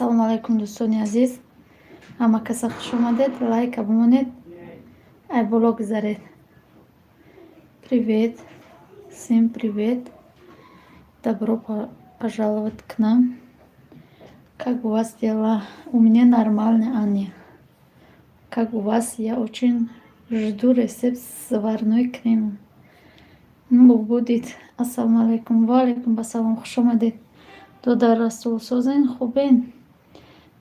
Ассалому алайкум, дӯстони азиз, ҳама каса хуш омадед. Лайка бимонед, ай боло гузаред. Привет всем, привет, добро пожаловать к нам. Как у вас дела? У меня нормально, Аня, как у вас? Я очень жду рецепт с заварной кремом. Будет. Ассалому алайкум. Ва алайкум ассалом, хуш омадед, додар Расул. Созен, хубен?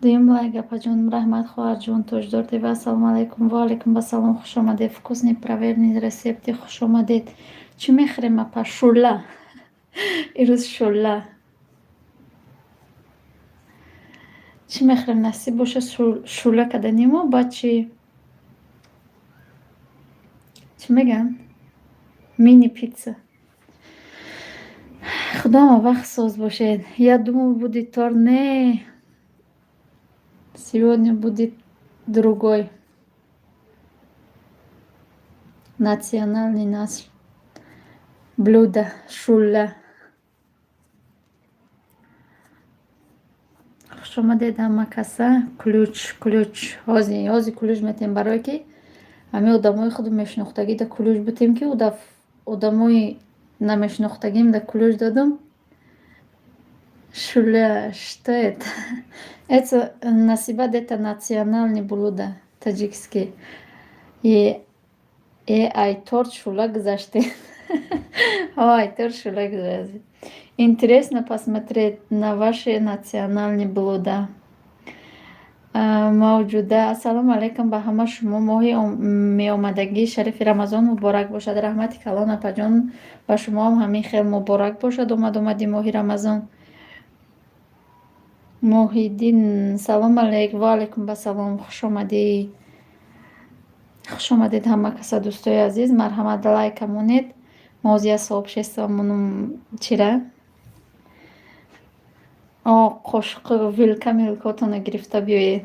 Дуюм лайк, апаҷон. Раҳмат, хоҳарҷон. Тоҷдор ТВ, ассалому алайкум. Ва алайкум ассалом, хуш омадед. Вкусный, правильный рецепты, хуш омадед. Чӣ мехӯрем, апа? Шӯла ирӯз, шӯла чӣ мехӯрем? Насиб боша, шӯла каданиму баъд чӣ чӣ мегӯянд, мини питса. Худо ҳама вақт соз бошед. Я думал, будет торт. Не, сегодня будет другой национальный наш блюдо, шӯла. Хуш омадед, ҳама каса. Ключ, ключ, ҳози ҳози ключ метем, барое ки ҳамин одамои худу мешинохтагида ключ бутем, ки одамои намешинохтагим да ключ додум. Шӯла что это? Это, Насибат, это национальный блюдо таджикский. Ай торт шӯла гузаштем. Ай торт шӯла гузаштем. Интересно посмотреть на ваши национальные блюда. Мавҷуда, ассалому алайкум ба ҳама шумо. Моҳи меомадагии шарифи Рамазон муборак бошад. Раҳмати калон, апаҷон, ба шумоам ҳамин хел муборак бошад омад-омади моҳи Рамазон. Муҳиддин, салом алейк. Ва алайкум ассалом, хушомадӣ, хуш омадед, ҳама каса, дӯстои азиз. Марҳамат, лайка монед. Мо ҳозир як сообщество монум чира о қошуқу вилка милкотонро гирифта биёед.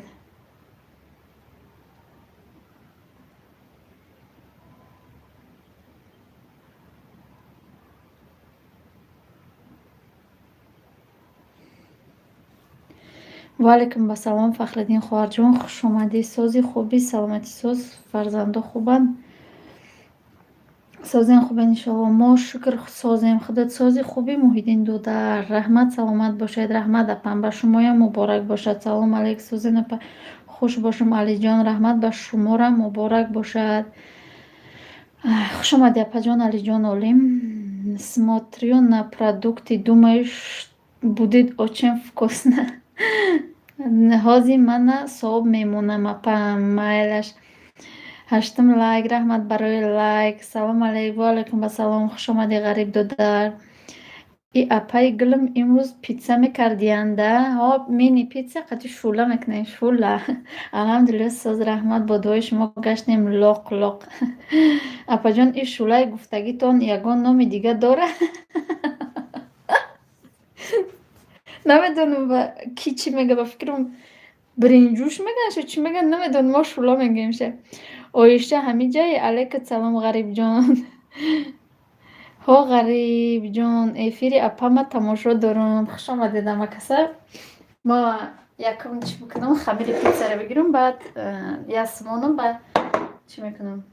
Ва алайкум ассалом, Фахриддин хоҳарҷон, хушомадӣ. Сози, хубӣ, саломатӣ, соз, фарзандо хубанд? Созем, хубен, иншоалло. Мо, шукр, созем. Худат сози, хубӣ, Муҳиддин додар? Раҳмат, саломат бошед. Раҳмат, апам, ба шумоям муборак бошад. Салом алейк, созен, апа, хуш бошум. Алиҷон, раҳмат, ба шуморам муборак бошад. Хуш омадӣ, апаҷон Алиҷон Олим. Смотрю на продукты, думаю, будет очень вкусно. Ҳозир мана соб мемонам, апам, майлаш. Ҳаштум лайк, раҳмат барои лайк. Салом алейк. Ва алайкум ассалом, хушомадӣ, Ғариб додар. И апаи гулм, имрӯз питса мекардиянд-а? Ҳо, мини питса қати шӯла мекунем, шӯла. Алҳамдулилла, соз, раҳмат, бо дуои шумо гаштем лоқ лоқ. Апаҷон, ин шӯлаи гуфтагитон ягон номи дига дорад? Намедонам, ба ки чӣ мега, ба фикрам, биринҷӯш мегӯянд ё чӣ мегӯянд, намедонам, мо шӯла мегӯем ша. Оиша ҳамиҷае? Алайкум салом, Ғарибҷон. Ҳо, Ғарибҷон, эфири апама тамошо дорам. Хуш омадед, ҳама каса. Мо якум чӣ бикунам, хамири питсаро бигирам, баъд як сумонам, баъд чӣ мекунам,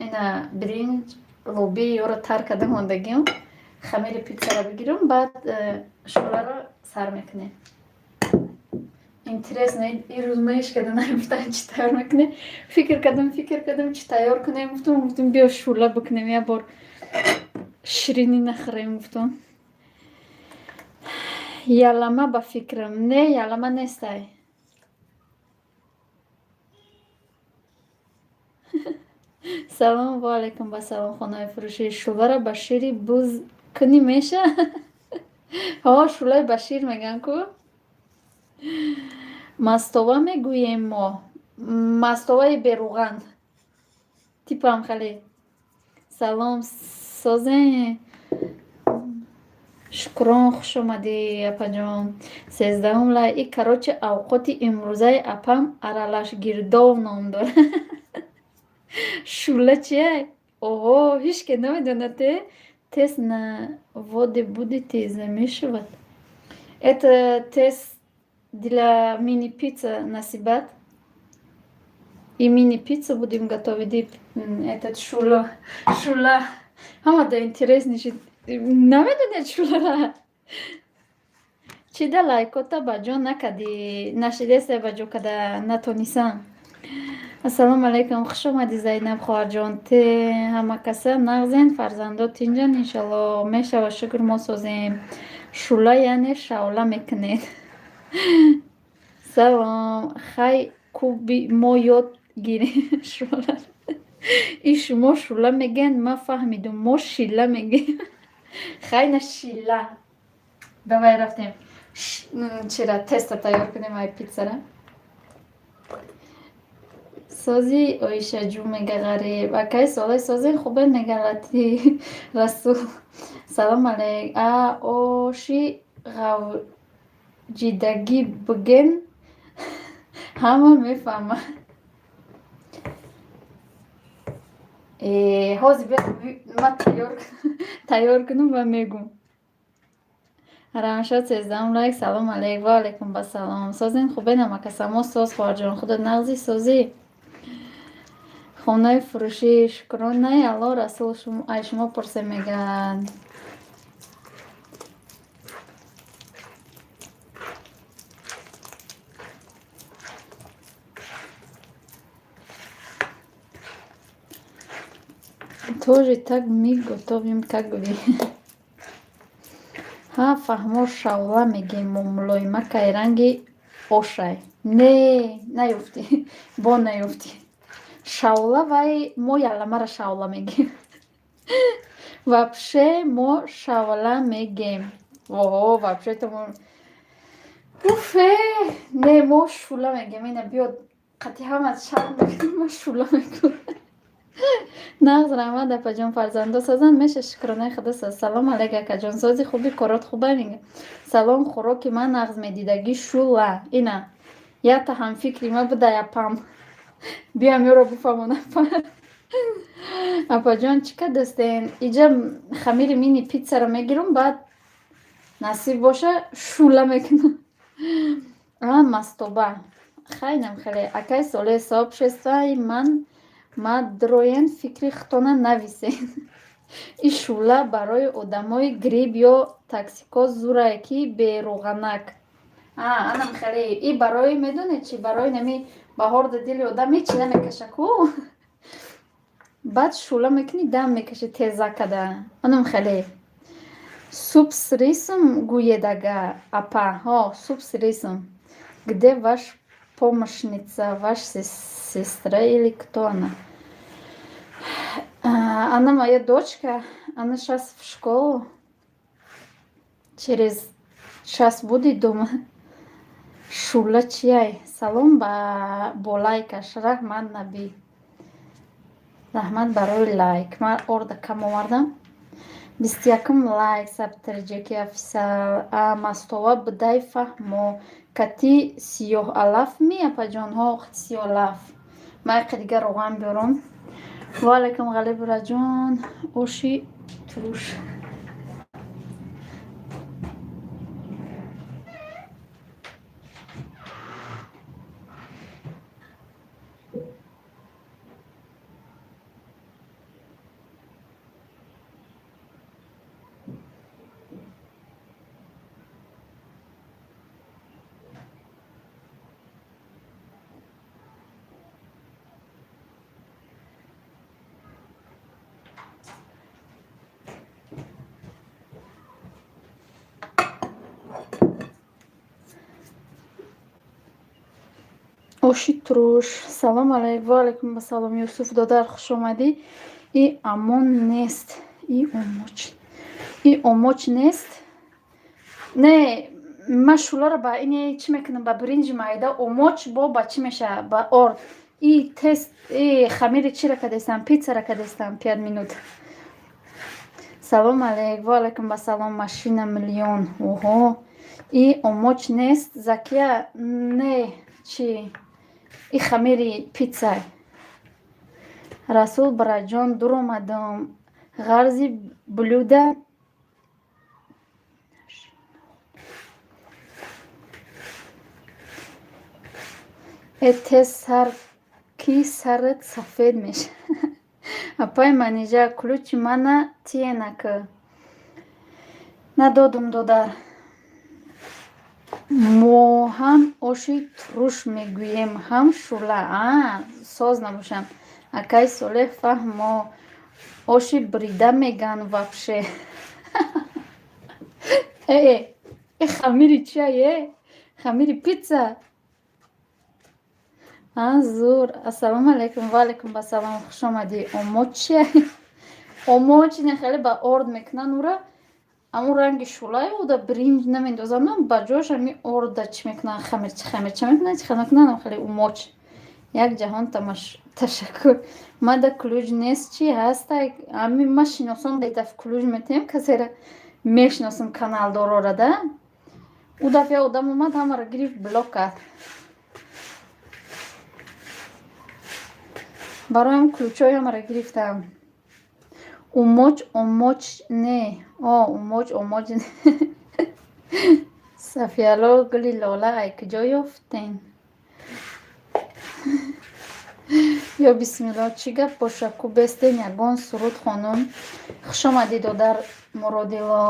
ина биринҷ, лӯбии ёро тар карда мондагиам, хамири питсаро бигирам, баъд шӯларо сар мекунем. Интересно, ирӯз ма ҳеч када нагуфтам, чӣ тайёр мекунем. Фикр кардам, фикр кардам, чӣ тайёр кунем, гуфтам, биё, шӯла бикунем, як бор ширинӣ нахӯрем, гуфтам. Ялама, ба фикрам, не, ялама нестай. Салом. Ва алайкум ассалом, хонаи фурӯшии шӯларо ба шири буз кунӣ, меша? Ҳо, шӯлаи ба шир мегӯянд ку. Мастова мегӯем мо, мастоваи беруған типам хеле. Салом, созен, шукрон, хушомадӣ, апаҷон. 13-ум лай. И короче, авқоти имрӯзаи апам аралашгирдов ном дорад. Шӯла чия? Оҳо, ҳеч ке намедонад, э? Тесто на воде будете замешивать? Это тесто Для мини пицца насибат. И мини пиццу будем готовить, этот шула. Шула. Ҳамада интересный шид. Намедонед шулара? Чӣ да лайкота ба ҷо накардӣ? Нашидеста ба ҷо када натонисам. Ассалому алайкум, хуш омадӣ, Зайнаб хоҳарҷон. Те ҳама каса нағзен, фарзандо тинҷан, иншалло. Мешава, шукр, мо созем. Шула яъне шавла мекунед. Салом, хай куби мо ёд гирем шула. И шумо шула мегӯянд, ман фаҳмидум, мо шила мегӯем. Хай на шила. Давай рафтем. Чира теста тайёр кунем ай питсара. Сози Оишаҷӯ мега ғариб. Акай соле созен хубе мега Лати Расул. Салом алейк. А оши ғавҷидагӣ биген ҳама мефаҳмад. Ҳозир ман тайёр кунам ва мегӯм. Рамшод 13-ум лайк. Салом алейк. Ва алайкум басалом. Созен хубе намакаса мо соз хоҳарҷон. Худо нағзи созӣ. Хонаи фурӯшӣ шукронаи Алло Расул ай шумо пурсе мегӯяд. Тоже так мы готовим, как вы. Ҳа, фаҳмо, шавла мегем мо мулоимакай ранги ошай. Не, наёфтӣ. Бо наёфтӣ. Шавла вай мо яламара шавла мегем. Вообще мо шавла мегем. Оҳо, вообще то мо уфе, не мо шула мегем. Ина биё қати ҳама шарм мекунам, ман шула мекунам. Нағз раҳмат апаҷон, фарзандо созанд меша шукронаи худо соз. Салом алейк акаҷон, сози хуби корот хуба мега. Салом, хӯроки ман нағз медидагӣ шула. Ина якта ҳамфикри ма буда апам. Биям ёро бифаҳмон апа. Апаҷон чӣ кардастен? Иҷа хамири мини питсаро мегирам, баъд насиб боша шула мекунам. А мастоба. Хайнам хеле. Акай соле сообществои ман ма дроен фикри худтона нависен. И шула барои одамои грипп ё токсикоз зурае ки бероғанак. А, анам хеле. И барои медонед чӣ? Барои нами баҳор да дили одам ҳеҷ чӣ намекаша ку. Баъд шула мекунӣ дам мекашӣ теза када. Анам хеле. Суп с рисом гӯед ага апа. Ҳо, суп с рисом. Где ваш помощница, ваш сестра или кто она? Она моя дочка, она сейчас в школу. Через час будет дома. Шула чияй? Салом ба бо лайкаш. Раҳмат Набӣ. Раҳмат барои лайк. Ман орда кам овардам. 21-ум лайк сабтарҷаки офисал. А мастова будай фаҳмо. Кати сиёҳалаф ми апаҷон? Ҳо, сиёҳалаф. Ман яке дига роған биёрам. Ва алайкум Ғалибураҷон. Оши туруш. Оши туруш. Салом алайк. Ва алайкум ассалом. Юсуф додар, хуш омадӣ. И амон нест. И омоч. И омоч нест. Не, ман шуларо ба ини чӣ мекунам? Ба биринҷи майда омоч бо ба чӣ мешавад? Ба орд. И тест и хамири чиро кардестам? Питсаро кардестам 5 минут. Салом алейк. Ва алайкум ассалом. Машина миллион. Оҳо. И омоч нест. Закия не чӣ? И хамири питсай. Расул Браҷон дур омадам. Ғарзи блюда Э, тез сар ки сарат сафед мешавад. Апаи Манижа, ключи мана тиенака. Надодум, додар. Мо ҳам оши туруш мегӯем, ҳам шӯла. А, соз набошам. Акаи Солеҳ, фаҳмо, оши брида меган вообще. Э, э, хамири чия, э? Хамири питса? А, зур. Ассалому алайкум, ва алайкум ассалом, хуш омадӣ. Омоч чия? Омоч ина хеле ба орд мекунанд ура. Ҳамун ранги шӯлае уда биринҷ намендозанд, ба ҷош ҳами орда чӣ мекунанд, хамирча хамирча мекунанд, чӣ хел мекунанд, хеле умоч. Як ҷаҳон ташаккур. Мада ключ нест, чӣ ҳастай? Ами ма шиносон даф ключ метиҳем, касера мешиносам, каналдорора да. Ӯ дафъа одам омад, ҳамаро гирифт, блок кард. Бароям ключҳои ҳамаро гирифтам. Умоч омоч не. О, умоч омоч не. Сафияло, гули лола ай куҷо ёфтен? Ё бисмилло, чӣ гап боша, ку бестен ягон суруд хонум. Хуш омадӣ, додар Муродило.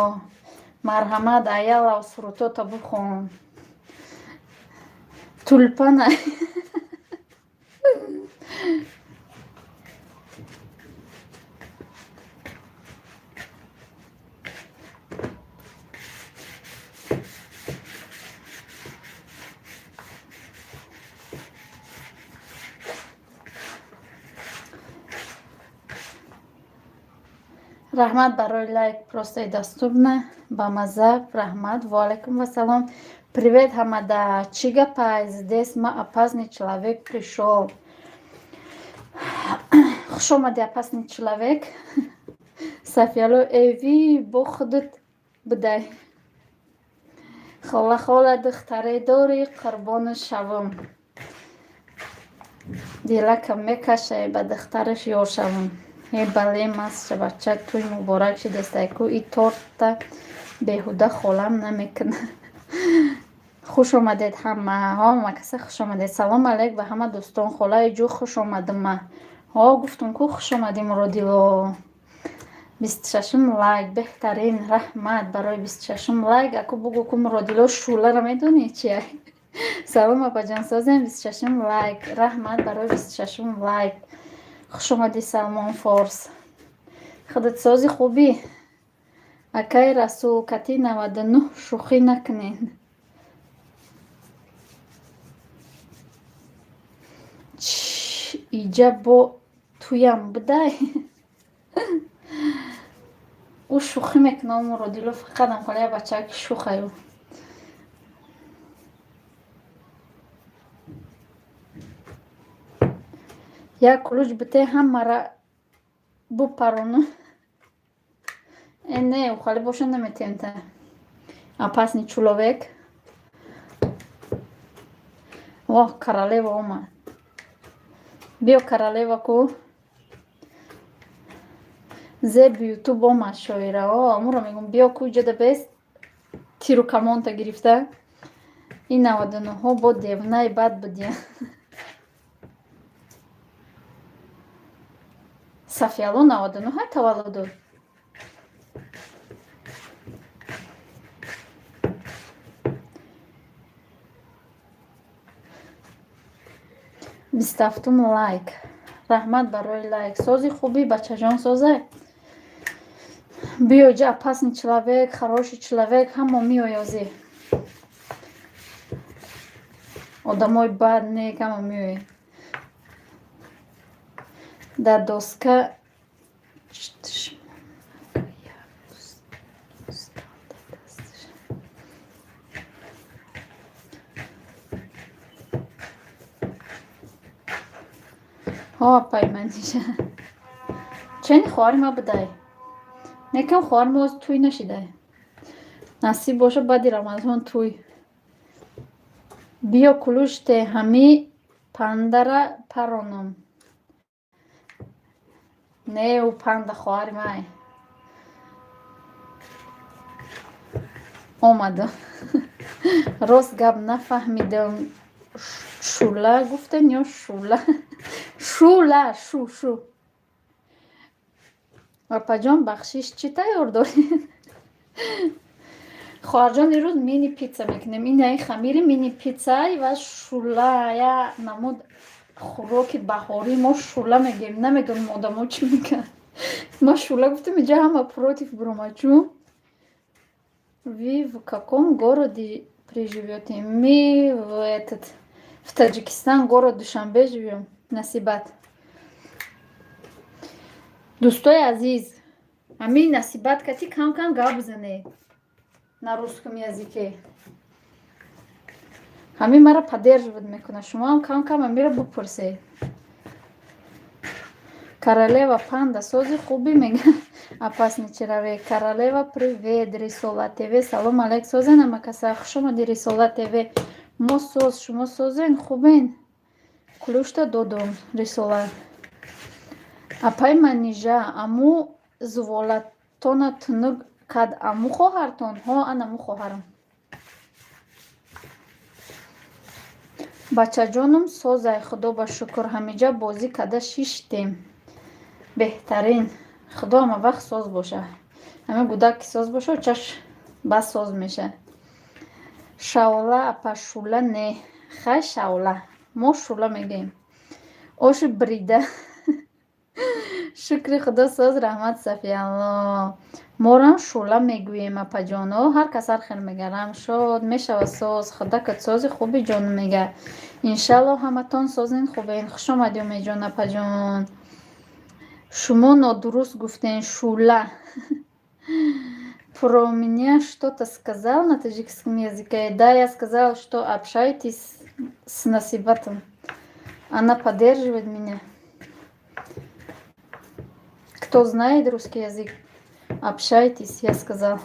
Марҳамат, аялав сурудҳота бихон. Тулпана. Раҳмат барои лайк, просто и доступно, бамаза, раҳмат. Ва алайкум вассалом. Привет, ҳамада. Чӣ гапай? Здесь ма опасный человек пришёл. Хуш омадӣ, опасный человек. Сафияло, эви бо худат будай. Хола, хола, духтаре дорӣ, қурбони шавам. Дилакам мекашай, ба духтараш ёр шавам. Э, бале, маст бача, тӯй муборак шидестай ку, и тортта беҳуда холам намекунад. Хуш омадед ҳама. Ҳама каса хуш омадед. Салом алейк ба ҳама дӯстон. Холаи ҷӯ, хуш омадима. Ҳо, гуфтум ку, хуш омадӣ, Муродило. 26-ум лайк, беҳтарин, раҳмат барои 26-ум лайк. Аку бугӯ ку, Муродило, шӯлара медонӣ чия? Салом, апаҷон, созем, 26-ум лайк. Раҳмат барои 26-ум лайк. Хуш омадӣ, Салмон Форс. Худат сози, хубӣ? Акаи Расул, кати 99 шӯхӣ накунед. Иҷа бо туям будай? Ӯ шӯхӣ мекунад, Муродило, фақат ам як бачаки шӯхаю. Як ключ бите, ҳамара бупарону. Э, не, ухали боша наметиҳем та. Опасный человек. Воҳ, королева омад. Биё, королева ку. Зеб Ютуб омад, шоира. О, амуро мегӯм, биё ку, иҷода бес тиру камонта гирифта. Ин 99-ҳо бо девнаи бад будия. Сафияло 99 ҳай таваллуду. 27-ум лайк. Раҳмат барои лайк. Сози, хубӣ, бачаҷон, созай? Биё иҷа, опасный человек, хороший человек, ҳамо меоёзи. Одамои бад, нек, ҳама меояд. Дар доска. Ҳо, апаи Манижа. Чени хоҳари ма будай. Некам хоҳари мо тӯй нашидай. Насиб боша, баъди Рамазон тӯй. Биё, ключ те, ҳами пандара паронам. Не, ӯ панда хоҳари май. Омадам. Рост гап, нафаҳмидам. Шула гуфтен ё шула? Шула, шу, шу. Апаҷон, бахшиш, чӣ тайёр доред? Хоҳарҷон, ирӯз мини пицца мекунем. Инаи хамири мини пиццай ва шула, я намуд хӯроки баҳорӣ. Мо шула мегӯем, намедонам, одамо чӣ мегӯянд. Ма шула гуфтам, инҷа ҳама против биромад. Чун вы в каком городе приживете? Мы в этот, в Таджикистан, город Душанбе живем. Насибат, дӯстои азиз, ҳамин Насибат кати кам кам гап бизанед на русском языке. Ҳамин маро поддерживать мекунад. Шумоам кам кам амира бупурсед. Королева панда, сози, хубӣ, мега. Опасный человек. Королева, привет. Рисола ТВ, салом алейк, созен амакаса? Хушомади, Рисола ТВ. Мо соз, шумо созен, хубен? Ключ-та додум, Рисола. Апай Манижа, аму зуволатона тунук кад, аму хоҳартон? Ҳо, анаму хоҳарам. Бачаҷонум созай, худо ба шукр, ҳамиҷа бозӣ када шиштем. Беҳтарин, худо ҳама вақт соз боша. Ҳамин гудак ки соз боша, чаш бас соз меша. Шавла, апа, шула не, хай, шавла, мо шула мегӯем. Оши брида. Шукри худо, соз, раҳмат, Сафиалло. Морам шула мегӯем, апаҷоно, ҳар кас ҳар хел мега. Рамшод мешава, соз, худакат сози, хуби, ҷон, мега. Иншалло, ҳаматон созен, хубен. Хушомадӣ, Умедҷон, апаҷон. Шумо нодуруст гуфтен, шула. Про меня что-то сказал на таджикском языке? Да, я сказала, что общайтесь с Насибатом, она поддерживает меня. Кто знает русский язык, общайтесь, я сказал.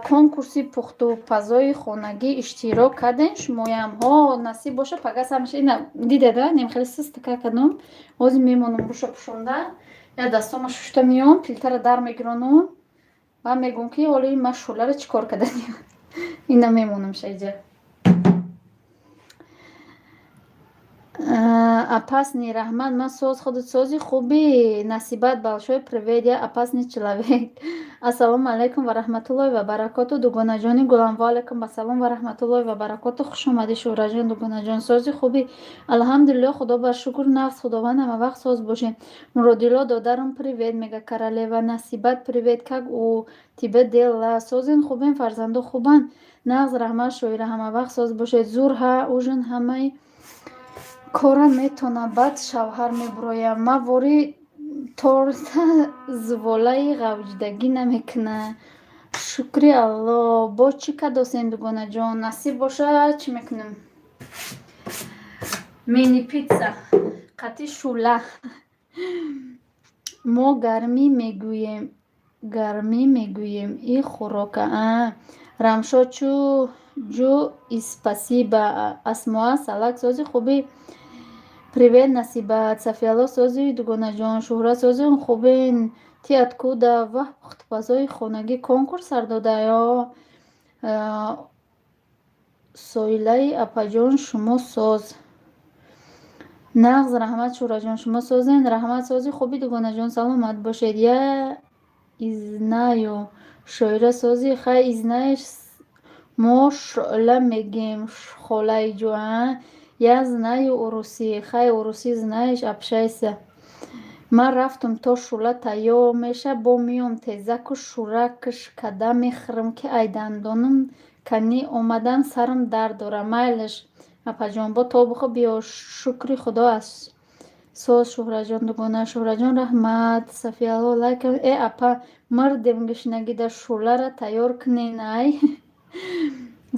Конкурси пухтупазои хонагӣ иштирок кардем шумоям? Ҳо, насиб боша, пага самаша. Ина дидеда, нем хеле систака кардум. Ҳозир мемонам руша пӯшонда, я дастома шушта меом, плитара дар мегиронум ва мегӯм, ки ҳоли ма шӯларо чӣ кор кардани. Ина мемонам шаиҷа. Опасный, раҳмат, ман соз, худат сози, хуби? Насибат, большой привет, я опасный человек. Ассалому алайкум ва раҳматуллоҳи ва баракоту, дугонаҷони гулам. Ва алайкум ассалом ва раҳматуллоҳи ва баракоту. Хуш омадӣ, Шӯҳраҷон, дугонаҷон. Сози, хуби? Алҳамдулилло, худо бар шукр, нағз, худованд ҳама вақт соз бошед. Муродило, додарам, привет, мега королева. Насибат, привет, как у тебя дела? Созен, хубен? Фарзандо хубанд? Нағз, раҳмат, Шоира, ҳама вақт соз бошед. Зур, ҳа, ужин ҳамаи кора метона, баъд шавҳар мебуроям. Ма вори торта зуволаи ғавҷидагӣ намекуна. Шукри Алло. Бо чӣ кадосен, дугонаҷон? Насиб боша, чӣ мекунем? Мини пицца қати шӯла. Мо гармӣ мегӯем, гармӣ мегӯем и хӯрока. Рамшо, чу ҷу, спасибо. Асмоа салак, сози, хубӣ? Привет, Насибат. Сафиялло, сози, дугонаҷон? Шӯҳрат, сози, хубен? Ты откуда? Ваҳ, пухтупазои хонагӣ конкурс сар дода ё? Соилаи апаҷон, шумо соз? Нағз, раҳмат, Шӯҳратҷон, шумо созен? Раҳмат, сози, хуби, дугонаҷон, саломат бошед. Я знаю. Шоира, сози? Хай, знаешь, мо шӯъла мегем, холаиҷо. Я знаю урусӣ. Хай, урусӣ знаешь, общайся. Ман рафтум, то шӯла тайёр меша, бо меом, тезаку шӯракш када мехӯрам, ки ай дандонам канӣ омадан сарам дард дорад. Майлаш, апаҷон, бо тобухо биё. Шукри худо аст, соз, Шӯҳратҷон, дугона. Шӯҳратҷон, раҳмат. Сафиялло, лайк. Э, апа, мардем гушнагида, шӯлара тайёр кунен, ай.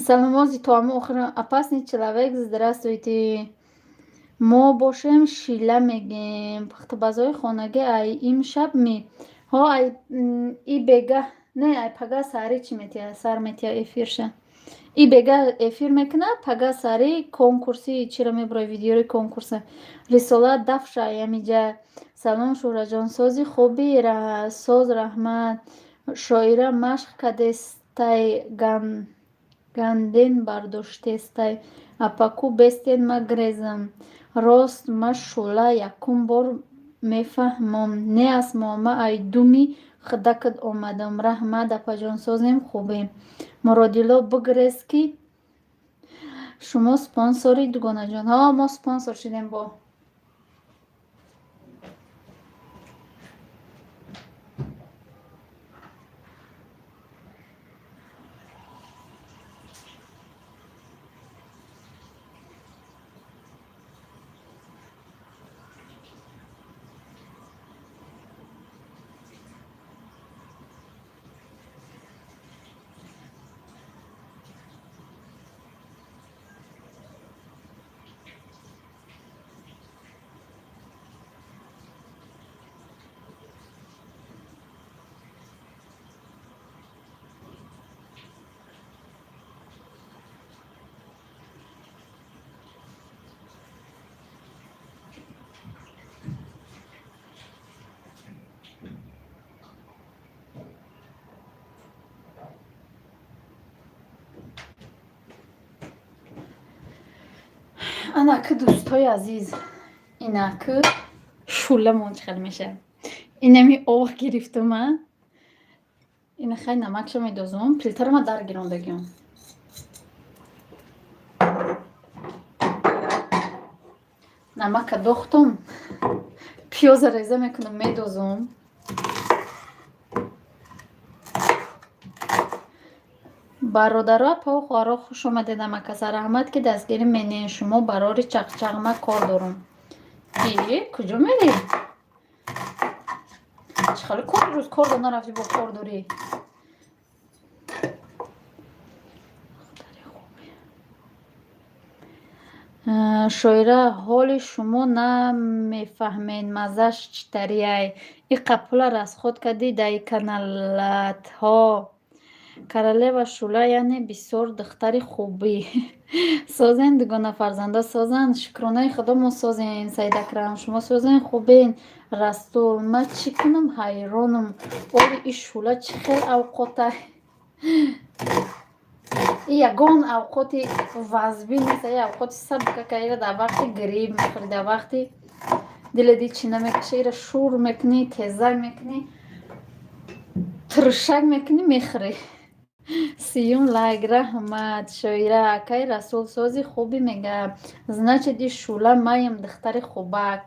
Саломози то ҳамон охир. Опасный человек, здравствуйте. Мо бошем, шила мегем. Пухтупазои хонагӣ ай имшаб ми? Ҳо, ай и бегаҳ не, ай пага саҳарӣ чӣ метиҳад, сар метиҳад эфирша. И бегаҳ эфир мекунад, пага саҳарӣ конкурси чиро мебурояд, видеои конкурса. Рисола дафша ямиҷа. Салом, Шӯҳратҷон, сози, хуби? Соз, раҳмат. Шоира, машқ кадестай. Ганден бардоштестай. Апаку, бестен, ма грезам. Рост, ма шӯла якум бор мефаҳмам. Не, Асмо, ма ай думи худакат омадам. Раҳмат, апаҷон, созем, хубем. Муродило, бигрез, ки шумо спонсори, дугонаҷон. Ҳо, мо спонсор шудем бо. Анаки, дӯстҳои азиз, инаки шӯламон чӣ хел мешавад. Инами об гирифтума, ина хай намакша медозум, плитаро ма дар гирондагиём. Намака дохтум, пиёза реза мекунам, медозум. Бародаро, апаву хоҳаро, хуш омадед. Амакаса, раҳмат, ки дастгирӣ менен. Шумо барори чақчақ, кор дорум. И куҷо мерӣ? Чӣ хеле кор? Рӯз кор до нарафтӣ, бо кор дорӣ. Шоира, ҳоли шумо намефаҳмед, маззаш чӣ тарияй. Иқа пула расход кардӣ дай каналатҳо. Королева шӯла, яъне бисёр духтари хубӣ. Созен, дугона, фарзандо созанд? Шукронаи Худо, мо созем. Саидакрам, шумо созен, хубен? Расул, ман чӣ кунам, ҳайронам. Оли и шӯла чӣ хел авқота? И ягон авқоти вазбин нест, и авқоти сабука. Ира дар вақти грипп мехӯрӣ, дар вақти дила дил чӣ намекаша, ира шур мекунӣ, тезак мекунӣ, туршак мекунӣ, мехӯрӣ. 30-юм лайк, раҳмат. Шоира, акай Расул сози хубӣ мега. Значит, и шӯла маем, духтари хубак.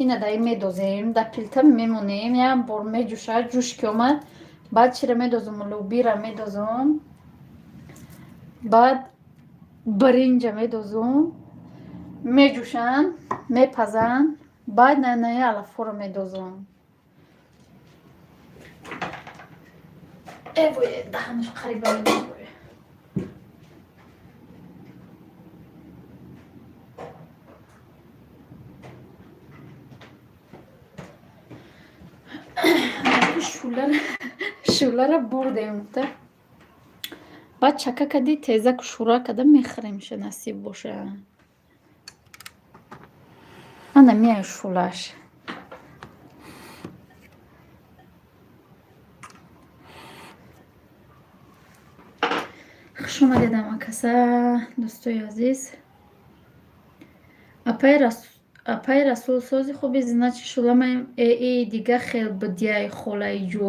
Ина даи медозем, дар плита мемонем, як бор меҷӯшад, ҷӯш ки омад, баъд чира медозум? Лӯбира медозум, баъд биринҷа медозум, меҷӯшанд, мепазанд, баъд нанаи алафҳоро медозум. Эвой, даҳанаш қариба медозум. Шӯлара бурдем, гуфта, баъд чака кади, тезаку шӯра када мехӯремша, насиб боша. Ана меяй шӯлаш. Хуш омадед, амакаса, дӯстои азиз. Апаи Расул сози хуби, значит, шӯламаем. Э, дига хел будияй, холаи ҷӯ.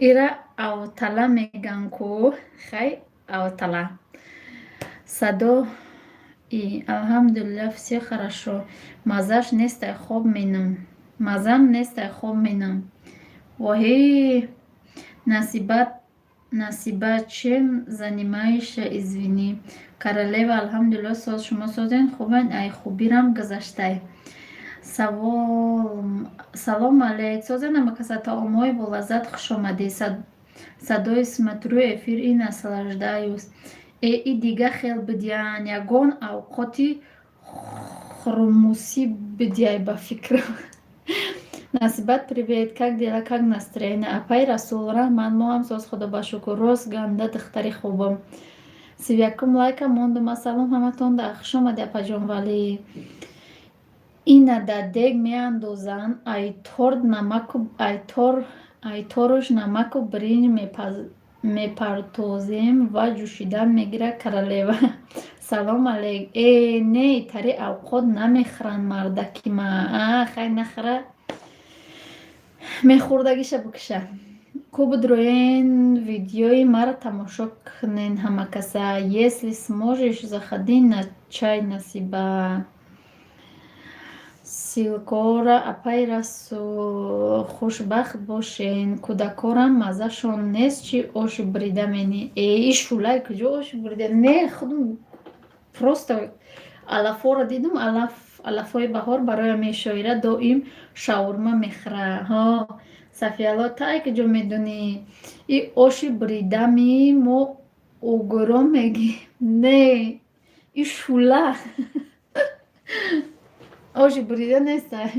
Ира автала меган ку, хай автала. Садо и алҳамдулилла, все хорошо. Маззаш нестай, хоб менам. Маззам нестай, хоб менам. Воҳи, Насибат, Насиба, чем занимаешься, извини? Королева, алҳамдулилла, соз, шумо созен, хубен? Ай хубирам гузаштай. Салом алейк, созен, амакаса, таомҳои болаззат, хушомадӣ. Садои смотрю эфир и наслаждаюсь. Э, и дига хел бидиян, ягон авқоти хурмусӣ бидияй, ба фикрам. Насибат, привет, как дела, как настроение? Апай Расул, раҳмат, мо ҳам соз, Худо ба шукр. Рост, ганда духтари хубам. 31-ум лайка мондум. Ассалом ҳаматонда, хуш омадӣ, апаҷон Валӣ. Ина дар дег меандозанд, айтор намаку, айтор, айторуш намаку биринҷ. Мепартозем ва ҷӯшидан мегирад. Королева, салом алейк. Э, не, тари авқот намехӯранд мардаки ма. Хай, нахӯра, мехӯрдагиша бикша. Ку бидроен, видеои маро тамошо кунен ҳама каса. Если сможешь, заходи на чай, Насиба. Ссылкора, апай Расул, хушбахт бошен. Кӯдакорам маззашон нест, чи оши бурида менӣ? Э, и шӯлай куҷо оши бурида? Не, худум просто алафҳоро дидум, алаф, алафҳои баҳор. Барои ҳамин шоира доим шаурма мехӯра. Ҳо, Сафиялло, тай куҷо медонӣ? И оши буридами мо угуро мегӯем. Не, и шӯла, оши бурида нестай.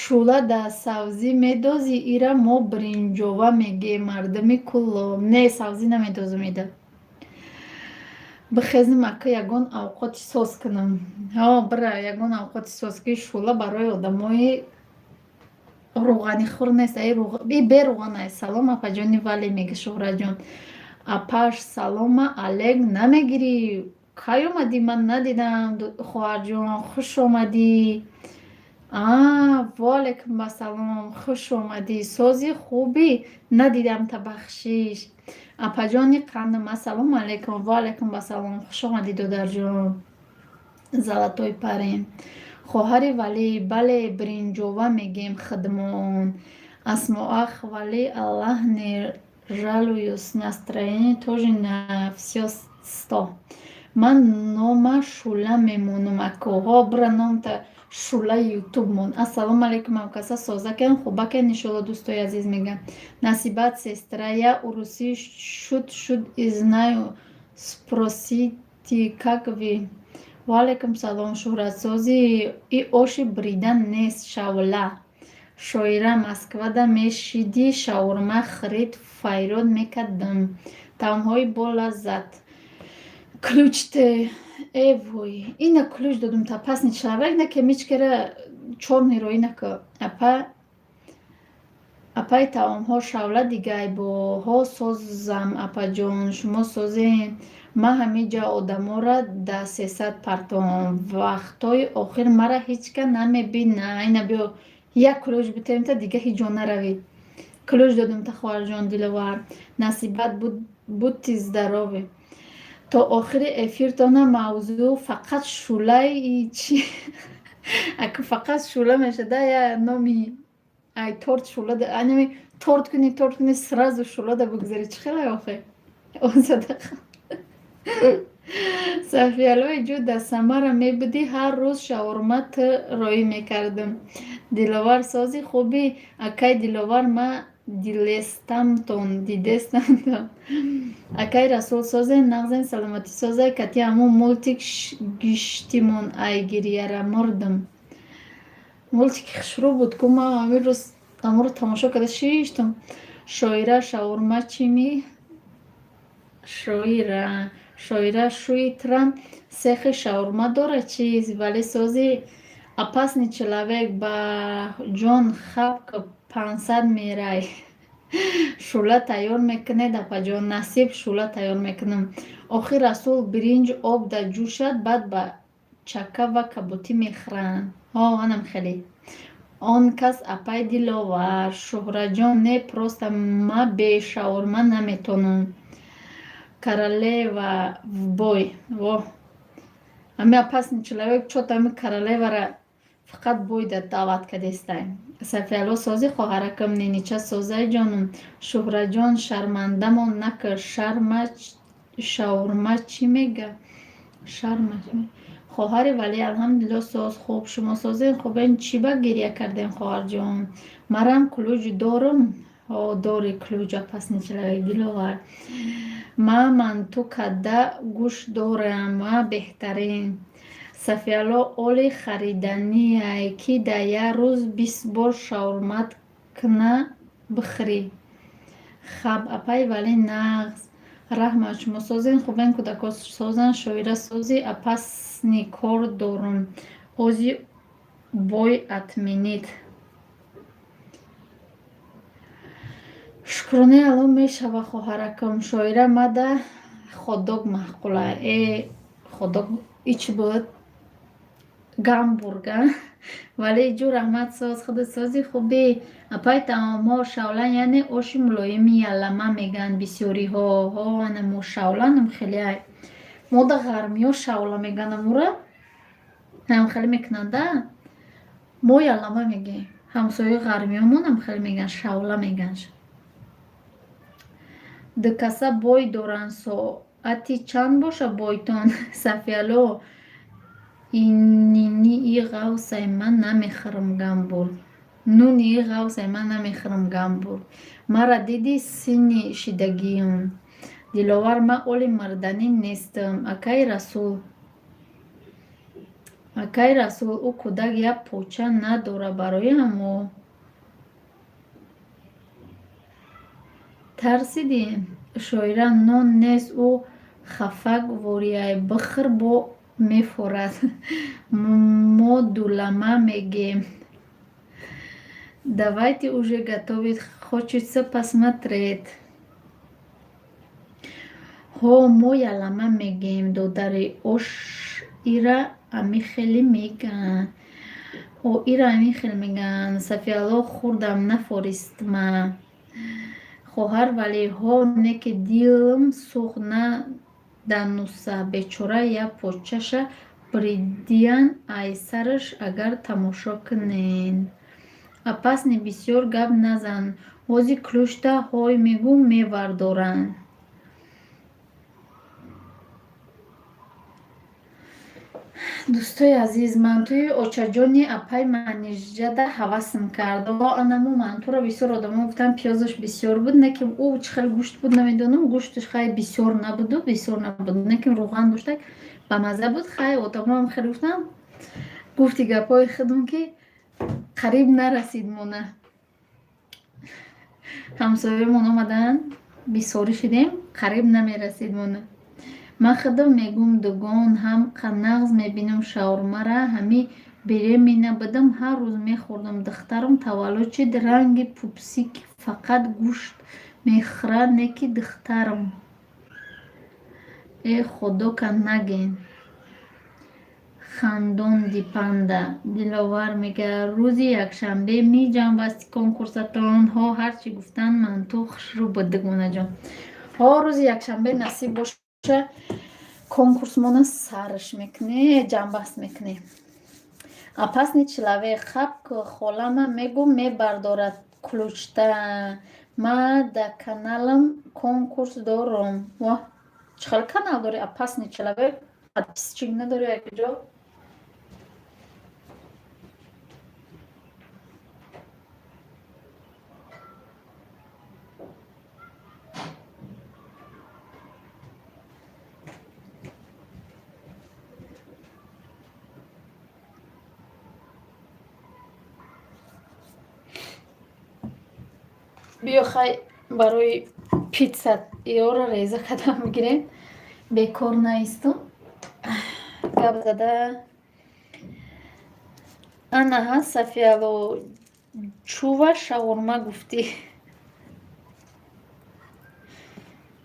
Шӯла да савзӣ медозӣ, ира мо биринҷова мегӯем, мардуми Кӯлоб. Не, савзӣ намедозам ида. Бихезм, ака, ягон авқоти соз кунам. Ҳо, бира, ягон авқоти соз ки шӯла барои одамои рӯғанихӯр нест. И берӯғанай. Салом, апаҷони Вале, мега Шуҳратҷон. Апаш, салома алек намегирӣ? Кай омадӣ? Ман надидам, хоҳарҷон, хуш омадӣ. Ваалайкум ассалом, хуш омадӣ. Сози, хубӣ? Надидам та, бахшиш. Апаҷони қандам, ассалому алайкум. Ваалайкум ассалом, хуш омадӣ, додарҷон. Золотой парень. Хоҳари Валӣ, бале, биринҷова мегӯем худмон. Асмоа, хвали Аллах, не жалуюсь, настроение тоже на всё сто. Ман нома Шӯла мемонам, ако. Ҳо, бира, номта Шӯла Ютуб мон. Ассалому алайкум, ҳамкаса, созакен, хубакен, иншолло, дӯстои азиз, мегӯям. Насибат, сестра, я уруси шуд шуд и знаю, спросите, как вы. Ваалайкум салом, Шӯҳратсозӣ. И оши бурида нест, шавла. Шоира, Москвада мешидӣ, шаурма хӯрид, файрод мекардам. Таомҳои болаззат. Ключте, э вой, ина ключ додум та опасный человек на кемичкера чорный роӣ нака. Апа, апаи, таомҳо шавла дигайбоҳо созам, апаҷон, шумо созен. Ман ҳамиҷа одамора да 300 партом. Вақтҳои охир мара ҳеҷ ка намебина. Ина биё, як ключ битем та, дига ҳеҷ ҷо наравӣ. Ключ додум та, хоҳарҷон Диловар. Насибат, будьте здоровы. То охири эфиртона мавзӯъ фақат шӯлаи чи? Ака, фақат шӯла мешада, я номи ай торт шӯла, анами торт кунӣ, торт кунӣ, сразу шӯлада бигзарӣ, чӣ хеле охе? Озадаха. Сафияллои ҷӯ, да Самара мебудӣ, ҳар рӯз шаурма ту роӣ мекардам. Диловар, сози, хубӣ? Акай Диловар, ма дилестамтон, дидестамтон. Акай Расул, созен, нағзен, саломатӣ созай. Кати ҳамун мультик гиштимон, ай гирьяра мурдам. Мультики хушрӯ буд ку, ман ҳамин рӯз ҳамонро тамошо карда шиштам. Шоира, шаурма чими? Шоира, шоира, шӯи трам сехи шаурма дорад чиз, вале сози. Опасный человек, ба ҷон хапка 500 мерай. Шӯла тайёр мекунед, апаҷон? Насиб, шӯла тайёр мекунам. Охир, Расул, биринҷ об да ҷӯшад, баъд ба чака ва кабутӣ мехӯранд. Ҳо, анам хеле. Он кас апай Диловар, Шуҳраҷон, не, просто ма бе шаурма наметонам. Королева в бой. Во. Ами опасный человек чё-то ами королевара фақат бойда даъват кардестай. Сафиялло, сози, хоҳаракам? Нинича, созай, ҷонум. Шуҳраҷон, шармандамон накар. Шарма, шаурма чӣ мега? Шарма, хоҳари Валӣ, алҳамдулилло, соз, хуб. Шумо созен, хубен? Чӣ ба гирья кардем, хоҳарҷон? Марам ключ дорум. Ҳо, дори ключ, опасный человек Диловар. Ма манту када гӯш дорам, ма беҳтарин. Сафиялло, оли хариданиай, ки да як рӯз 20 бор шаурмат кна бихӯрӣ. Хаб, апай Валӣ, нағз. Раҳмат, шумо созен, хубен, кӯдако созанд? Шоира, сози? Опасный, кор дорум. Ози бой отменить. Шукронаи Алло мешава, хоҳаракам. Шоира, мада хот-дог маъқула. Э, хот-дог ич буд, гамбурга. Вале ҷӯ, раҳмат, соз, худат сози, хубӣ, апай. Таомҳо шавла, яъне оши мулоими ялама мегӯянд бисёриҳо. Ҳо, ана мо шавланам хеле ай. Мода ғармиҳо шавла мегӯянд, амура ҳам хеле мекунанда, мо ялама мегӯем. Ҳамсояи ғармиёмонам хеле мегӯянд, шавла мегӯянд. Дукаса бой доранд. Соати чанд боша бойтон? Сафияло, ининии ғавсай, ман намехӯрам гамбург. Нуни ғавсай, ман намехӯрам гамбург. Мара диди, синни шидагиюм. Диловар, ман оли марданӣ нестам. Акаи Расул, акаи Расул, ӯ кӯдак як поча надора, барои ҳамо тарсидӣ. Шоира, нон нест, ӯ хафак ворияй, бихӯр, бо мефорад. Мо дулама мегем. Давайте уже готовить, хочется посмотреть. Ҳо, мо ялама мегем, додари. Ош ира амихеле мегӯянд, о ира амихел мегӯянд. Сафиялло, хӯрдам, нафористма. Хоҳар вале, ҳо, не ки дилм сӯхт на дануса бечора, як почаша бридиян ай сараш, агар тамошо кунен. Опасный, бисёр гап назан, ҳози ключта ҳой мегӯ, мевардоранд. Дӯстои азиз, мантуи очаҷони апай Манижада ҳавасм кард. Анамо мантуро бисёр одамо гуфтанд, пиёзаш бисёр буд, не ки ӯ чӣ хел гӯшт буд, намедонам, гӯшташ хай бисёр набуду, бисёр набуд, не ки рӯған доштак, ба мазза буд. Хай, одамоам хеле гуфтанд, гуфти гапҳои худм, ки қариб нарасид мона. Ҳамсоямон омаданд, бисорӣ шудем, қариб намерасид мона. Ман худам мегӯм, дугон ҳам нағз мебинам шаурмара. Ҳами беременна будам, ҳар рӯз мехӯрдам. Духтарам таваллуд шид, ранги пупсик фақат гӯшт мехӯрад, не ки духтарам. Э, худока, наген. Хандонди панда. Диловар мегӯяд, рӯзи якшанбе меҷанбасти конкурсатон. Ҳо, ҳарчи гуфтанд, манту хушрӯ буд, дугонаҷон. Ҳо, рӯзи якшанбе насиб боша, конкурсмона сарш мекунем, ҷамъбаст мекунем. Опасный человек, хаб холама мегӯ, мебардорад ключта. Ма да каналам конкурс дорум. Во, чӣ хел канал дорӣ, опасный человек? Подписчик надорӣ якҷо? Биё, хай, барои питса ёро реза кардам бигирем, бекор наистум, гап зада. Анаҳа, Сафияло, чува шаурма гуфтӣ.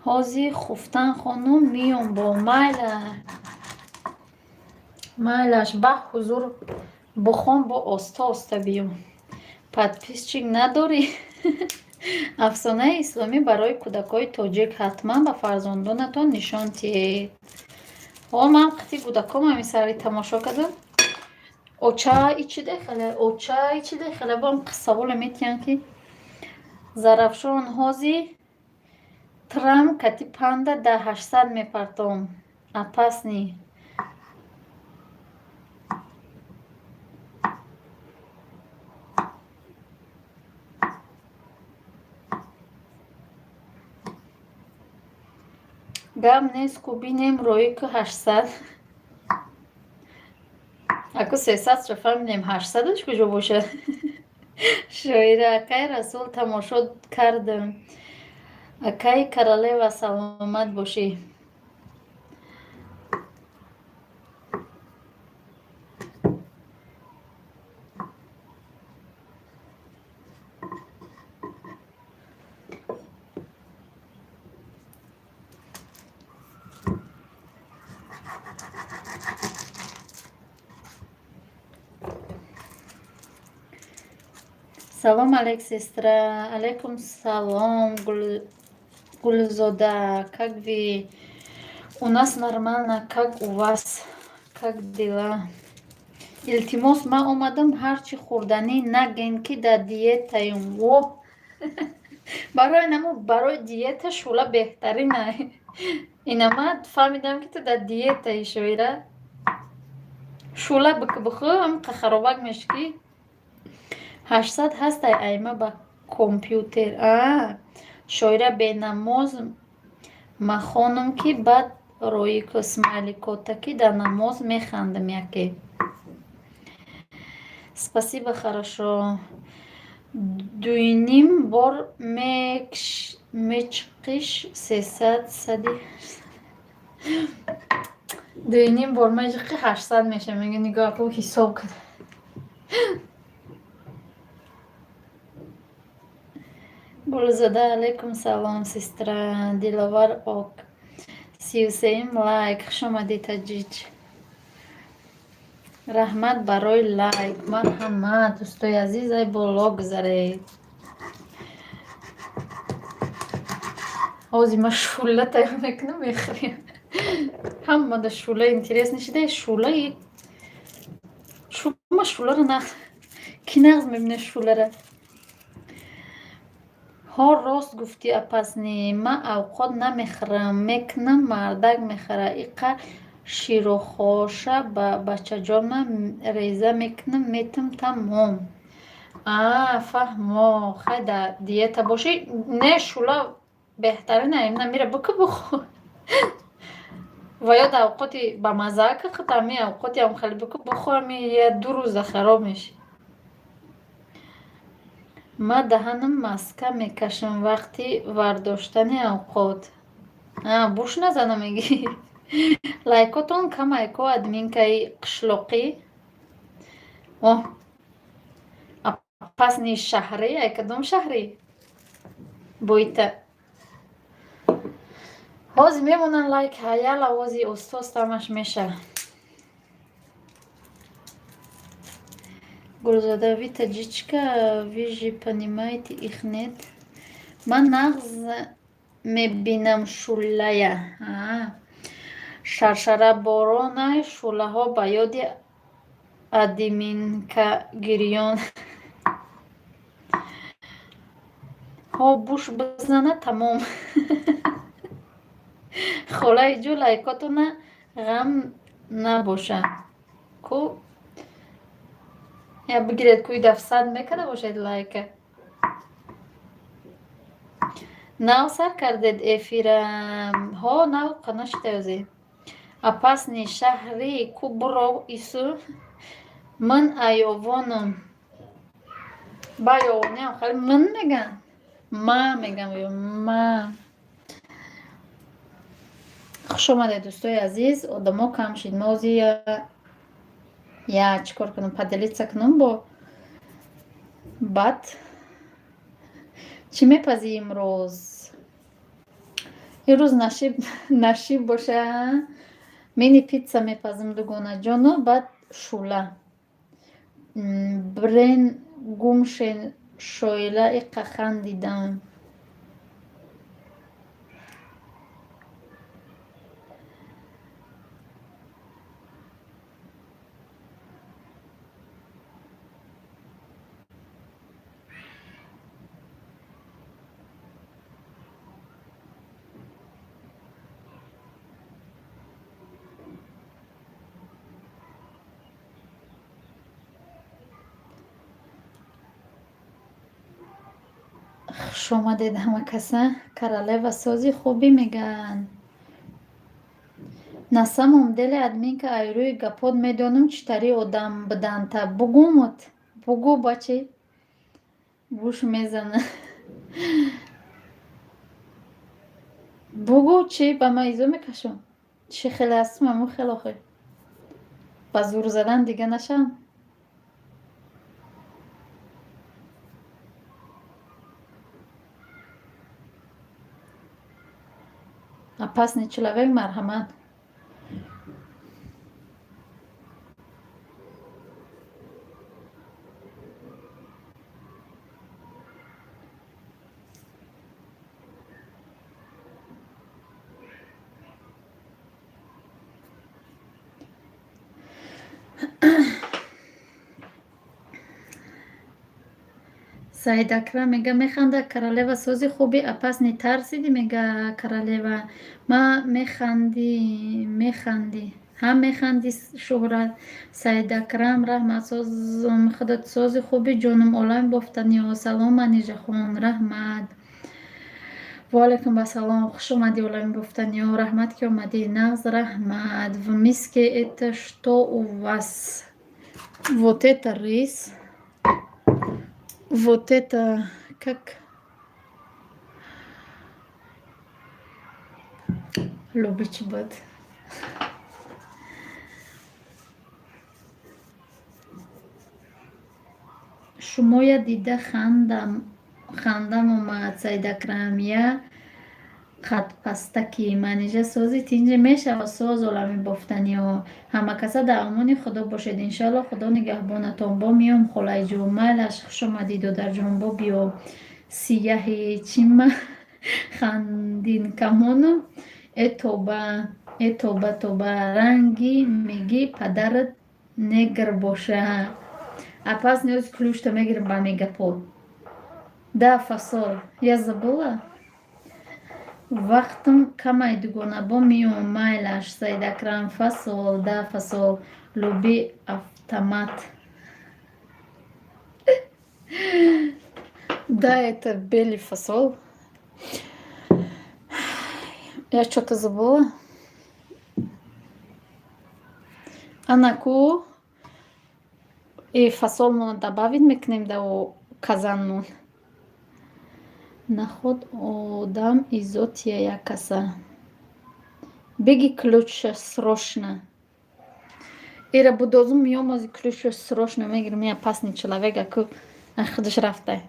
Ҳозир хуфтан хонум, миём бо майла, майлаш, ба ҳузур бухон, бо оста оста биё. Подписчик надорӣ? Афсонаи исломӣ барои кӯдакони тоҷик, ҳатман ба фарзандонатон нишон диҳед. Ҳо, ман қити кӯдаком ҳамин сари тамошо кардам. Оча ичиде хеле, оча ичиде хеле, бом саволе метиҳанд, ки Зарафшон, ҳози трам кати панда да 800 мепартом. Опасный. Гап нест ку, бинем роӣ ку 800. Аку 300-ша фаҳмидем, 800-аш куҷо бошад? Шоира, акай Расул, тамошо кардам. Акаи Королева, саломат бошӣ. Салом алейк, сестра. Алейкум салом, Гулзода. Как вы? У нас нормально, как у вас? Как дела? Илтимос, ман омадам, ҳарчи хӯрданӣ нагӯен, ки дар диетаем. Во! Барои намо, барои диета шӯла беҳтарина. Ина ман фаҳмидам, ки ту дар диетаи, Шоира. Шӯла бихӯ, ҳамқа харобак мешӣ, ки 800 ҳастай айма ба компютер. А Шоира, бенамоз махонам, ки баъд роӣ ку смайликота, ки дар намоз механдам яке. Спасибо, хорошо. Дуюним бор мечқиш 300 сади дуюним бор мечқи 800 меша, мега, нигоҳ ку, ҳисоб кун. Гулзода, алейкум салом, сестра. Диловар ок. 33-юм лайк. Хуш омадӣ, таҷич. Раҳмат барои лайк. Марҳамат, дӯстои азиз, ай боло гузаред. Ҳозир ман шӯла тайёр мекунам, мехӯрем. Ҳамада шӯла интерес нишида, шӯлаи шума, шӯларо нағз ки нағз мебинад шӯлара. Ҳо, рост гуфтӣ, опасный. Ман авқот намехӯрам, мекунам, мардак мехӯрад. Иқа широхоша ба бачаҷонам реза мекунам, метам, тамом. А, фаҳмо, хай, дар диета бошӣ, не, шӯла беҳтарина, намира бикӯ, бихӯр. Ва ё дар авқоти бамаззаа ки худ ҳами авқотиам хеле бикӯ, бихӯр, ҳами я ду рӯза хароб мешӣ. Ман даҳанам маска мекашам вақти вардоштани авқот. А, буш назана мегӣ. Лайкотон камайко, админкаи қишлоқӣ. Оҳ, опасный шаҳрӣ, ай кадом шаҳрӣ? Боита. Ҳозир мемонанд лайк, ҳаяла ози устоз тамаш меша. Гулзода, вы таджичка, вы же понимаете их, нет? Ман нағз мебинам шӯлая. Шаршараборонай шӯлаҳо ба ёди админкагирён. Ҳо, буш бизана, тамом. Холаи ҷӯ, лайкотона ғам набоша. Ку я бигиред, кӯи дафсад мекарда бошед лайка. Нав сар кардед эфира? Ҳо, нав нашида ёзе. Опасный шаҳри ку буро ису. Ман айовонам. Ба айовониам хеле ман меган. Ма мегам ё ма. Хуш омадед, дӯстои азиз. Одамо кам шид. Мо ози я чӣ кор кунам? Поделиться кунам бо баъд. Чӣ мепазӣ имрӯз? Имрӯз нашиб нашиб боша, мини питса мепазам, дугонаҷону, баъд шӯла. Брен гумшен, шоила, иқа хандидам. Хуш омадед ҳама каса. Королева, сози хубӣ мегӯянд. На самом деле, админка, ай рӯи гапот медонам, чӣ тари одам буданта. Бугумут? Бугӯ, бачи. Гӯш мезана. Бугӯ, чӣ ба ман изо мекашон? Чӣ хеле ҳастум, ҳамун хел охир. Ба зур задан дига нашавам. Опасный человек, марҳамат. Саидакрам мега механда королева сози хуби опасный тарсиди мега королева. Ма механдӣ механдӣ ҳам механдӣ Шуҳрат. Саидакрам раҳмат созм худат сози хуби ҷонум олами бофтаниҳо. Салом Манижахон раҳмат. Ваалайкум ассалом хуш омадӣ олами бофтаниҳо раҳмат ки омадӣ нағз раҳмат. В миске это что у вас? Вот это рис. Вот это как лоби чӣ буд? Шумоя дида хандам омад Саидакрам я қадпастакӣ. Манижа сози тинҷе мешавад соз олами бофтаниҳо. Ҳамакаса дар амони Худо бошед иншоалло Худо нигаҳбонатон. Бо миём холаиҷон. Майлаш хуш омадӣ додарҷон бо биё. Сияҳи чима хандинкамону э тоба э тоба тоба ранги мегӣ падарат негр боша. Апас ниёз ключ-то мегирем ба мегапол. Да фасол. Я забыла? Вақтам камай дугона бо миём майлаш Саидакрам фасол да фасол люби автомат. Да, это белый фасол. Я что-то забыла. Анаку и фасолмонро добавить мекунем да казанмон. Наход одам изотия як каса. Беги ключ-ша срочно. Ира будозум миём ози ключ-ша срочно мегирем. Я опасный человек аку худаш рафтай.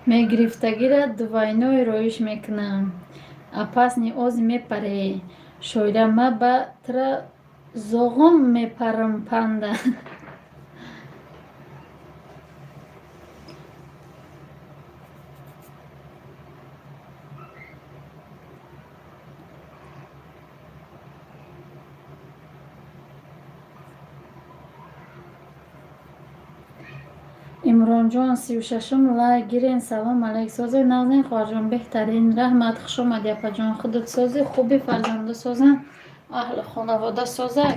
Мегирифтагира двойной роиш мекунам. Опасный ози мепаре. Шоира ма ба тра зоғом мепарам панда. Имронҷон 36-ум лайк гирен. Салом алейк. Сози нағзин хоҳарҷон беҳтарин. Раҳмат хуш омадӣ апаҷон. Худат сози хуби фарзандо созанд. Аҳли хонавода созак.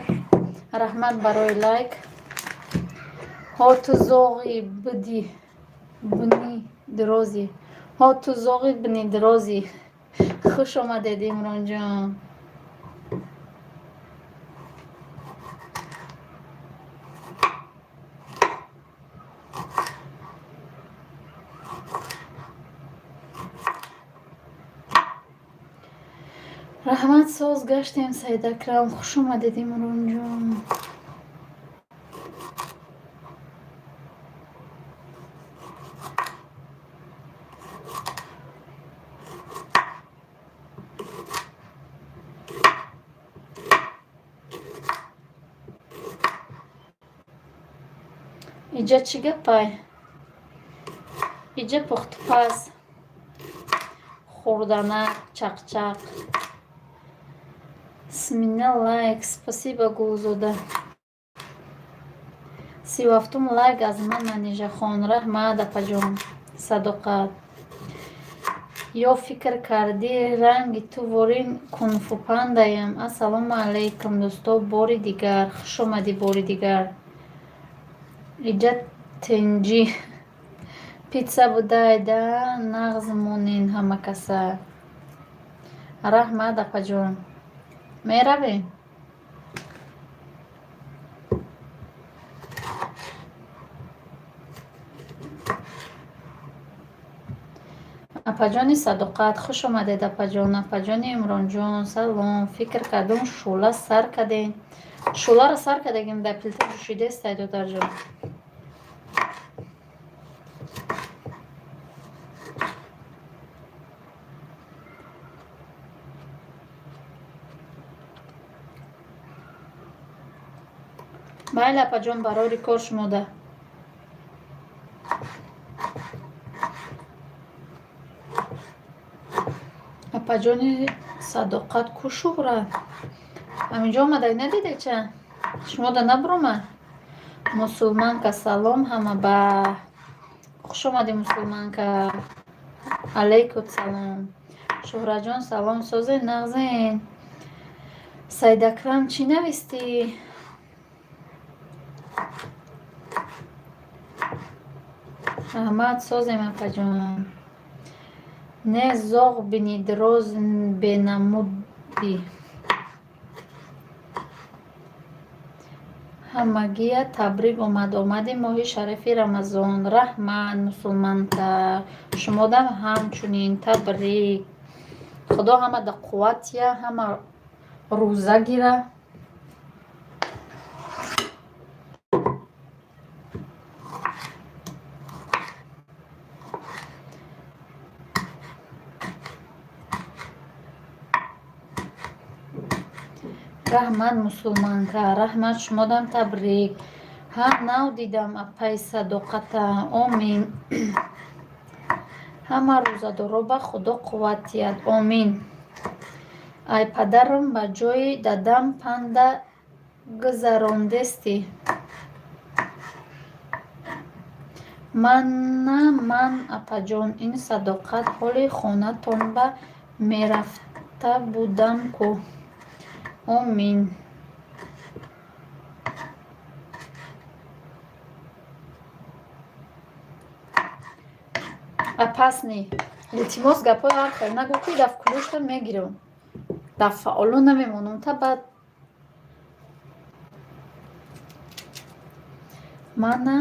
Раҳмат барои лайк. Ҳо ту зоғи биди бини дирозӣ. Ҳо ту зоғи бини дирозӣ. Хуш омадед Имронҷон. Раҳмат соз гаштем Саидакрам. Хуш омадед Имронҷон. Иҷа чӣ гапай? Иҷа пухтупаз, хӯрданак, чақчақ. С меня лайк. Спасибо, Гулзода. 37-ум лайк аз ман Манижахон. Раҳмат апаҷон. Садоқат. Ё фикр кардӣ ранги ту ворин кунфупандаям. Ассалому алайкум дӯсто бори дигар. Хуш омадӣ бори дигар. Иҷа тинҷӣ. Питса будай да нағз монен ҳама каса. Раҳмат апаҷон. Меравем? Апаҷони Садоқат, хуш омадед, апаҷон. Апаҷони Имронҷон, салом. Фикр кардум, шӯла сар кардем. Шӯларо сар кардагим, дар плита ҷӯшидестай, додарҷон. Майли, апаҷон, барори кор шумода. Апаҷони Садоқат, ку Шуҳра? Ҳаминҷо омадай, надиде ча? Шумода набуромад? Мусулманка, салом ҳама ба. Хуш омадӣ, мусулманка. Алейкум салом. Шуҳраҷон, салом, созен, нағзен. Саидакрам, чӣ навистӣ? Раҳмат, созем, апаҷон. Не зоғ бинидроз бенамудӣ. Ҳамагия табрик омад-омади моҳи шарифи Рамазон. Раҳмат, мусулманка. Шумодам ҳамчунин табрик. Худо ҳама да қувват тия, ҳама рӯза гира. Раҳмат, мусулманка, раҳмат, шумодам табрик. Ҳа, нав дидам апаи Садоқата. Омин. Ҳама рӯзадоро ба Худо қувват диҳад. Омин. Ай падарам ба ҷои дадам панда гузарондестӣ. Мана ман, апаҷон, ин Садоқат ҳоли хонатонба мерафта будам ку. Омин. Опасный. Илтимос, гапҳои ҳар хел нагӯ, ки даф кулушта мегирам. Даф фаъоло намемонам та баъд. Мана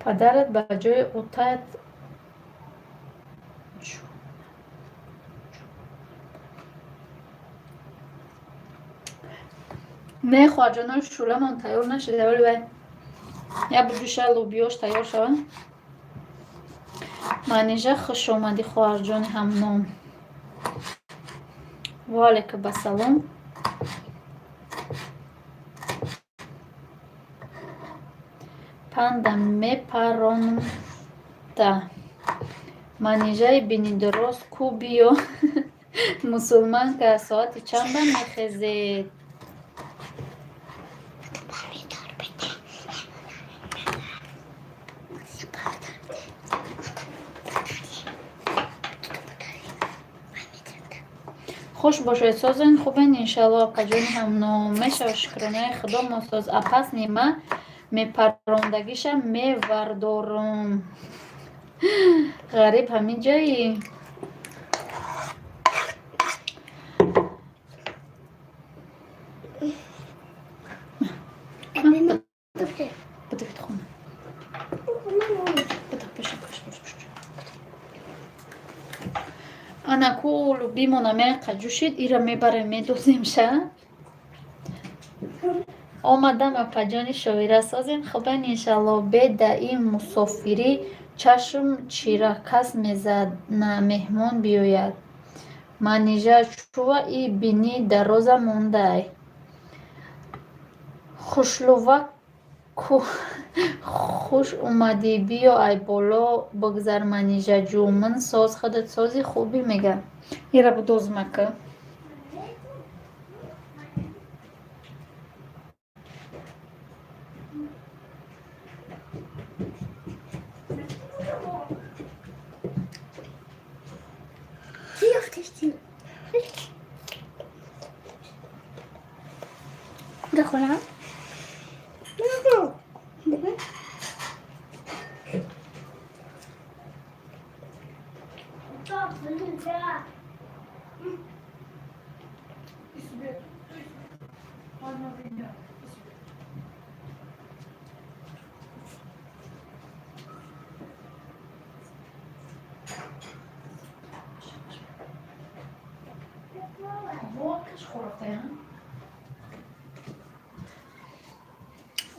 падарат ба ҷои отаят. Не, хоҳарҷоно, шӯламон тайёр нашуда, вале вай як буҷуша лӯбиёш тайёр шавад. Манижа, хуш омадӣ, хоҳарҷони ҳамном. Ва алейкум ассалом. Панда мепаронда. Манижаи бинидороз ку, биё. Мусулманка, соати чанда мехезед? Хуш бошед, созен, хубен, иншалло, апаҷони ҳамном. Мешава, шукронаи Худо, мо соз. Апас нима мепарондагиша мевардорум. Ғариб ҳамин ҷаи? Бидавид хона. Бидав, пеша, пеша, пеша. Ана ку лӯбимона меқа ҷӯшид, ира мебарем, медозем ша. Омадам, апаҷони Шоира, созем, хубен, иншалло. Бедаи мусофирӣ чашм чиракас мезана, меҳмон биёяд. Манижа, чува и бини дароза мондай? Хушлува ку, хуш омадӣ, биё, ай боло бигзар, Манижа ҷумин соз, худат сози, хубӣ, мега. Ира будозмака. بخورم.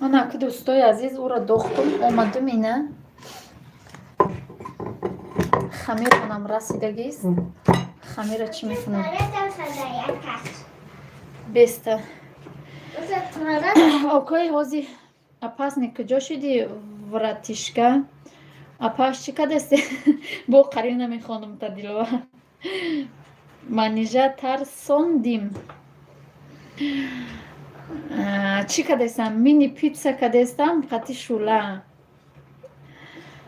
Ана ки, дӯстои азиз, ӯро дохтум, омадум, ина хамиронам расидагист. Хамира чӣ мекунам? Беста окои ҳози опасни куҷо шуди, братишка? Апаш, чӣ кадесте? Бо қариб намехонам та, Дилова. Манижа, тарсондим. Чӣ кадестам? Мини питса кадестам қати шӯла.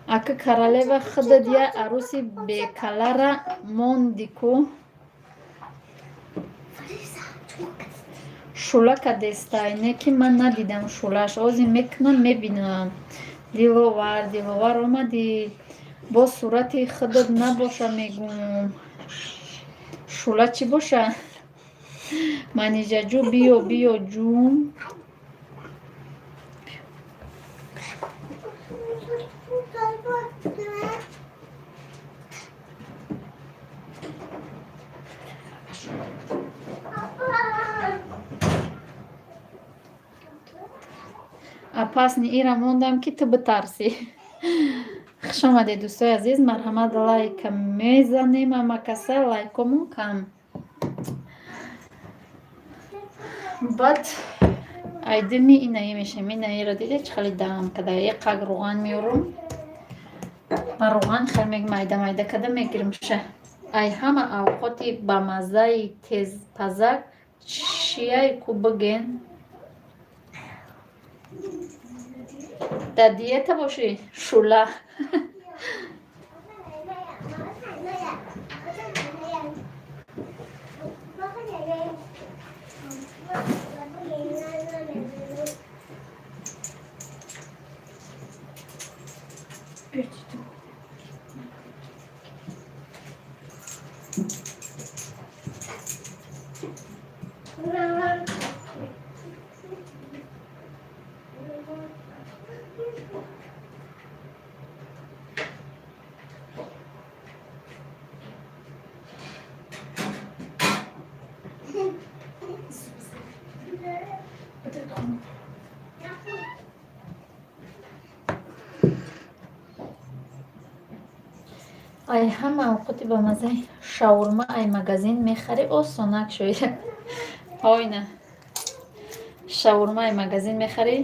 Ака Королева, худат я аруси бекалара монди ку. Шӯла кадестай, не ки ман надидам шӯлаш. Ози мекунам, мебинам. Диловар, Диловар, омадӣ? Боз сурати худат набоша, мегум. Шӯла чӣ боша? Манижаҷӯ, биё, биё, ҷун. Опасни ира мондам, ки ту битарсӣ. Хуш омадед, дӯстои азиз, марҳамат, лайка мезанем. Амакаса лайкомон кам. Баъд айдими инаи мешем. Инаиро дидед, чӣ хеле дам када? Яқак рӯған меорум. Ба рӯған хел майда майда када мегирим ша. Ай ҳама авқоти бамаззаи тезпазак чияй ку, биген? Дар диета бошӣ, шӯла. Ай ҳама авқоти бамаззаи шаурма ай магазин мехарӣ, осонак шоида. Ҳойна, шаурма ай магазин мехарӣ.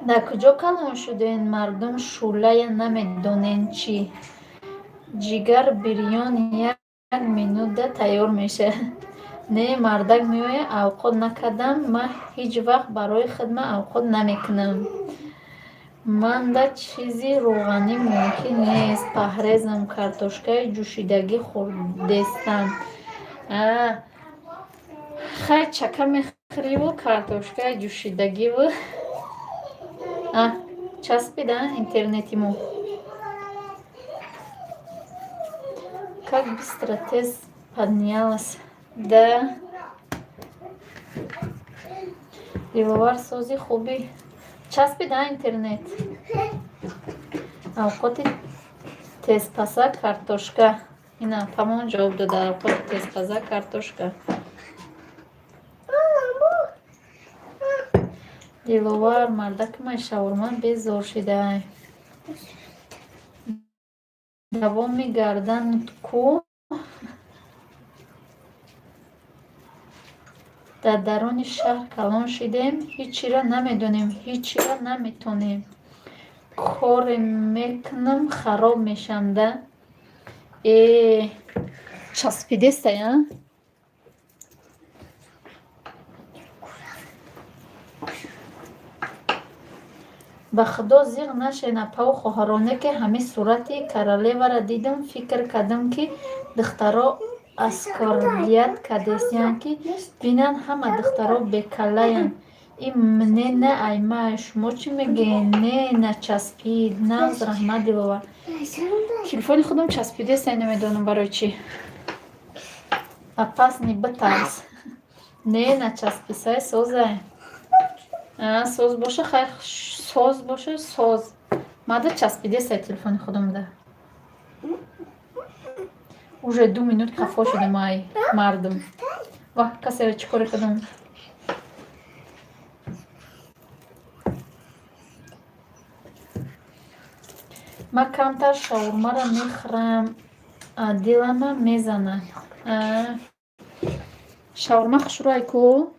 Дар куҷо калон шуден, мардум шӯлая намедонен чӣ? Ҷигар бирён як минутда тайёр мешавад. Не, мардак меояд, авқот накардам, ман ҳеҷ вақт барои хидмат авқот намекунам. Манда чизи рӯғанӣ мумкин нест, паҳрезам, картошкаи ҷӯшидагӣ хӯрдестам. Хай, чака мехӯриву картошкаи ҷӯшидагиву. Часпида интернети мо. Как быстро тез поднялась. Да. Диловар, сози хубӣ. Часпида интернет. Авқоти тезпаза картошка. Ина памон ҷавоб дода: авқоти тезпаза картошка. Диловар, мардакмай шаурма безор шидай. Давоми гардан ку. Дар даруни шаҳр калон шидем, ҳечира намедонем, ҳечира наметонем. Коре мекунам, хароб мешам да. Э, часпидестай, а? Ба худо, зиғ нашен, апаву хоҳароне, ки ҳамин сурати королеваро дидам, фикр кардам, ки духтаро оскорблять кардесиянд, ки бинанд, ҳама духтаро бекаллаянд. Ин мне на аймай, шумо чӣ мегӯед? Не, начаспид. Нағз, раҳмат, Диловар. Телефони худам часпидеста, намедонам барои чӣ. Опасный, битарс. Не, начасписай, созай. Соз боша, хайр, соз боша, соз. Мада часпидестай телефони худамда. Уже 2 минут хафо шудам, ай мардум. Ва, касеро чӣ коре кардам? Ман камтар шаурмаро мехӯрам, дилама мезанад. Шаурма хушрӯай ку?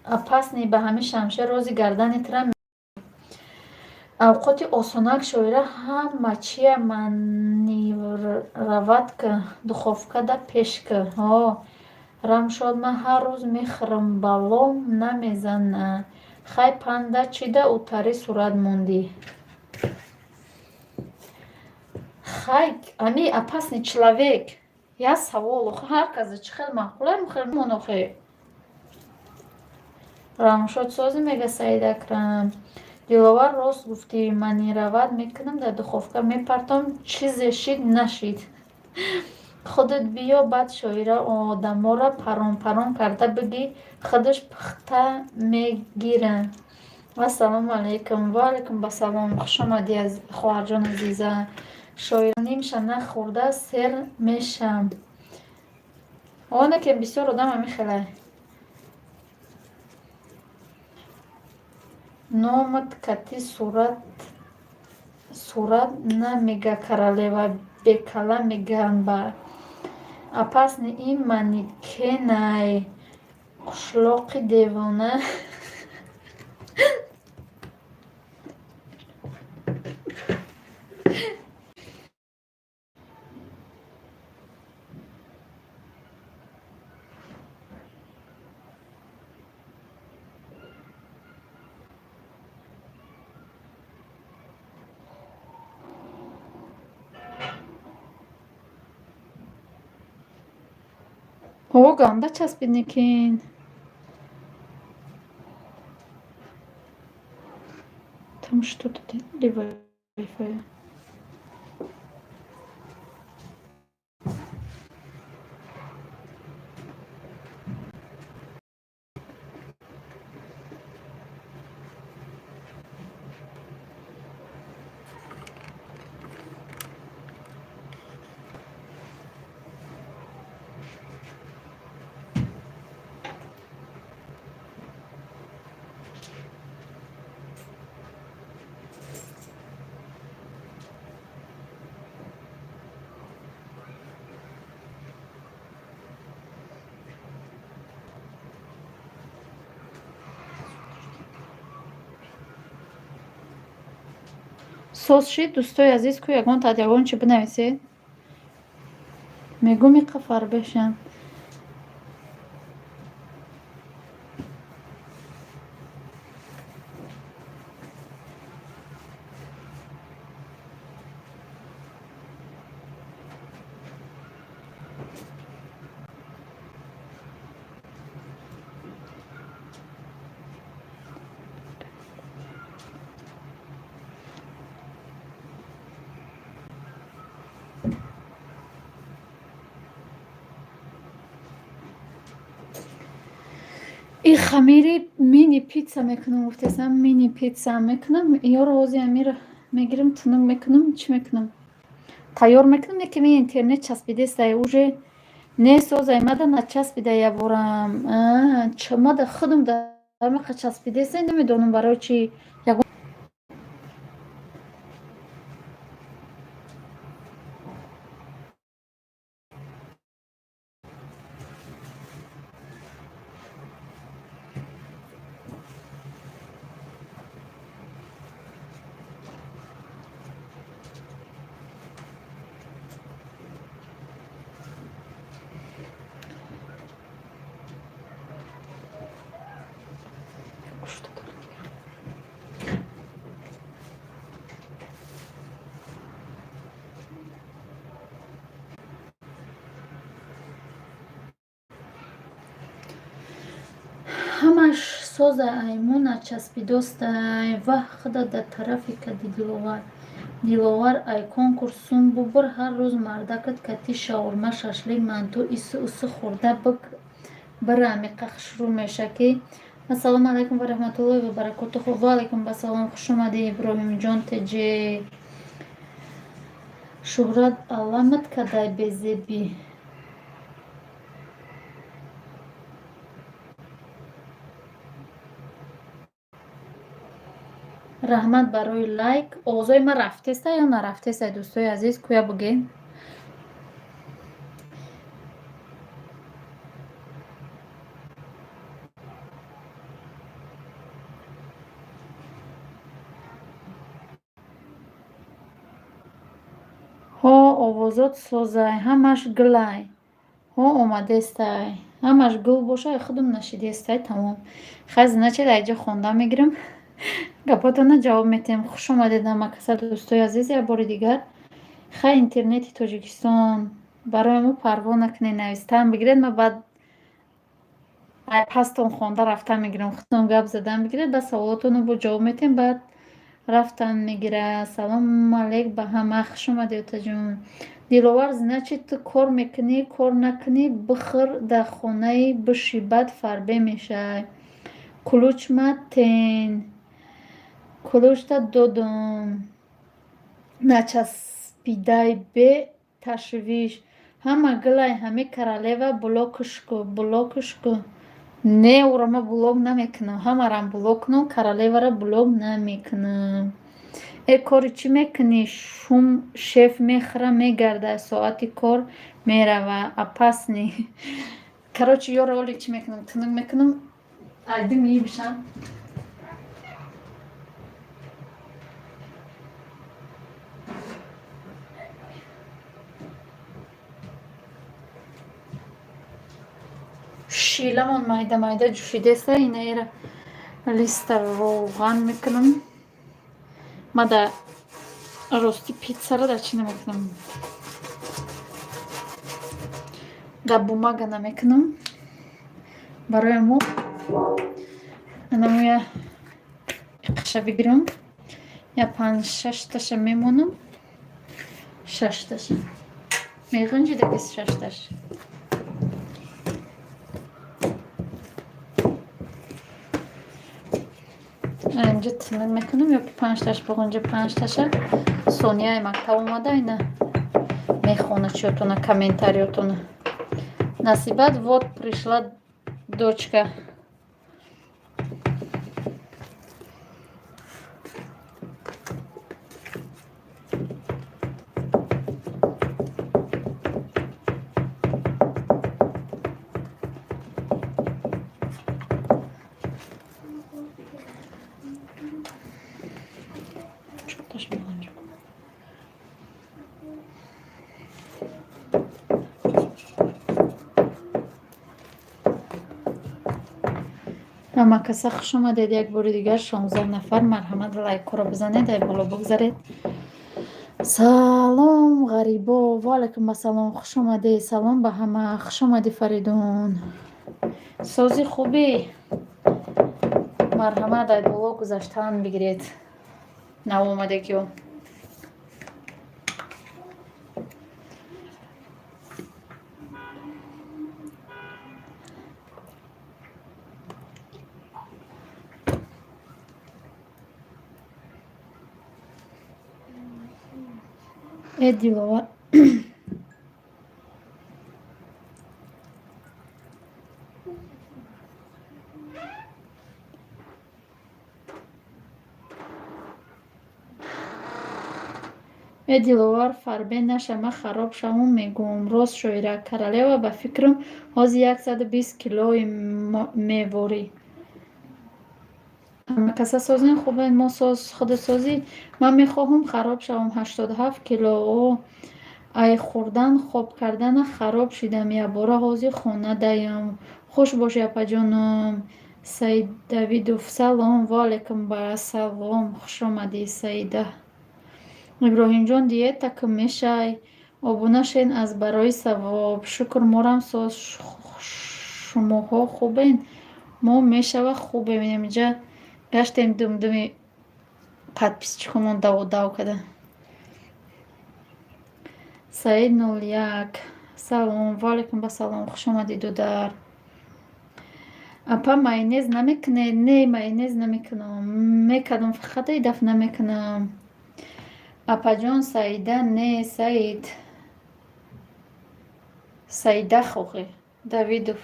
Опасный, ба ҳамин шамшер рози гардани тира. Авқоти осонак, Шоира, ҳама чия маневровать ка, духовкада пеш ка. Ҳо, Рамшод, ман ҳар рӯз мехӯрам, балом намезана. Хай, панда чида утари сурат мондӣ? Хай, ами опасный человек. Як савол, ҳар кас чӣ хел маъқулай, хел мон охе. Рамшод созӣ, мега Саид Акрам. Диловар, рост гуфтӣ, маневровать мекунам, дар духовка мепартом, чизе шид нашид. Худат биё, баъд Шоира одаморо парон парон карда бигӣ, худаш пухта мегира. Ассалому алайкум. Ва алайкум басалом. Хушомадӣ, хоҳарҷон азиза. Шоира, нимша нахӯрда сер мешам. Оне ки бисёр одам ҳамин. Номат кати сурат намега, королева бекала меган ба. Опасный, ин манекенай қишлоқи девона. Ҳо, ганда часпид, некин. Там что-то делали вай-фай. Соз шид, дӯстои азиз, ку ягон тад ягон чи бинависед. Мегӯм, иқа фарбешам. И хамири мини питса мекунам, гуфтесам, мини питса мекунам. Ёро ҳози амир мегирам, тунук мекунам, чӣ мекунам, тайёр мекунам. Неки ми интернет часпидестай, уже несозай, мада начаспида яборам, мада худам дамақа часпидестай, намедонам барои чӣ. Ҳамаш соза айму начаспидостай. Ваҳ, худа дар тарафи кади Диловар. Диловар, ай конкурс сум бубур, ҳар рӯз мардакат кати шаурма, шашлик, манту, ису усу хӯрда бира, амиқа хушрӯ меша ки. Ассалому алайкум ва раҳматуллоҳи ва баракотуху. Ва алайкум ассалом, хуш омадӣ, Иброҳимҷон теҷе. Шӯҳрат аламат кадай безебӣ. Раҳмат барои лайк. Овозои ман рафтеста ё нарафтеста, дӯстои азиз, кӯя бугед. Ҳо, овозот созай, ҳамаш гулай. Ҳо, омадестай. Ҳамаш гул бошай, худум нашидестай, тамом. Хай, значит, айҷа хонда мегирам. Гапотона ҷавоб метиҳем. Хуш омадед ҳама каса, дӯстои азиз, як бори дигар. Хай, интернети Тоҷикистон барои мо парво накунед, навистан бигиред, ман баъд ай пастон хонда рафтан мегирам. Худтон гап задан бигиред, баъд саволотонро бо ҷавоб метиҳем, баъд рафтан мегирад. Салому алейк ба ҳама, хуш омадӣ, отаҷон. Диловар, значит, ту кор мекунӣ, кор накунӣ, бихӯр, дар хонаи биши, баъд фарбе мешавӣ. Кулучма тен. Кулучта додум. Начаспидай бе ташвиш. Ҳама гулай, ҳами королева блокш ку, блокш ку. Не, ӯро ман блок намекунам. Ҳамарам блок кунам, королеваро блок намекунам. Э, кори чӣ мекунӣ? Шум шеф мехӯра, мегарда, соати кор мерава. Опасный. Короче, ёро оли чӣ мекунам? Тунук мекунам. Айди мебишам. Шиламон майда майда ҷӯшидеста, инаира листа равған мекунам. Ма да рости питсаро дар чӣ намекунам? Дар бумага намекунам. Барои мо анамоя иқша бигирам. Я панҷ шашташа мемонам. Шашташа. Меғинҷидаги шашташ. Инҷа тинак мекунам ё ки панҷташ буғинҷа, панҷташа. Сонияи мактаб омада, ина мехона чиётона, комментариётона. Насибат, вот пришла дочка. Чорташ меғинҷа. Ҳама каса хуш омадед як бори дигар, 16 нафар, марҳамат, лайкҳоро бизанед, ай боло бигзаред. Салом, ғарибо, ва алайкум ассалом, хуш омадед. Салом ба ҳама, хуш омадӣ, Фаридун. Сози хубӣ? Марҳамат, ай боло гузаштан бигиред. Навомадагиҳо. Э, Диловар. Э, Диловар, фарбе наша, ман хароб шавум, мегӯм. Рост, шоира. Королева, ба фикрам, ҳозир 120 килои меворӣ. Ҳама каса созен, хубен, мо соз, худсозӣ. Ман мехоҳам хароб шавам, 87 кило. О, ай хӯрдан, хоб кардана хароб шидам, якбора ҳозир хонадаям. Хуш бошӣ, апаҷоном. Саид Давидов, салом, ва алайкум ассалом, хуш омадӣ, Саида. Иброҳимҷон, диета кун мешай. Обуна шен аз барои савоб. Шукр, морам соз, шумоҳо хубен? Мо мешава хубем, инамиҷа гаштем думдуми подписчикомон даводав када. Саид 01 салом, ваалайкум басалом, хушомадӣ дудар. Апа, майонез намекунед? Не, майонез намекунам. Мекардам, фақат ин дафъ намекунам. Апаҷон, Саида не, Саид. Саида хохе. Давидов.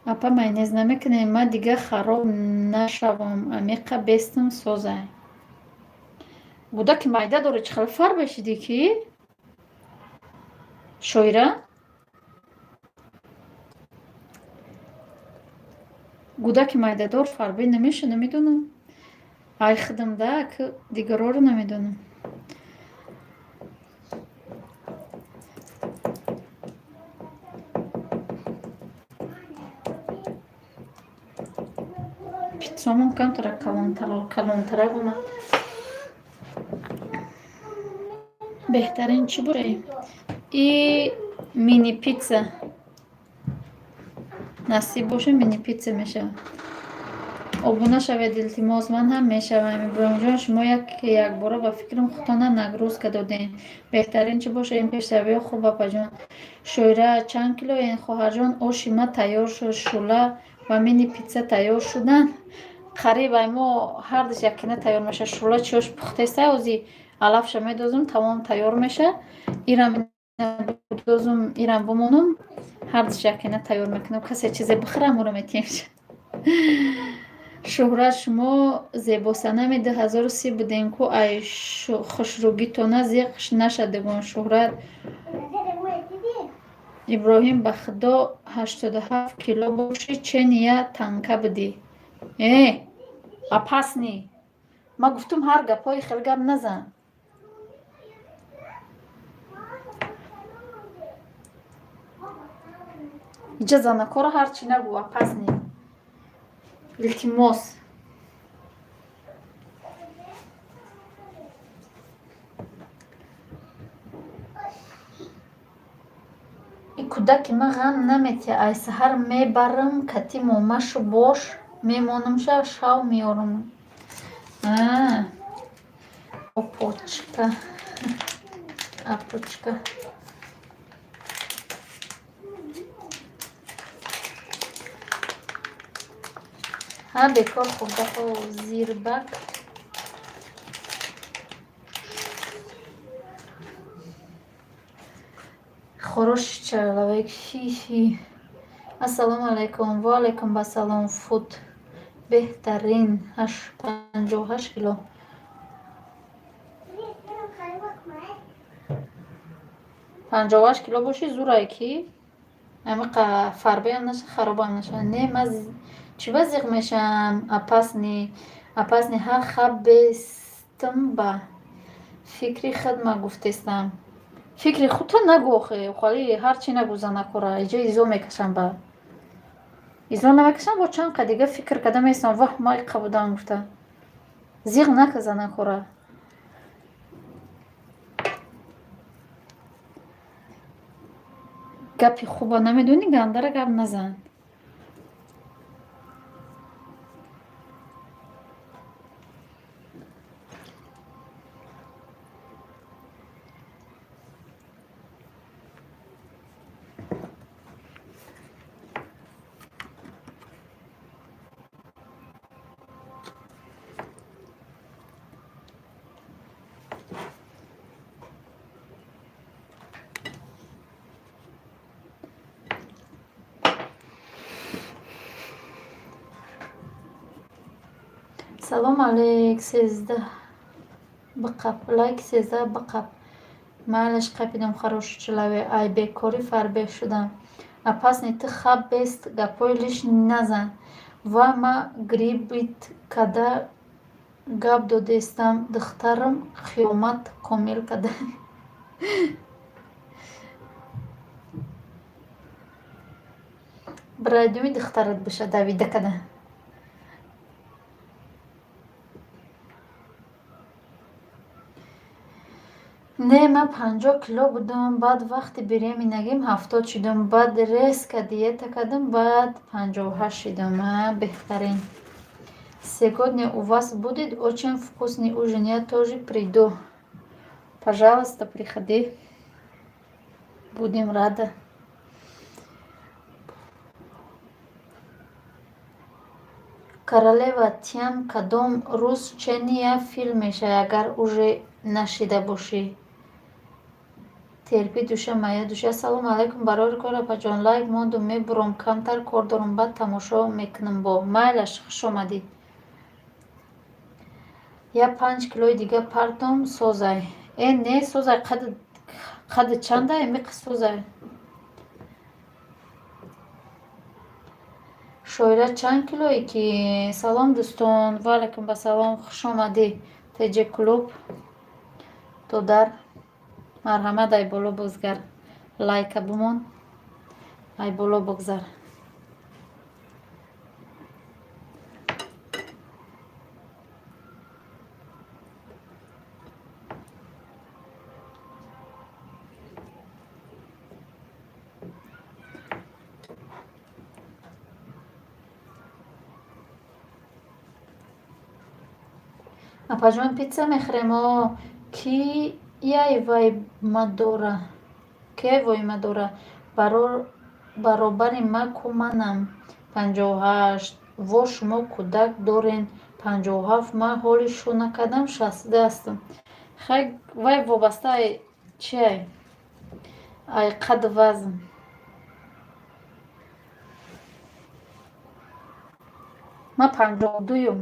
Апа, майонез намекунем, ман дига хароб нашавам, амиқа бестам созай. Буда ки майда дорӣ, чӣ хел фар бешидӣ ки? Шоира? Гудаки майдадор фарбе намеша, намедонам. Ай худам да, ки дигароро намедонам. Питсомон камтара калонтарак омад. Беҳтарин чӣ бошад? И мини питса. Насиб боша, мини питса мешавад. Обуна шавед, илтимос, ман ҳам мешавам. Иброҳимҷон, шумо якбора ба фикрам худтона нагрузка додем. Беҳтарин чӣ бошад? Ин пешравиҳо хуб, апаҷон. Шоира, чанд килоен? Хоҳарҷон, оши ма тайёр шуд, шӯла ва мини питса тайёр шуданд. Қариб ай мо ҳардуш яккина тайёр мешавад. Шӯла чиёш пухтеста, ози алафша медозум, тамом тайёр мешавад. Ирам будозум, ирам бимонум, ҳардуш яккина тайёр мекунам. Касе чизе бихӯра, аморо метиҳем. Шӯҳрат, шумо зебосанами 2030 будем ку, ай хушрӯгитона зиқ нашадегон. Шӯҳрат Иброҳим, ба худо 87 кило бошӣ, чения танка будӣ. Э, опасный. Ма гуфтум, ҳар гапҳои хел гап назан. Иҷа занакоро ҳарчи нагӯ, опасный. Илтимос. И кӯдаки ман ғам наметиҳад, ай саҳар мебарам кати момашу бош мемонамша, шав меорам. Опочка. Апочка. Ҳа, бекор хӯрдаҳо зирбак. Хороший человек, фи-фи. Ассалому алайкум. Ва алайкум басалом. Фуд. Беҳтарин. 58 кило. 58 кило бошӣ, зурае ки? Амиқа фарбеам наша, харобам наша. Не, ма чӣ ба зиқ мешавам? Опасный. Опасный ҳа, хаб бестам ба. Фикри худ ма гуфтестам. Фикри худта нагӯ охе, холи ҳарчи нагӯ занакора, иҷа изо мекашам ба. Изо намекашам, бо чанд қа дига фикр карда меистам, ваҳ, ма иқа будам гуфта. Зиқ нака занакора. Гапи хуба намедонӣ, гандара гап назан. Салом алейк, 13 биқап, лайк 13 биқап. Майлаш, қапидам, хороший человек. Ай бекорӣ фарбеҳ шудам. Опасный, ту хаб бест, гапҳои лишний назан. Ва ма грибит када гап додестам, духтарам қиёмат комил када. Бирайдуми духтарат боша давида када. Не, ман 50 кило будам, баъд вақти беременагим 70 шудам, баъд резко диета кардам, баъд 58 шудам. А, беҳтарин. Сегодня у вас будет очень вкусный ужин, я тоже приду. Пожалуйста, приходи. Будем рады. Королева тиям кадом рӯз чения филм мешавад, агар уже нашида бошӣ? Терпи душа, моя душа. Ассалому алайкум, барори кор, апаҷон. Лайк мондум, мебуром, камтар кор дорам, баъд тамошо мекунам бо. Майлаш, хуш омадӣ. Я 5 килои дига партом, созай. Э, не, созай, қадди чандай, миқи созай. Шоира, чанд килое ки? Салом, дӯстон, ва алайкум ассалом, хуш омадӣ. Тҷ клуб, додар, марҳамат, ай боло бозгар. Лайка бимон, ай боло бигзар. Апаҷон, питса мехӯрем? О, кияй вай ма дора? Кияй вой ма дора? Баробари ма ку манам 58. Во, шумо кӯдак дорен, 57, ман ҳоли шу накардам, 62 ҳастам. Хай, вай вобаста ай чиай? Ай қадду вазн. Ман 52-юм,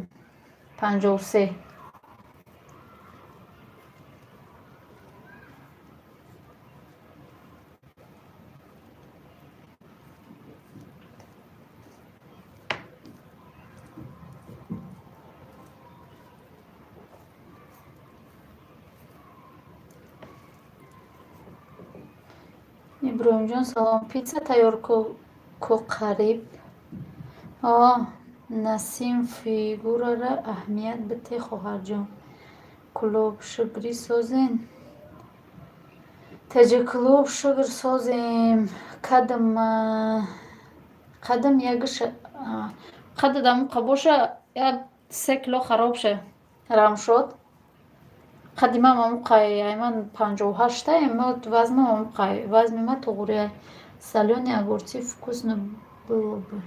53. Иброҳимҷон, салом. Питса тайёр ку қариб. О, Насим, фигурара аҳамият бите, хоҳарҷон. Клуб, шукрӣ, созен? Тҷ клуб, шукр, созем. Қадам ягша қадда дамуқа боша, як 3 кило хароб ша. Рамшод. Қадди ман мамуқай, ай ман 58-таем, вазнам мамуқай, вазни ман туғрия. Солёные огурцы вкусно было бы.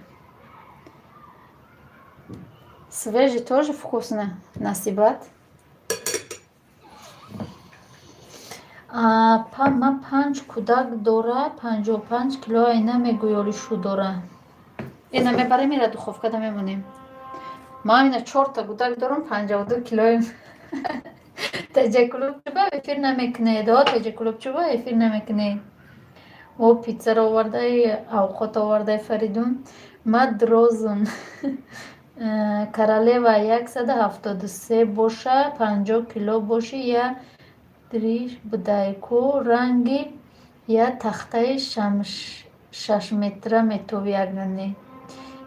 Свежий тоже вкусно, Насибат. Апа, ман панҷ кӯдак дора, 55 кило, ай намегӯй оли шу дора. Ина мебарем, ира духовкада мемонем. Ман ина чорта кӯдак дорам, 52 килоем. Тҷ клуб, чӯба эфир намекунед? О, Тҷ клуб, чӯба эфир намекунед? О, питсаро овардаи, авқот овардаи Фаридун. Ма дрозум. Королева, 173 боша, 50 кило бошӣ, я дриш будай ку, ранги я тахтаи шашметра метовӣ агар не.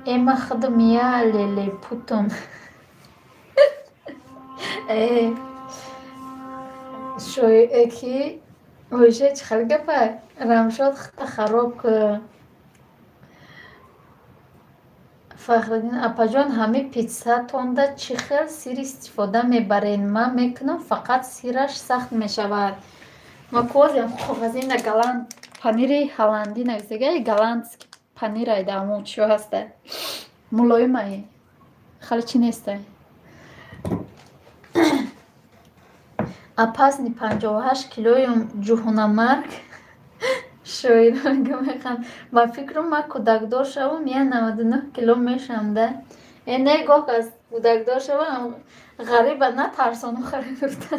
Э, ман худам я лелепутам. Э, ки Оиша, чӣ хел гапай? Рамшод, худта хароб ку. Фахриддин, апаҷон, ҳамин питсатонда чӣ хел сир истифода мебаред? Ман мекунам, фақат сираш сахт мешавад. Ма козиам коғазина голланд панири ҳолландӣ нависага, голландский панирай, дамо чиё ҳаста. Мулоимай. Хеле чӣ нестай. Опасный 58 килоюм, ҷуҳунамарг. Шоира механд. Ба фикрам, ман кӯдакдор шавам, я 99 кило мешавам да. Э, не, гоҳ кас кӯдакдор шавам, ғариба натарсонам, харе гуфта.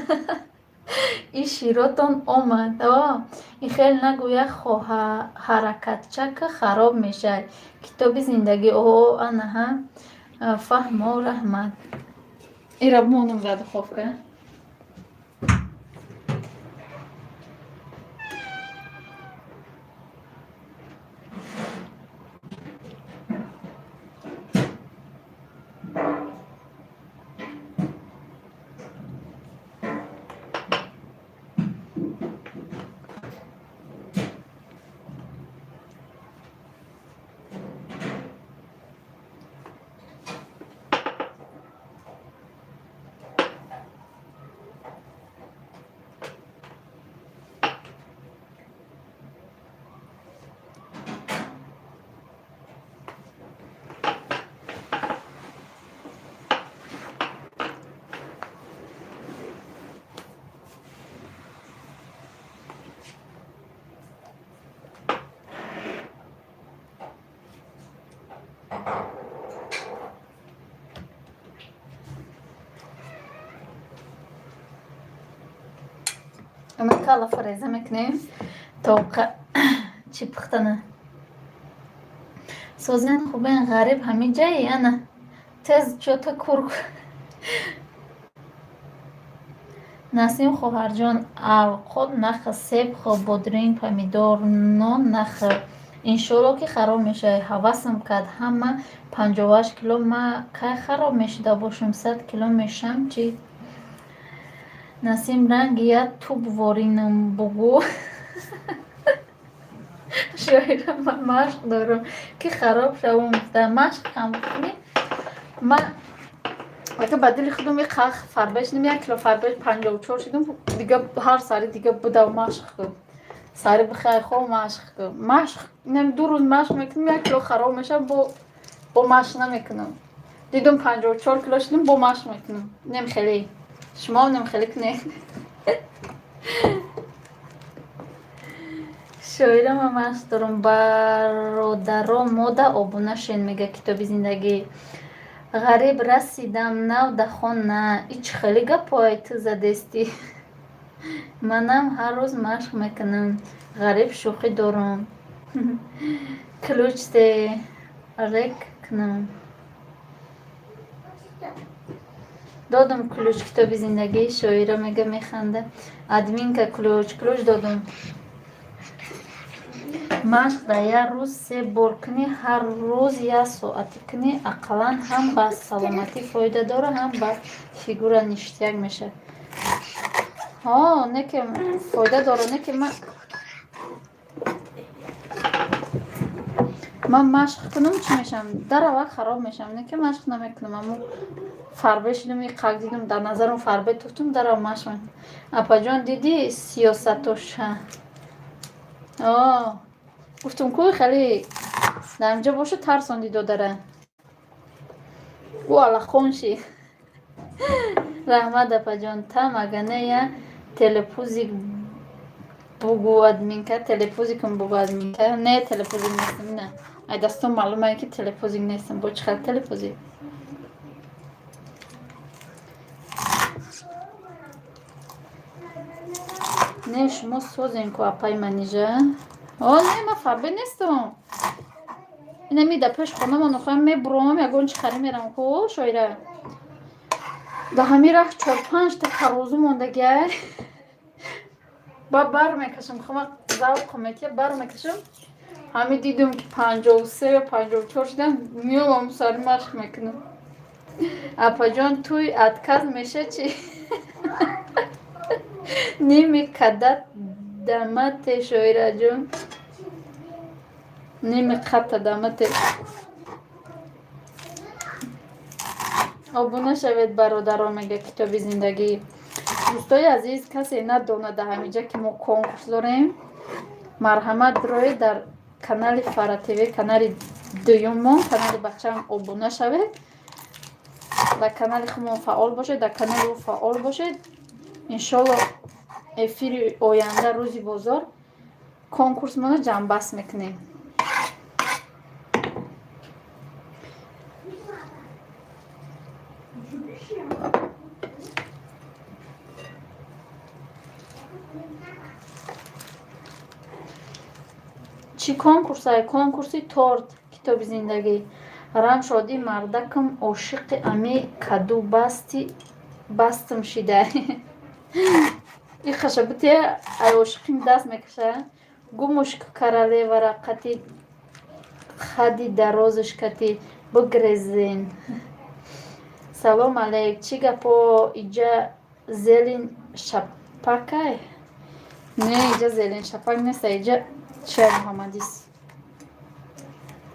И широтон омад. О, ин хел нагӯ, як ҳаракатчака хароб мешавад. Китоби зиндагӣ. О, ана ҳа. Фаҳмо, раҳмат. Ира бимонам дар духовка. Алаф алафа реза мекунем то чӣ пухтана. Созен, хубен, ғариб ҳамин ҷаи, ана тез чота кур. Насим хоҳарҷон, авқот нахӯр, себ хӯр, бодринг, помидор, нон нахӯр. Иншоалло ки хароб мешавӣ. Ҳавасам кард, ҳама 58 кило, ма кай хароб мешуда бошам, 100 кило мешам чӣ? Насим ранги як туб воринам бугӯ. Шоира, ман машқ дорам ки хароб шавам гуфта. Машқ кам кунӣ. Ма ака ба дили худам иқах фарбе шудам, 1 кило фарбе, 54 шудам, дига ҳар сари дига будав машқ кун. Сари бихай хо машқ кун. Машқ инам 2 рӯз машқ мекунам, 1 кило хароб мешавам, бо машқ намекунам. Дидум 54 кило шудам, бо машқ мекунам. Нем хеле. Шумоам нем хеле кунед. Шоира, ман машқ дорам. Бародаро, мода обуна шен, мега китоби зиндагӣ. Ғариб расидам нав да хона. Ич хеле гапҳое ту задестӣ. Манам ҳар рӯз машқ мекунам. Ғариб, шӯхӣ дорам. Ключ те рек кунам. Додам ключ китоби зиндагӣ. Шоира мега механда. Админка ключ, ключ додам. Машқ дар як рӯз се бор кунӣ, ҳар рӯз як соатӣ кунӣ, ақаллан ҳам ба саломатӣ фоида дорад, ҳам ба фигура ништяк мешавад. Ҳо, не ки фоида дорад, не ки ман машқ кунам чӣ мешавам? Дар аввал хароб мешавам, не ки машқ намекунам, аммо фарбе шудам, иқак дидум, дар назарам фарбе туфтум, дарав машқ мекунам. Апаҷон, дидӣ сиёсатоша? О, гуфтум ку хеле дар инҷо бошу тарсонди додара. Ӯ аллахон ши. Раҳмат, апаҷон, там агане я телепузик бугу админка, телепузикум бугу админка. Не, телепузик нестам, ина. Ай дастон маълум ае ки телепузик нестам. Бо чӣ хел телепузик? Не, шумо созен ку, апаи Манижа. О, не, ман фарбе нестам. Инами дар пеш хонамон охоям мебуром, ягон чӣ харӣ мерам ку, шоира. Дар ҳамин раҳ чор панҷта тарозу мондагиай. Ба бар мекашам, хума завқу метия бар мекашам. Ҳамин дидум ки 53 ё 54 шудам, меомам сари машқ мекунам. Апаҷон, туй отказ меша чӣ? Ними кадат дамате, шоираҷон. Ними қата дамате. Обуна шавед, бародарон, мега китоби зиндагӣ. Дӯстои азиз, касе надонад дар ҳаминҷа ки мо конкурс дорем, марҳамат роед дар канали Фара ТВ, канали дуюммон, канали бачаам обуна шавед. Дар канали худмон фаъол бошед, дар канали ӯ фаъол бошед. Иншолло эфири оянда рӯзи бозор конкурсмонро ҷамъбаст мекунем. Чӣ конкурсае? Конкурси торт, китоби зиндагӣ. Рамшодӣ мардакам ошиқи ами каду басти бастам шида. Ихаша бите ай ошиқим даст мекаша. Гумуш королевара қати хади дарозаш кати бигрезен. Салом алейк, чӣ гапо, иҷа зелин шапакай? Не, иҷа зелин шапак нест, иҷа чия Муҳаммадис.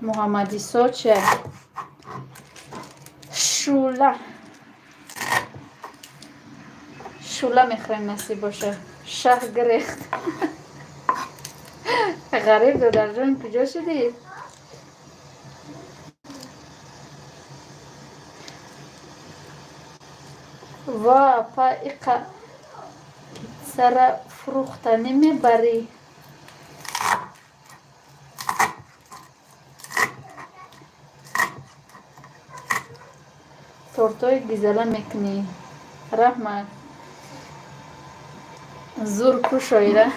Муҳаммадисо чия? Шӯла. Шӯла мехӯрем, насиб боша. Шаҳ гирехт. Ғариб додарҷон, куҷо шудӣ? Ва апа, иқа сара фурӯхтанӣ мебарӣ? Тортҳои гизала мекунӣ. Раҳмат. Зур кушоира.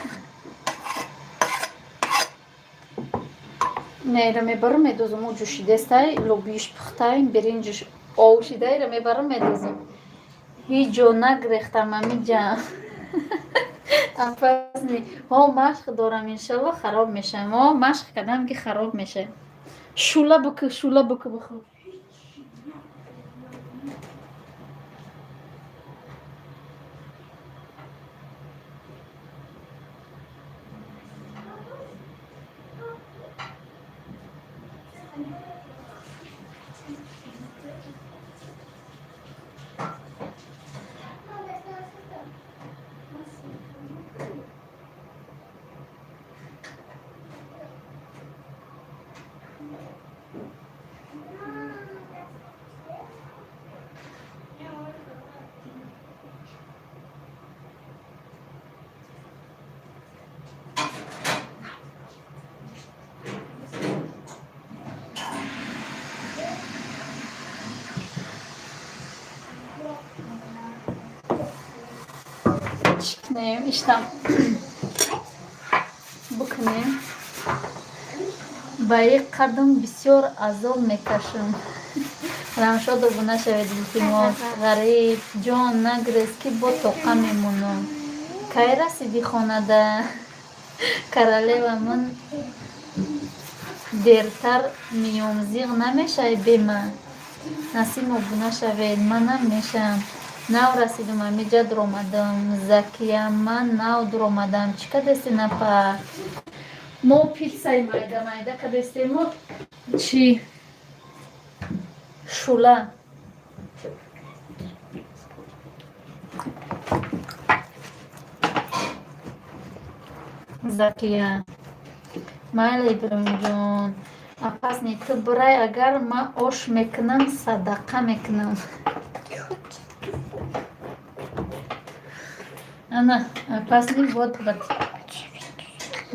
Нера мебарам, медозам, у ҷӯшидестай, лобииш пухтай, биринҷиш ов шидаира мебарам, медозам. Ҳеҷ ҷо нагрехтам, амиҷа. Опасный. Ҳо, машқ дорам, иншалло хароб мешавам. О, машқ кардам ки хароб мешавам. Шӯла бикӯ, шӯла бикӯ, бихӯр. Чӣ кунем? Иштам бикунем. Ба ин қадам бисёр азоб мекашам. Рамшод, обуна шавед, илтимос. Ғариб ҷон, нагрез, ки бо тоқа мемонам. Кай расидӣ хонада? Королева, ман дертар меём, зиғ намешавӣ бе ман? Насим, обуна шавед, манам мешавам. Нав расидум, амиҷа дуромадам. Закия, ман нав дуромадам. Чӣ кардасти, нафар? Мо питсаи майда майда кардастему чӣ, шӯла. Закия, майли, Иброҳимҷон. Опасный, ту бирай, агар ман ош мекунам, садақа мекунам. Ана, опасный, вот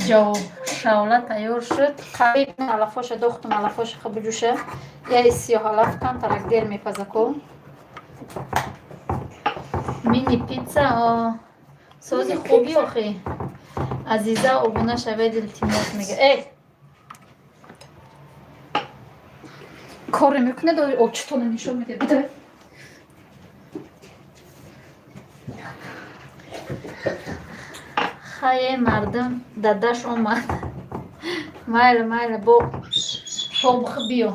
ҷавоб. Шавла тайёр шуд. Қариб алафоша дохтум, алафоша хабиҷуша. Яи сиёҳалаф камтарак дер мепаза ку. Мини пицца сози хуби охи. Азиза, обуна шавед, илтимос, мега. Э, коре мекунед, очитона нишон медиҳад. Бида. Хае, мардум, дадаш омад. Майли, майли, бо тобх биё.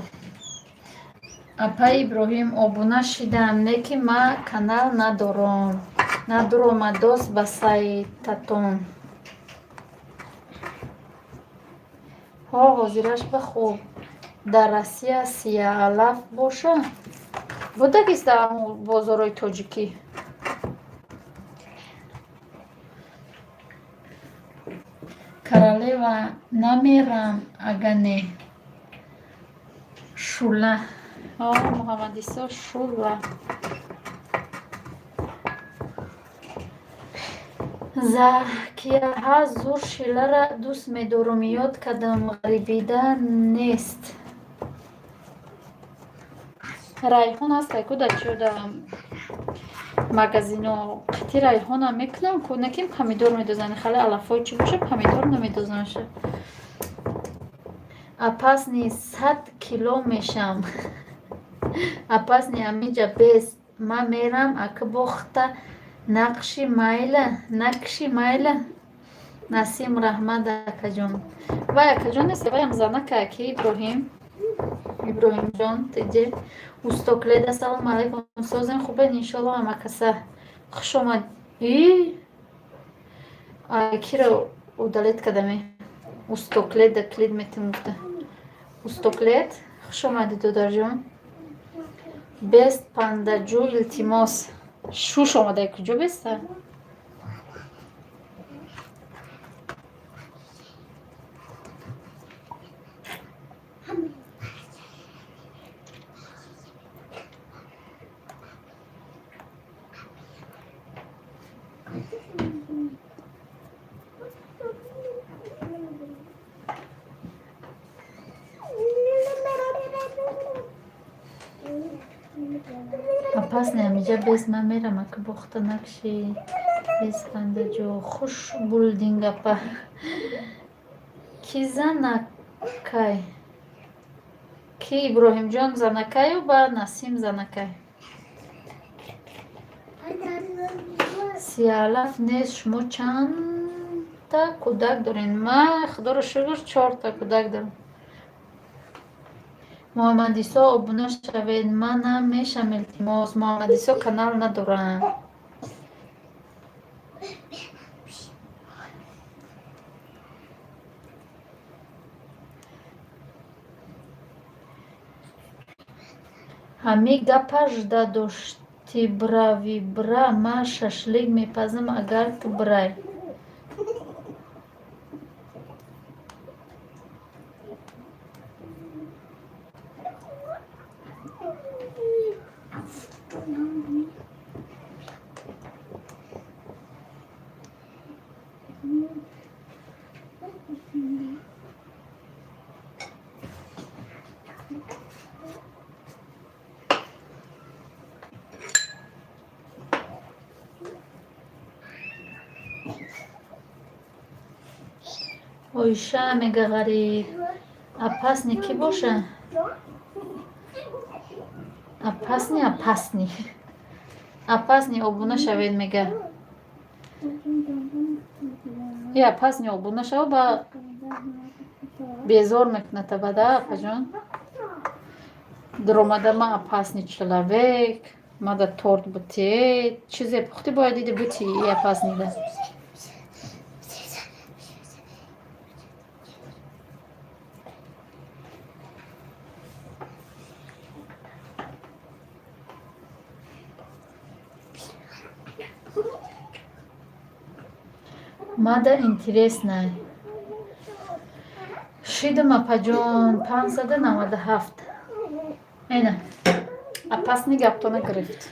Апаи Иброҳим, обуна шидам, не ки ман канал надорам. Надуромадост ба сайтатон. Ҳо, ҳозираш ба хуб. Дар Россия сияалаф боша? Будагист дар бозорҳои тоҷикӣ. Королева, намерам, ага не. Шула. О, Муҳаммадисо, шула. Закияҳа, зур шилара дӯст медорум, ёд кардам, ғарибида нест. Райҳон ҳастай ку дар чиё, дар магазино қити райҳонам мекунам ку, не ки помидор медозанд, хеле алафҳои чӣ боша, помидор намедозанша. Опасный, 100 кило мешам. Опасный, амиҷа бес, ман мерам, ака бохта нақши майла, накши майла. Насим, раҳмат, акаҷон. Вай акаҷон нест, ваям занака, ки Иброҳим. Иброҳимҷон, тиҷе. Устокледа, салом алайкум. Созем, хубед, иншолло, ҳамакаса. Хуш омад. И киро удалить кардаме? Устокледа клид метим гуфта. Устоклед, хуш омадӣ, додарҷон. Бест пандаҷӯ, илтимос. Шуш омадай, куҷо беста? Опасный, амиҷа бес, ман мерам, ака бохта накши. Без пандаҷо хуш булдинг апа. Ки занакай? Ки Иброҳимҷон занакаю ба Насим занакай? Сиялаф нест. Шумо чандта кӯдак доред? Ман, худоро шукр, чорта кӯдак дорам. Муҳаммадисо, обуна шавед, манам мешам, илтимос. Муҳаммадисо канал надорам. Ҳами гапа жда дошти брави бра, ман шашлик мепазам, агар ту брай. Оиша мега ғариб. Опасный кӣ боша? Опасный, опасный. Опасный, обуна шавед, мега. И опасный обуна шава, ба безор мекунад табада, апаҷон. Дуромада ма опасный человек, мада торт бутед, чизе пухти бояд диди бути и опасный да. Мада интересно. Шидам, апаҷон, 597. Эна. Опасный гаптона гирифт.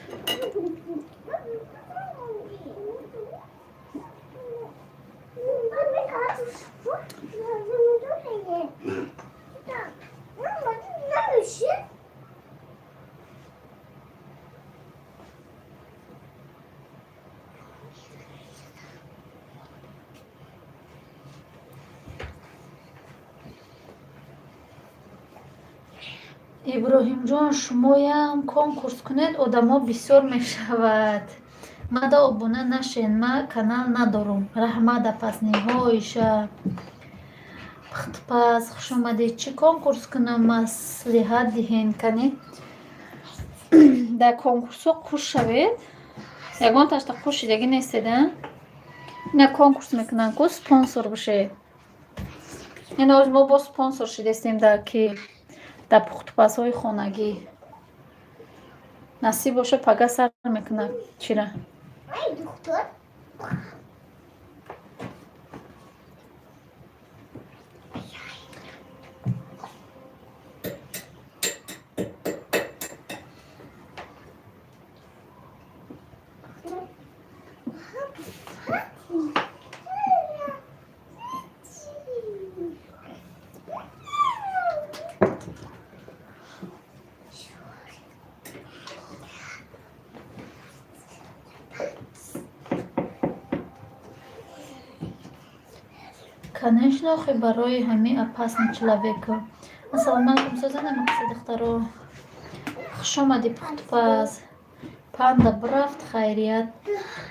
Иброҳимҷон, шумоям конкурс кунед, одамо бисёр мешавад. Мада обуна нашен, ма канал надорум. Раҳмат, опасный. Ҳоиша. Пухтпаз, хушомадед. Чӣ конкурс кунам, маслиҳат диҳен кани? Дар конкурсҳо қуш шавед. Ягон ташта қушидагӣ нестед, а? Ина конкурс мекунанд ку, спонсор бошед. Ина оз мо бо спонсор шидастем дар ки дар пухтупазҳои хонагӣ. Насиб боша, пага сар мекунад чира. Конечно, охи барои ҳамин опасный человеку. Ассалому алайкум, созана мақса духтаро. Хушомадӣ, пухтупаз. Панда бирафт, хайрият.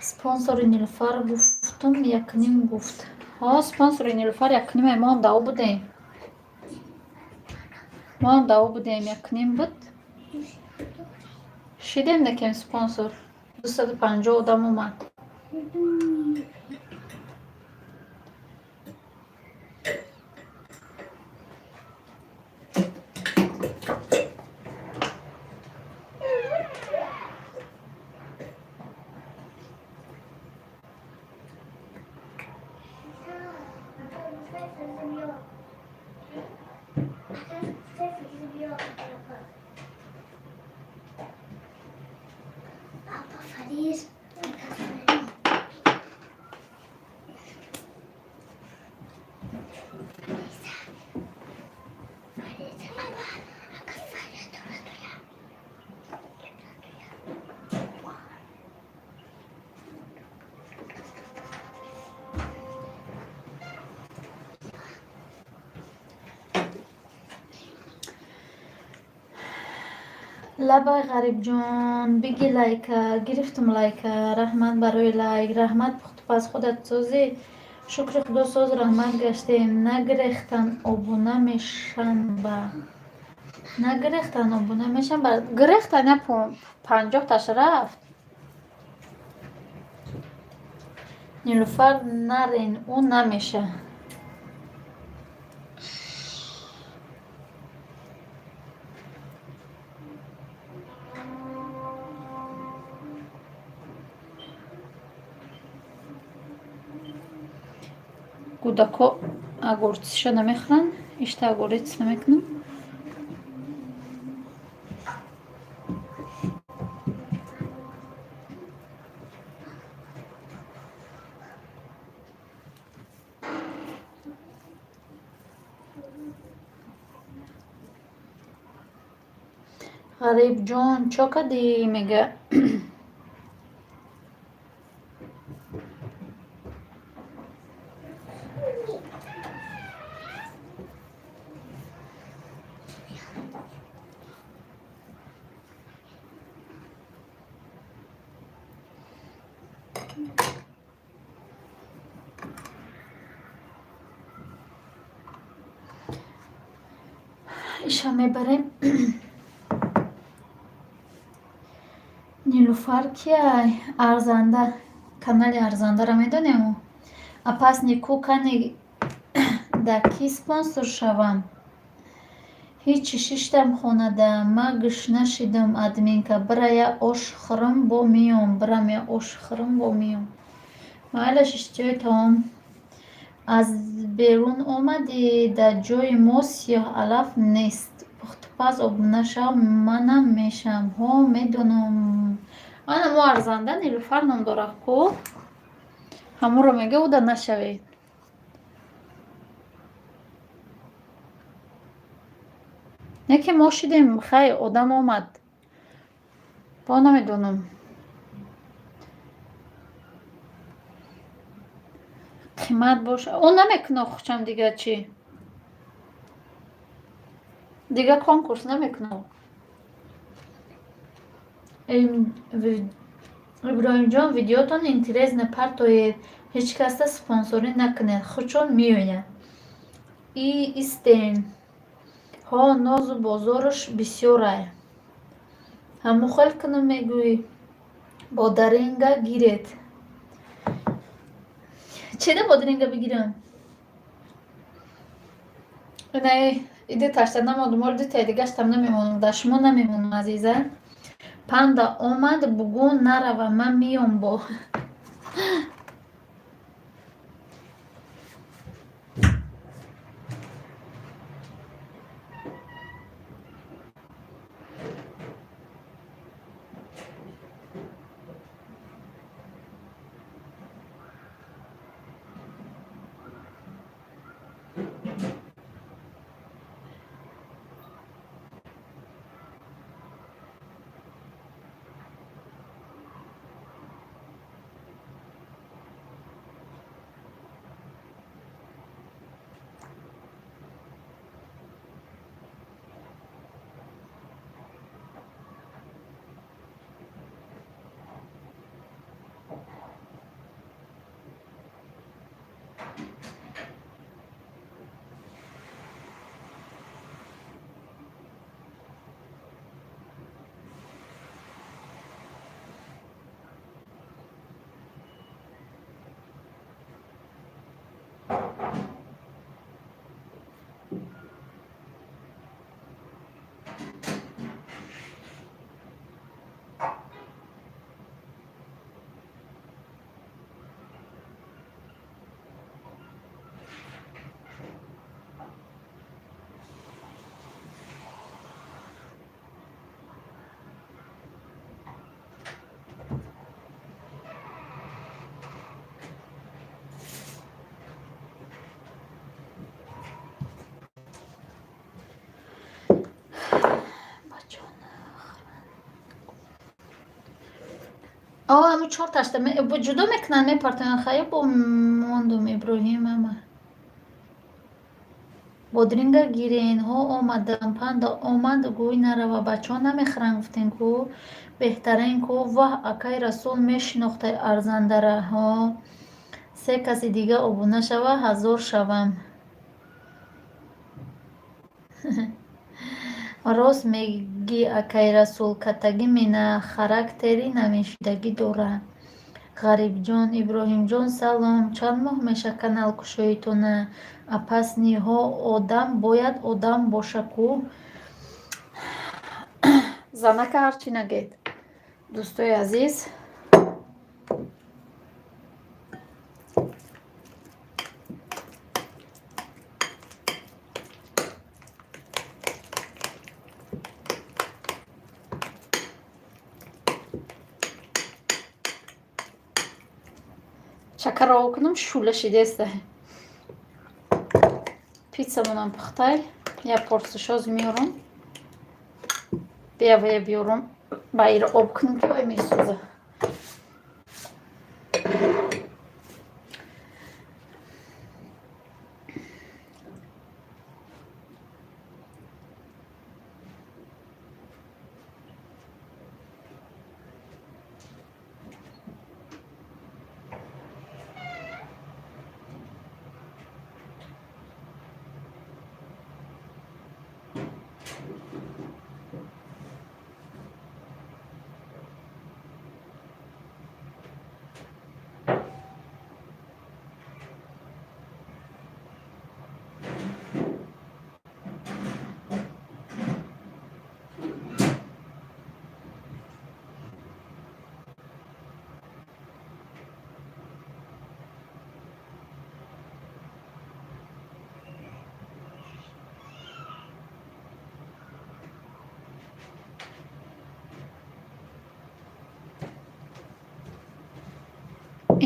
Спонсори Нилуфар гуфтум, якним гуфт. Ҳо, спонсори Нилуфар якним, мо ҳам дао будем. Мо ҳам дао будем, якним буд. Шидем накем спонсор. 250 одам омад. Лабай, Ғарибҷон, биги лайка гирифтум, лайка. Раҳмат барои лайк, раҳмат. Пухтупаз, худат созӣ? Шукри Худо, соз, раҳмат. Гаштем. Нагирехтан, обуна мешанба, нагирехтан, обуна мешанба. Гирехтан, я 50-таш рафт. Нилуфар, нарен, ӯ намеша. Кӯдако огурцша намехӯранд, ишта огурец намекунам. Ғарибҷон, чо кардӣ, мега. Иша мебарем. Нилуфар кияй? Арзанда, канали Арзандаро медонем. Апас нику кани, да кӣ спонсор шавам? Ҳичи, шиштам хонада. Ма гушна шидам, админка. Бира, я ош хӯрам, бо меом. Бирам, я ош хӯрам, бо меом. Майлаш, иштиҳои таом. Аз берун омадӣ, дар ҷои мо сиёҳалаф нест. Пухтупаз, обуна шав, манам мешавам. Ҳо, медонам. Ана мо Арзанда Нилуфар ном дорад ку, ҳамонро мега, уда нашавед. Не ки мо шидем, хай, одам омад, бо намедонам, қимат боша, ӯ намекуна. Хучам дига чӣ, дига конкурс намекуна. Иброҳимҷон, видеотон интересно, партоед. Ҳеҷ касда спонсорӣ накунед, худшон меоянд. И истем. Ҳо, нозу бозоруш бисёрай. Ҳамун хел кунам, мегӯӣ, бодаринга гиред. Чеда бодринга бигирам? Инаи иди ташта намондум, оли дитаи дигаштам намемонам, дар шумо намемонам, азиза. Панда омад, бугӯ нарава, ман миём бо. О, ҳамун чорташта ҷудо мекунанд, мепартоянд. Хая, бо мондум, Иброҳим ама. Бодринга гирен, ҳо омадам, панда омад, гӯй нарава, бачаҳо намехӯранд, гуфтем ку, беҳтарин ку, ваҳ, акай Расул мешинохтай арзандара, ҳо. Се каси дига обуна шава, 1000 шавам. Рост мегӣ, акай Расул, катагӣ мена, характери намешидагӣ дора. Ғарибҷон, Иброҳимҷон, салом. Чанд моҳ меша канал кушоитона? Апасниҳо одам бояд одам боша ку. Занака ҳарчи нагед. Дӯстои азиз, шакарро кунам, шӯла шидеста. Питсамонам пухтай, як порсишоз меёрам. Биявая биёрам, ба ира об кунам, ки ой месӯза.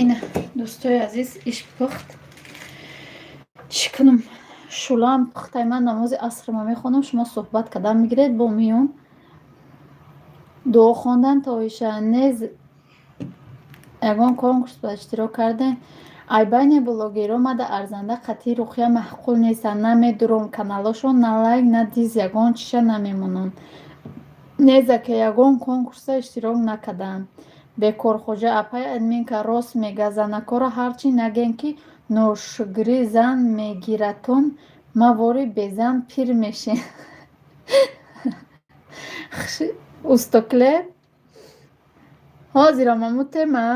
Ина, дӯстои азиз, иш пухт. Чӣ кунам? Шӯлаам пухтай, ман намози асрма мехонам, шумо суҳбат кардан мегиред, бо миён. Дуо хондан тоиша нез ягон конкурс ба иштирок кардем. Айбайни блогеро мада арзанда қатъи рухия маъқул нестанд. Намедурам каналошон, на лайк, на диз, ягон чиша намемонанд. Неза ки ягон конкурса иштирок накардаам. Бекорхоҷа апай админка рост мега, занакоро ҳарчи нагем ки ношукрӣ зан мегиратон, мавори безан пир мешем. Устокле? Ҳозирам аму тема,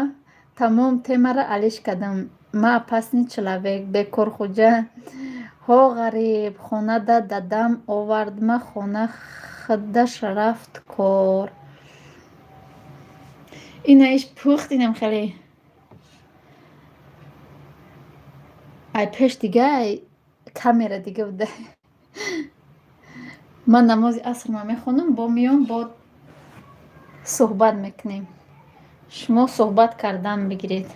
тамом темара алиш кардам. Ма опасный человек, Бекорхоҷа. Ҳо ғариб, хонада дадам овардма хона, худаш рафт кор. Ина иш пухт, инам хеле. Ай пеш дига, ай камера дига буда. Ман намози асрма мехонам, бо миён бо суҳбат мекунем. Шумо суҳбат кардан бигиред.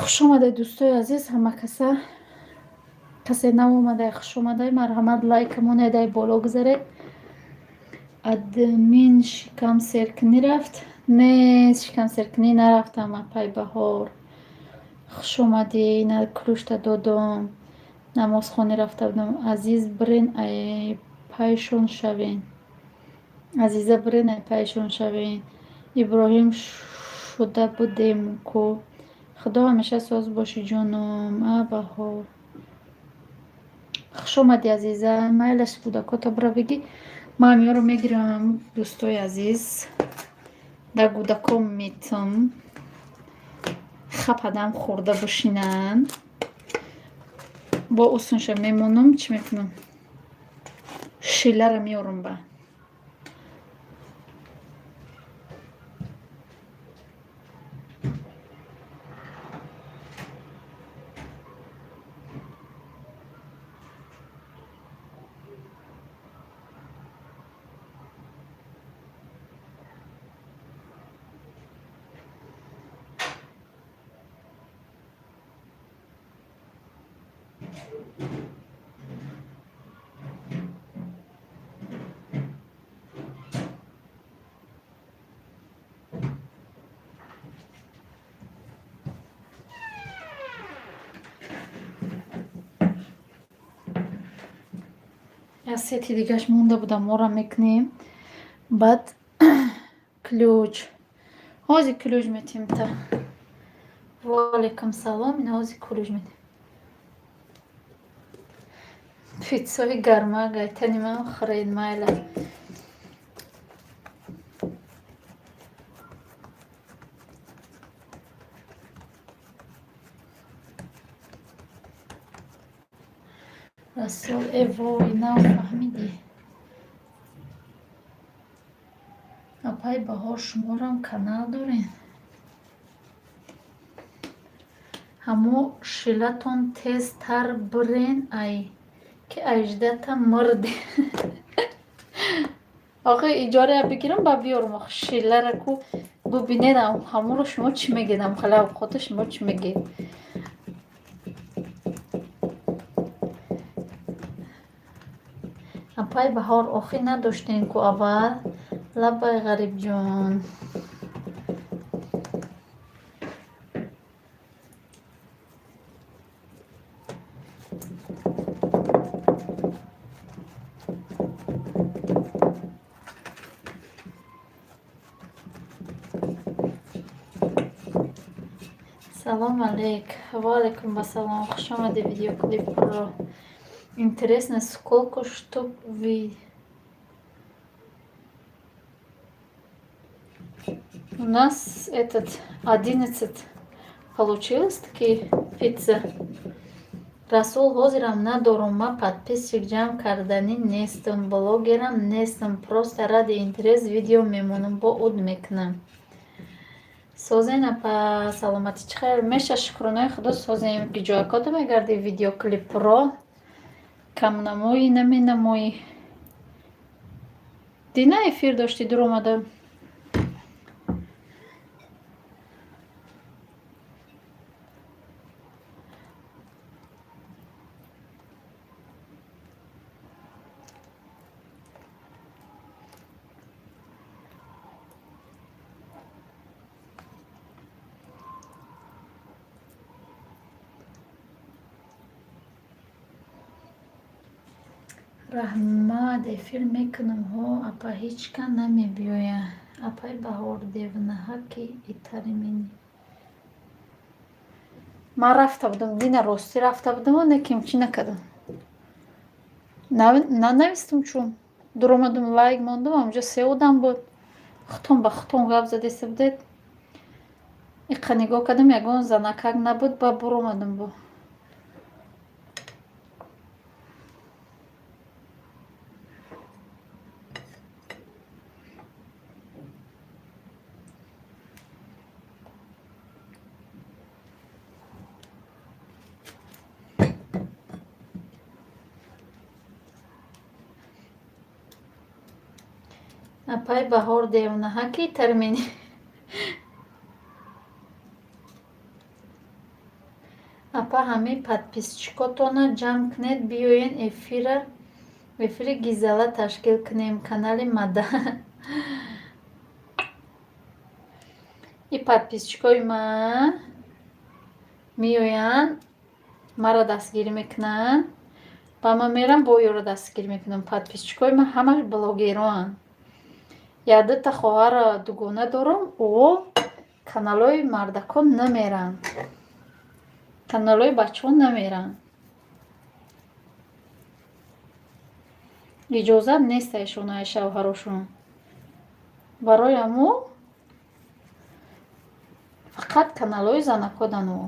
Хуш омадед, дӯстои азиз, ҳама каса. Касе наомадай, хуш омадай, марҳамат, лайк монедай, боло гузаред. Админ шикам серкунӣ рафт? Не, шикам серкунӣ нарафтам, апай Баҳор. Хуш омадӣ, на ключ та додум. Намозхонӣ рафта будам. Азиз, бирен ай пайшон шавен. Азиза, бирен ай пайшон шавен. Иброҳим шуда будем ку. Худо, ҳамеша соз бошӣ, ҷонум. А, Баҳор. Хуш омадӣ, азиза. Майлаш, кӯдакото бира бигӣ. Ман ҳамиёро мегирам, дӯстои азиз. Дар кӯдаком метам. Хападам хӯрда бишинанд. Бо усунша мемонам, чӣ мекунам? Шиларо меорам ба. Як сети дигаш монда буда, мора мекунем. Баъд ключ. Ҳозир ключ метем та. Ва алайкум салом, ина ҳозир ключ метем. Пиццои гарма гайтани ман хӯред майла. Расул, э вой, нав фаҳмидӣ. Апаи Баҳор, шуморам канал доред? Ҳамо шилатон тезтар бирен ай ки аждата мурде. Охи иҷорая бигирам ба биёрам ох шилара ку бубинед ҳамонро шумо чӣ мегӯед ҳамхела авқота шумо чӣ мегӯед? Апаи Баҳор, охӣ надоштем ку аввал? Лаббай Ғарибҷон. Салом алейк. Ва алайкум ассалом. Хуш омадӣ видеоклипро. Интересно, сколько штук вы У нас этот 11 получилось таки пицца. Расул, ҳозирам надорум, ман подписчик ҷамъ карданӣ нестам, блогерам нестам, просто ради интерес видео мемонам, бо уд мекунам. Созен апа, саломатӣ чӣ хел? Меша шукронаи худо созем. Гиҷоякода мегарди видеоклипро камнамоӣ наменамоӣ. Дина эфир доштӣ дуромада. Раҳмат, эфир мекунам ҳо апа, ҳеҷ ка намебиёяд. Апаи Баҳор, девнаҳаки итаримини. Ман рафта будам, дина ростӣ рафта будам, лекин чӣ накардам. Нанавистам чун. Дуромадам лайк мондам, ҳамҷо се одам буд. Хутон ба хутон гап задеста будед. Иқа нигоҳ кардам, ягон занакак набуд, ба буромадам бо. Апаи Баҳор, девнаҳаки тармини. Апа, ҳамин подписчикотона ҷамъ кунед, биёен эфири гизала ташкил кунем канали мада. И подписчикои ман меоянд, маро дастгирӣ мекунанд, ба ман мерам бо ёро дастгирӣ мекунам. Подписчикои ман ҳамаш блогероанд. Як дута хоҳара дугона дорам, о каналҳои мардакон намеранд. Каналҳои бачаҳо намеранд. Иҷозат нест айшон ай шавҳарошон. Барои ҳамо фақат каналҳои занако дан о.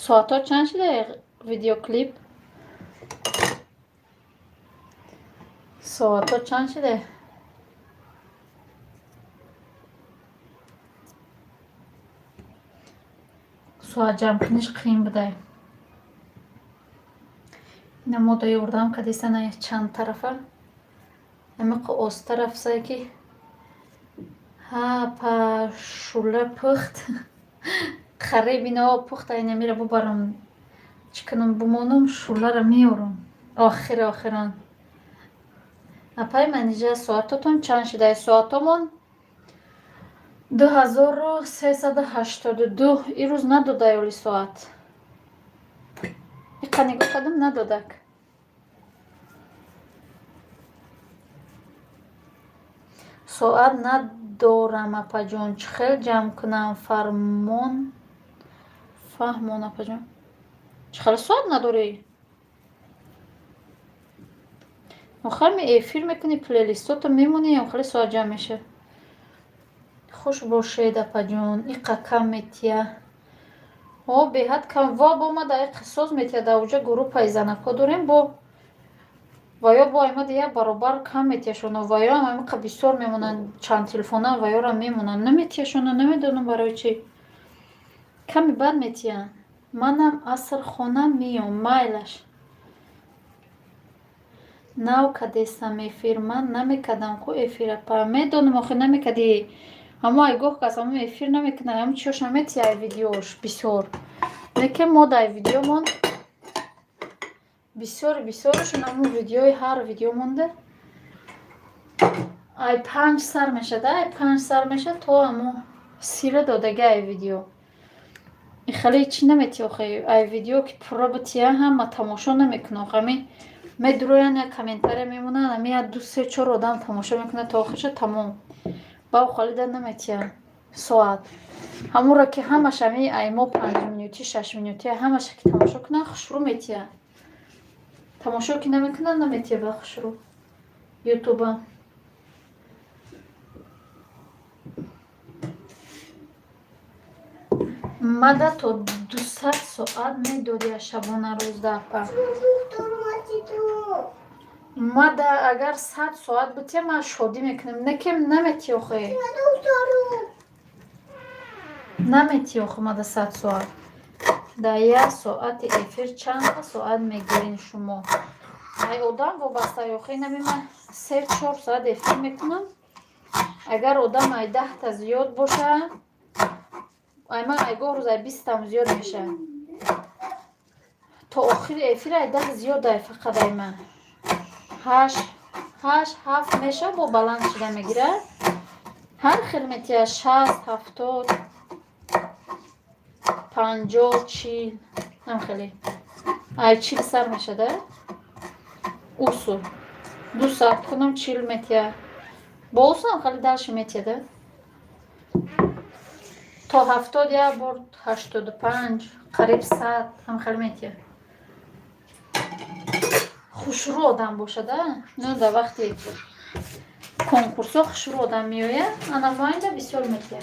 Соатҳо чанд шуда видеоклип? Соатҳо чанд шуда? Соат ҷамъкуниш қиин будай. Ина мода ёрдам кардистан чанд тарафа. Амиқо оста рафсае ки ҳа па шула пухт. Қариб ино пухта инамира бубарам. Чӣ кунам, бумонам, шӯлара меорам. Охир охирон. Апай Манижа, соатотон чанд шидай? Соатомон 2382. Ирӯз надодай оли соат. Иқа нигоҳ кардам, надодак. Соат надорам, апаҷон, чӣ хел ҷамъ кунам? Фармон фаҳмон, апаҷон. Чӣ хел соат надорӣ? Охир ми эфир мекунӣ, плейлистото мемонӣ, хеле соат ҷамъ меша. Хуш бошед, апаҷон. Иқа кам метия. О, беҳад кам. Во, бо ма да иқа соз метия, да уҷа группаи занакҳо дорем, бо ва ё бо аймада як баробар кам метияшона, ва ё ам амиқа бисёр мемонанд, чанд телефона ва ёра мемонанд, наметияшона, намедонам барои чӣ. Ками бад метиянд. Манам аср хона меём, майлаш. Нав кадесам эфир, ман намекардам ку эфир, апа. Медонам, охир намекардӣ. Ҳамо айгоҳ кас ҳамо эфир намекунад, ҳамо чиёш наметия ай видеош бисёр. Лекин мо дар видеомон бисёри бисёрашон ҳамун видеои ҳар видео монда ай 5 сар мешад, ай 5 сар мешад то ҳамо сира додаги ай видео. Хеле чӣ наметия охи, ай видео ки пурра бития, ҳама тамошо намекунад. Охи ами медуроянд, як комментария мемонанд, ами як ду се чор одам тамошо мекунад то охирша, тамом. Ба холида наметия соат. Ҳамонро ки ҳамаш ами ай мо 5 минутӣ, 6 минутӣ ҳамаша ки тамошо кунанд, хушрӯ метия. Тамошо ки намекунанд, наметия ба хушрӯ. Ютуба. Мада то 200 соат медодия шабонарӯзда, апа. Мада агар 100 соат бития, ман шодӣ мекунам. Некем наметия охе. Наметия охе мада 100 соат. Дар як соати эфир чанд соат мегирин шумо? Ай одам вобаста охе, инами ман 3-4 соат эфир мекунам. Агар одам ай 10-та зиёд боша, ай ман ай гоҳ рӯз ай 20-там зиёд меша. То охири эфир ай 10 зиёд ай фақат ай ман. Ҳашт, ҳашт, ҳафт меша, бо баланд шуда мегирад. Ҳар хел метия 60, 70, 50, 40, ҳам хеле. Ай 40 сар мешада. Усу. 2 соат кунам 40 метия. Бо усам хеле дальше метияда. То 70 як бор, 85, қариб 100 ҳам хеле метия. Хушрӯ одам бошада, ну дар вақти конкурсҳо хушрӯ одам меояд, ана вайнда бисёр метия.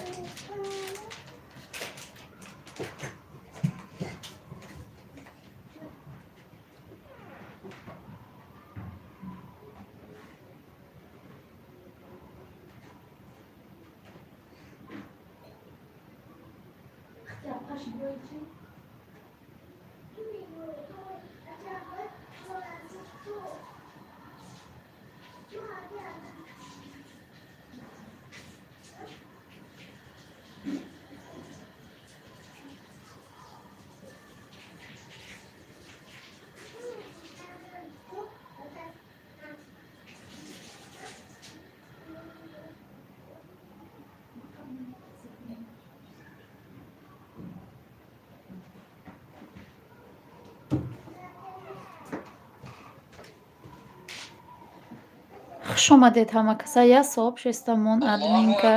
Хуш омадед ҳама каса. Я сообществомон админка.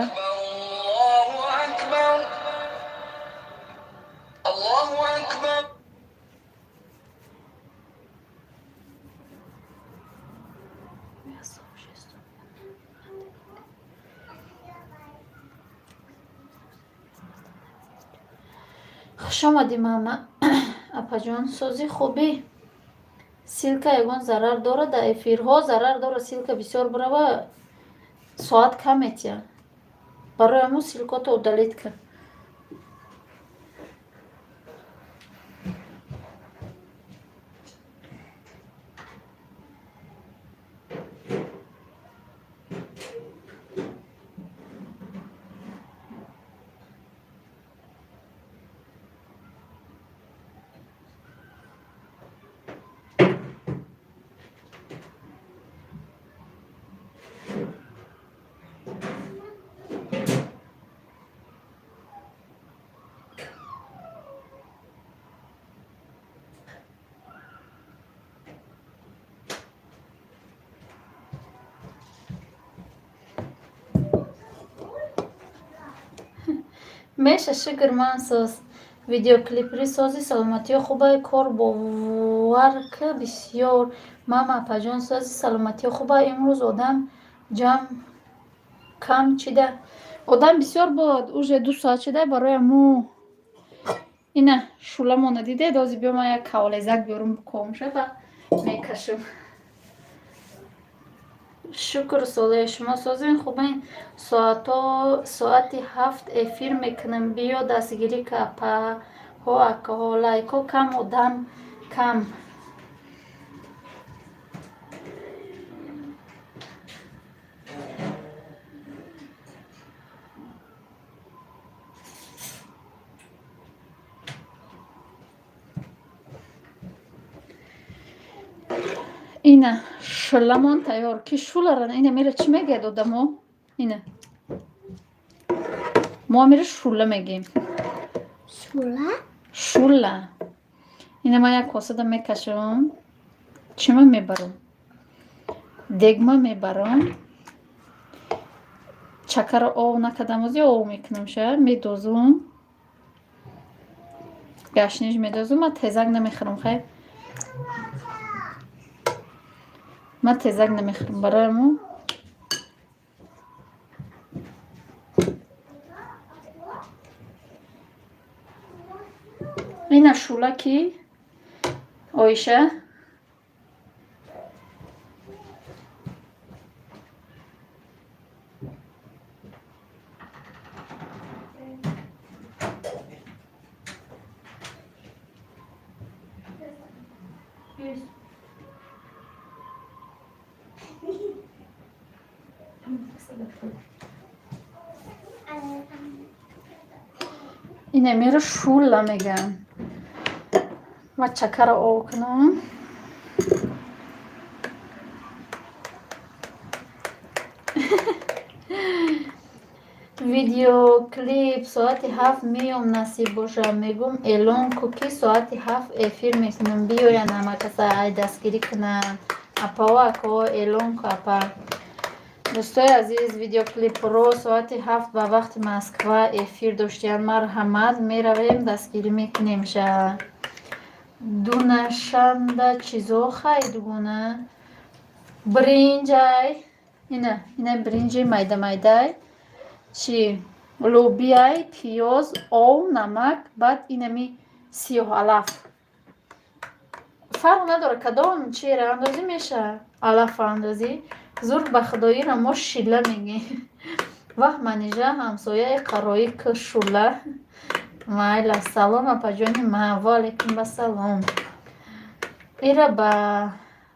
الله أكبر الله أكبر. Я сообщество. Хуш омадӣ, мама. Апаҷон, сози хубӣ? Ссылка ягон зарар дорад дар эфирҳо? Зарар дорад, ссылка бисёр бирава, соат кам метиҳад. Барои ҳамун ссылкото удалить кун. Меша, шукр, ман соз. Видеоклипри сози, саломатиё хубай, кор бовар ки бисёр. Мама, апаҷон, сози, саломатиё хубай. Имрӯз одам ҷамъ кам чида. Одам бисёр буд, уже 2 соат шуда барои аму. Ина шӯламона дидед, ҳозир биё ман як кавлезак биёрам, букомша ба мекашам. Шукр, соле, шумо созен, хубен? Соато соати 7 эфир мекунам, биё дастгирӣ ка, апаҳо, акаҳо. Лайкҳо кам, одам кам. Ина шӯламон тайёр. Ки шӯлара, ина мера чӣ мегӯяд одамо? Ина мо мера шӯла мегӯем. Шула? Шӯла. Ина ман як косада мекашам. Чима мебарам? Дегма мебарам. Чакаро ов накардам, ози ов мекунам, ша медозум. Гашниж медозум, ман тезак намехӯрам, хайр. Ман тезак намехӯрам барои мо. Ина шӯла ки Оиша. Ина мера шӯла мегӯям. Ман чакаро ов кунам. Видеоклип соати 7 меём, насиб боша. Мегум, эълон ку, ки соати 7 эфир мекунам, биёянд ҳама каса, ай дастгирӣ кунанд. Апао, акаҳо, эълон ку, апа. Дӯстои азиз, видеоклипро соати 7 ба вақти Москва эфир доштиянд. Марҳамат, меравем, дастгирӣ мекунем ша. Дунашанда чизо хай, дугона. Бринҷай. Ина, ина бринҷи майда майдай. Чи лӯбиай, пиёз, ов, намак, баъд инами сиёҳ алаф. Фарқ надорад кадом чиро андозӣ меша. Алаф андозӣ. Зур, ба худоира мо шила мегӯем. Ваҳ, Манижа, ҳамсояи қароӣ к шула. Майла, салом, апаҷони ман. Ва алайкум басалом. Ира ба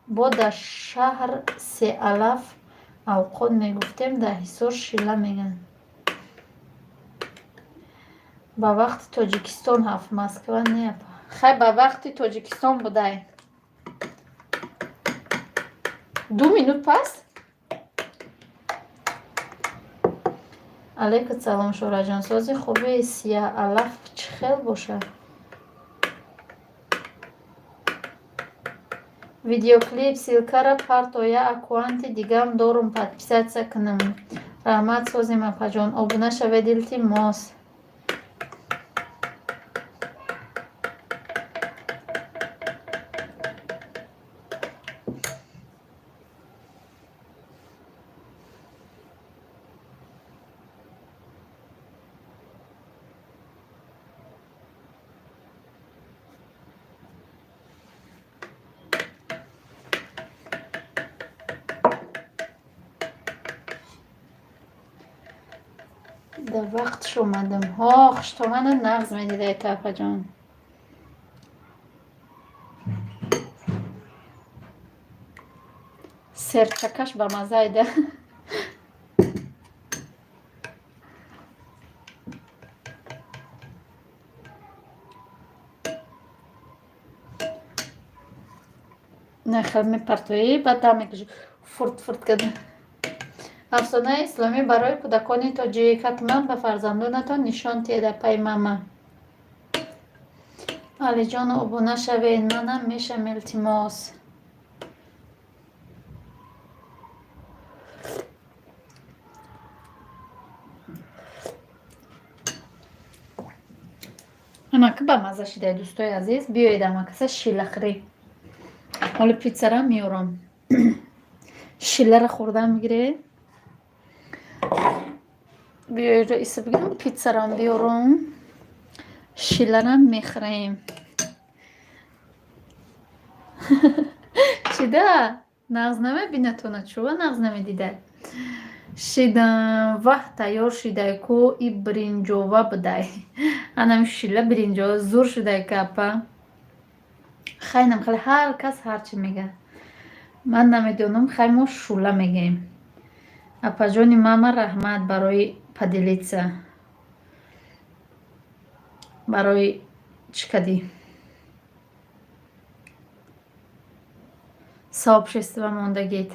бо дар шаҳр сеалаф авқот мегуфтем, дар Ҳисор шила мегӯянд. Ба вақти Тоҷикистон 7, Москва не, апа. Хай, ба вақти Тоҷикистон будай. 2 минут пас? Алайкум салом, Шӯраҷон. Сози, хуби? Сияҳалаф чӣ хел бошад? Видеоклип ссылкара партоя, аккаунти дигам дорум, подписаться кунам. Раҳмат, созем, апаҷон. Обуна шавед, илтимос. Дар вақтш омадам. Ҳо, хуштомана нағз медидай, апаҷон. Серчакаш ба маззаида. Нахел мепартоӣ, баъд дам мекашӣ. Фурт фурт карда. Афсонаи исломӣ барои кӯдакони тоҷик. Ҳатман ба фарзандонатон нишон диҳед, апаи мама. Алиҷон, обуна шавед, манам мешам, илтимос. Амаки ба мазза шидай, дӯстои азиз. Биёед, амакаса, шилахӯрӣ. Ҳоли питсара меорам, шилара хӯрда мегиред. Биёед, иса бигирам, питсарам биёрам, шиларам мехӯрем. Чида нағз намебинатона? Чува нағз намедида? Шидам, ваҳ, тайёр шидай ку, и биринҷова будай. Анами шила биринҷова зур шидай капа. Хайнам хеле, ҳар кас ҳар чӣ мега, ман намедонам. Хай, мо шула мегӯем. Апаҷони мама, раҳмат барои поделиться, барои чӣ кадӣ, сообщество мондагит.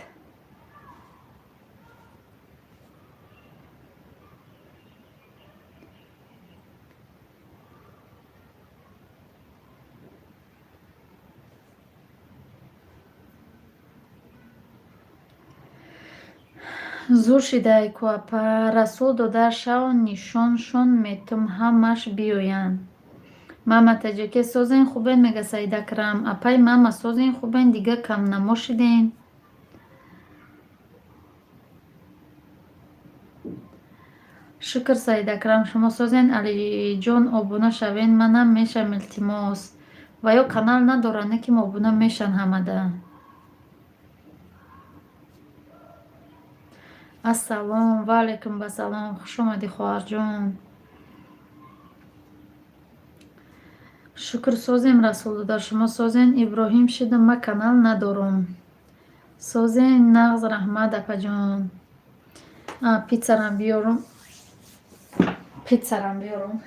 Зур шидай ку, апа. Расул додар, шав нишоншон метум, ҳамаш биёянд. Мама таҷике, созен, хубен, мега Саид Акрам. Апай мама, созен, хубен, дига камнамо шиден. Шукр, Саид Акрам, шумо созен? Алиҷон, обуна шавен, манам мешам, илтимос. Ва ё канал надоранд, не ки обуна мешан ҳамада. Ассалом ва алайкум басалом, хушомадӣ, хоҳарҷон. Шукр, созем, Расул додар, шумо созен? Иброҳим шидам, ма канал надорум. Созен, нағз, раҳмат, апаҷон. Питсарам биёрум, питсарам биёрум.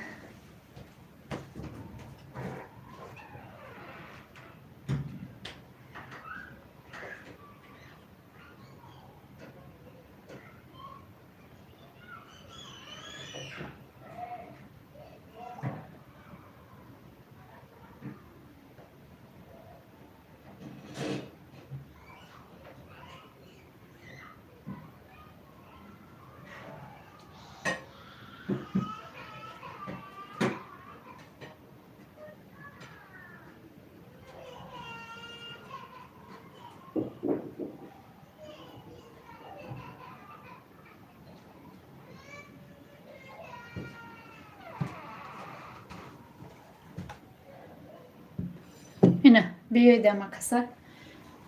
Ина, биёед, амакаса,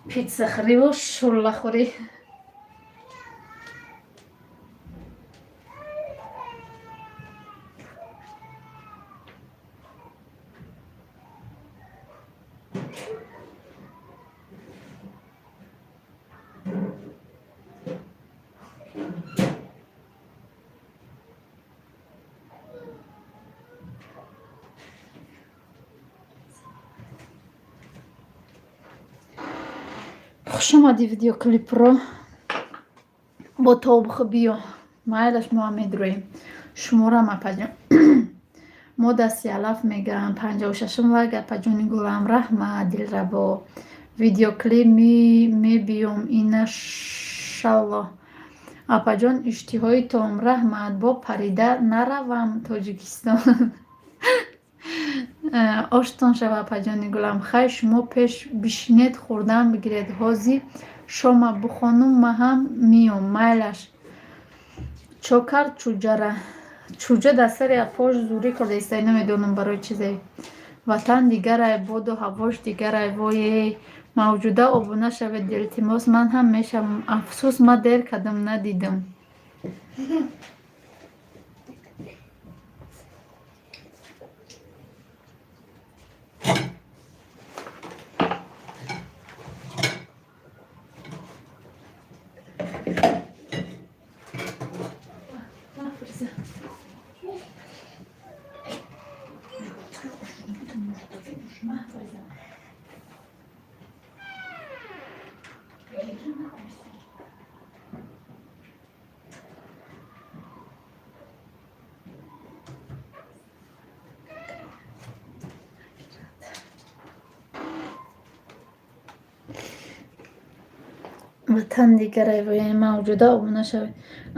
питсахӯриву шӯллахӯрӣ. Хушомадӣ, видеоклипро бо тобхи биё. Майлаш, мо ҳам медурӯем шуморам, апаҷон. Мо дасти алаф мегӯям. 56-ум лайк, апаҷони гулам, раҳмат, дилрабо. Видеоклип мебиём, инашаллоҳ. Апаҷон, иштиҳои том, раҳмат. Бо парида наравам Тоҷикистон. Оштон шава, апаҷони гулам. Хай, шумо пеш бишинед, хӯрдан бигиред. Ҳозир шома бухонум, ма ҳам миём. Майлаш. Чо кард чӯҷара? Чӯҷа дар сари апош зурӣ карда истай, намедонам барои чизе. Ватан дигарай, боду ҳавош дигарай, вое. Мавҷуда, обуна шавед, илтимос, ман ҳам мешавам. Афсӯс, ма дер кардам, надидам. Ватан дигарай вояи мавҷуда обуна шавед.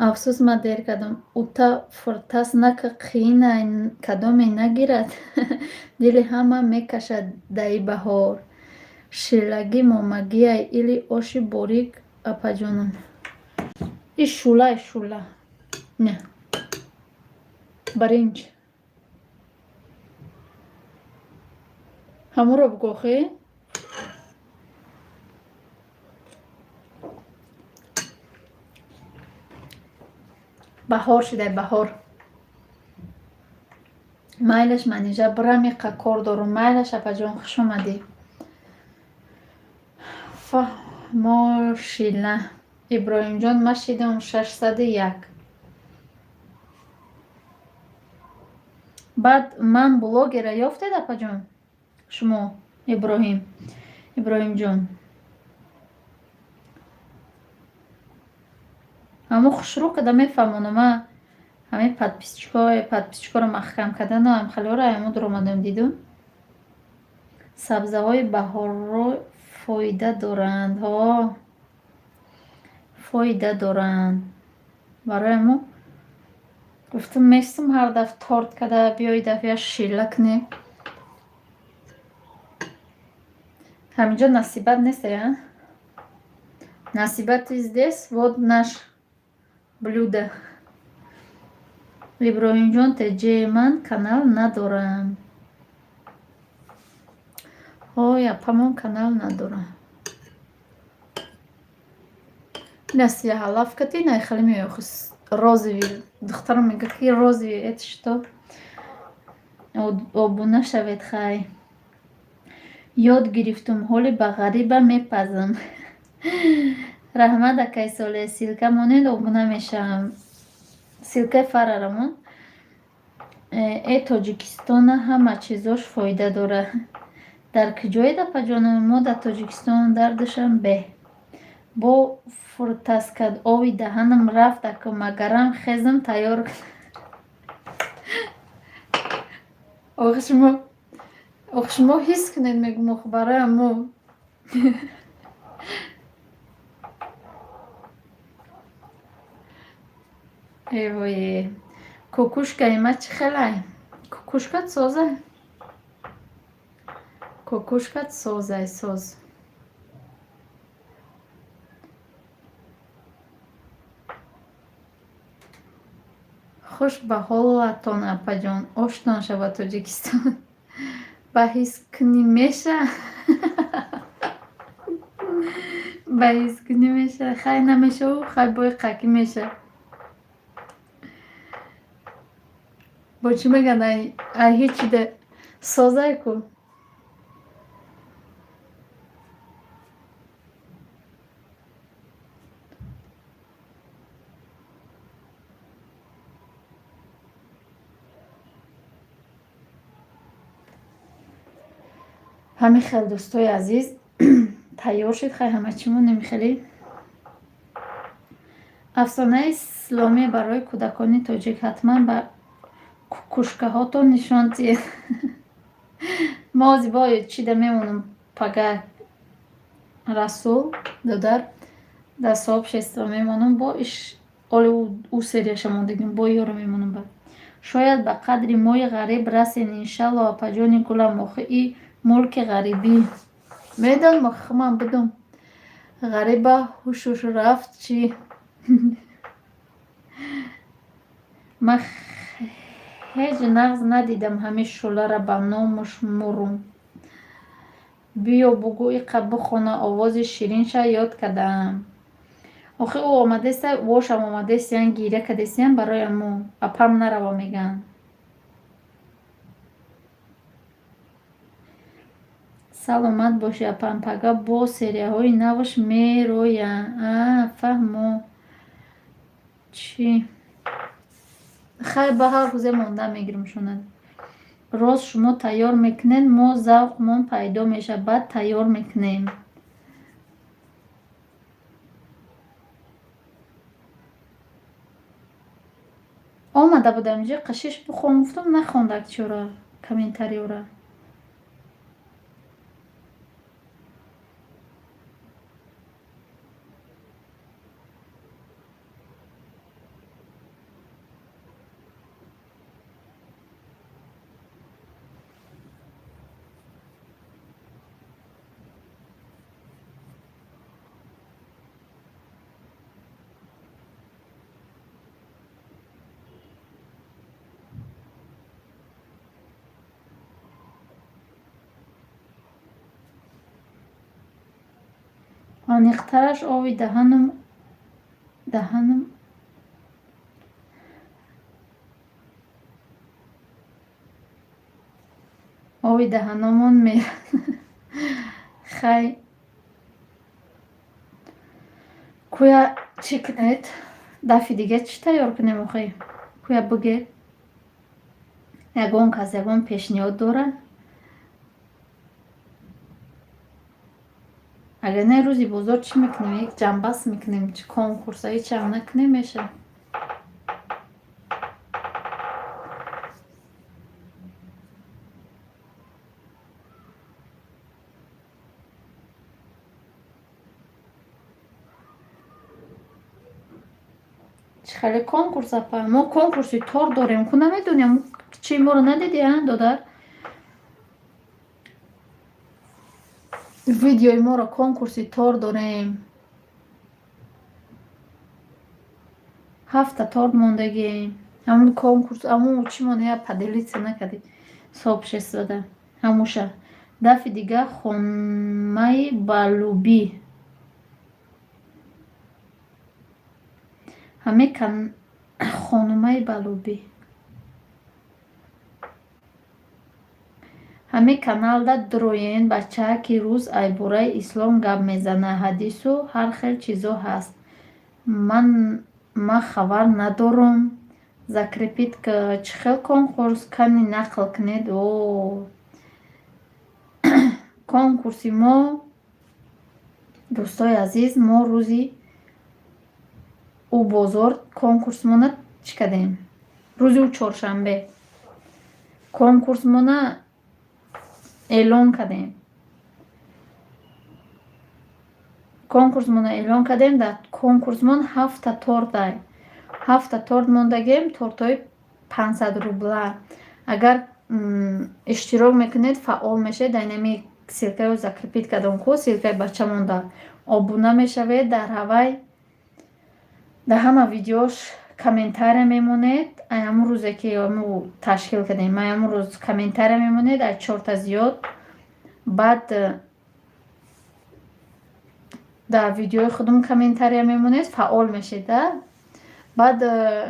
Афсӯс, ман дер кардам. Ута фуртас нака, қиинай, кадоме нагирад. Дили ҳама мекашад даи баҳор. Шилагӣ момагиай или оши борик, апаҷонам? И шӯлай, шӯла. Не. Баринҷ. Ҳамуро бугӯ охи? Баҳор шидай, баҳор. Майлаш, Манижа, бирам, иқа кор дорум. Майлаш, апаҷон, хуш омадӣ. Фаҳмо, шила. Иброҳимҷон, ма шидам 601. Баъд ман блогера ёфтед, апаҷон? Шумо, Иброҳим. Иброҳимҷон. Ҳамо хушрӯ када мефаҳмонам, ма ҳамин подписчикоро маҳкам кардану ҳамхелиҳоро ҳамо дуромадам дидум. Сабзаҳои баҳорро фоида доранд. Ҳо. Фоида доранд. Барои ҳамо гуфтам, местам ҳар дафъ торт када, биёи дафъ як шила кунем. Ҳаминҷо насибат нест, а? Насибат здесь, вот наш блюдо. Иброҳимҷон теҷе, ман канал надорам. Ҳой, апамон канал надорам. Ина сияҳалаф кати, ина хеле меояд розовый. Духтарам мегӯяд, ки розовый это что? Обуна шавед, хай. Ёд гирифтум, ҳоли ба ғариба мепазам. Раҳмат, акай Солеҳ, ссылка монед, обуна мешавам. Ссылкаи фарара мон. Э, Тоҷикистона ҳама чизош фоида дорад. Дар куҷоед, апаҷоном? Мо дар Тоҷикистон, дар Душанбе. Бо фуртаскад ови даҳанам рафт, аку магарам хезм тайёр. Охи шумо, охи шумо ҳис кунед, мегӯм, охи барои мо. Эвое. Кукушкаи ма чӣ хелай? Кукушкат созай? Кукушкат созай, соз. Хуш ба ҳолатон, апаҷон, оштон шавад Тоҷикистон. Ба ҳис кунӣ меша? Ба ҳис кунӣ меша? Хай, намешаву, хай, бои қакӣ меша. Бо чӣ мегӯянд, ай ҳечида созай ку. Ҳамин хел, дӯстои азиз, тайёр шуд, хай, ҳама чӣ монем хеле. Афсонаи исломӣ барои кӯдакони тоҷик ҳатман ба кукушкаҳотон нишон диҳед. Мо ози бо чида мемонам пага, Расул додар дар сообщество мемонам, бо иш оли ӯ серияша мондагим, бо ёро мемонам ба. Шояд ба қадри мои ғариб расен, иншалло, апаҷони гулам, охи и мулки ғарибӣ. Медонам, охи ман будум. Ғариба ҳушуш рафт чӣ? Ман ҳеҷ нағз надидам ҳамин шӯлара, ба номуш мурум. Биё бугӯ, иқа бихона, овози ширинша ёд кардаам. Охи ӯ омадеста, вошам омадесиян, гиря кардесиян барои амо. Апам нарава мегӯянд. Саломат бошӣ, апам, пага бо серияҳои навш мероянд. А, фаҳмо. Чӣ? Хай, ба ҳар рӯзе монда мегирам шунад. Рост, шумо тайёр мекунед, мо завқмон пайдо мешавад, баъд тайёр мекунем. Омада будам инҷо, қашиш бихон гуфтам, нахондак чора комментариёра. Аниқтараш ови даҳанам ови даҳаномон мерад. Хай, кӯя чӣ кунед? Дафъи дига чӣ тайёр кунем охи? Кӯя бигӯед. Ягон кас ягон пешниҳод дорад? Агар не, рӯзи бозор чӣ мекунем? Як ҷамъбаст мекунем, чӣ конкурса, ҳечам накунем мешавад. Чӣ хеле конкурс, апа? Мо конкурси тор дорем, ку намедонем, чӣ моро надидӣ, а додар? Видеои моро конкурси тор дорем. Ҳафта торт мондагием. Ҳамун конкурс, ҳамун чӣ монда, я поделиться накардӣ. Сообществода. Ҳамуша. Дафъи дига хонмаи балубӣ. Ҳаме хонумаи балубӣ. Ҳаме каналда дроен бачаа, ки рӯз айбораи ислом гап мезана, ҳадису ҳар хел чизо ҳаст. Ман хабар надорум. Закрепить чӣ хел конкурс? Кани нақл кунед. О, конкурси мо, дӯстои азиз, мо рӯзи ӯ бозор конкурсмона чӣ кардем? Рӯзи ӯ чоршанбе конкурсмона эълон кардем. Конкурсмона эълон кардем, дар конкурсмон ҳафта тортай. Ҳафта торт мондагем, тортҳои 500 рубла. Агар иштирок мекунед, фаъол мешавед, дар инами ссылкаро закрепить кардам ку, ссылкаи бача монда. Обуна мешавед, дар ҳавай дар ҳама видеош комментария мемонед. Ай ҳамун рӯзе ки мо ташкил кардем, ай ҳамун рӯз комментария мемонед, ай чорта зиёд. Баъд дар видеои худум комментария мемонед, фаъол мешед. Баъд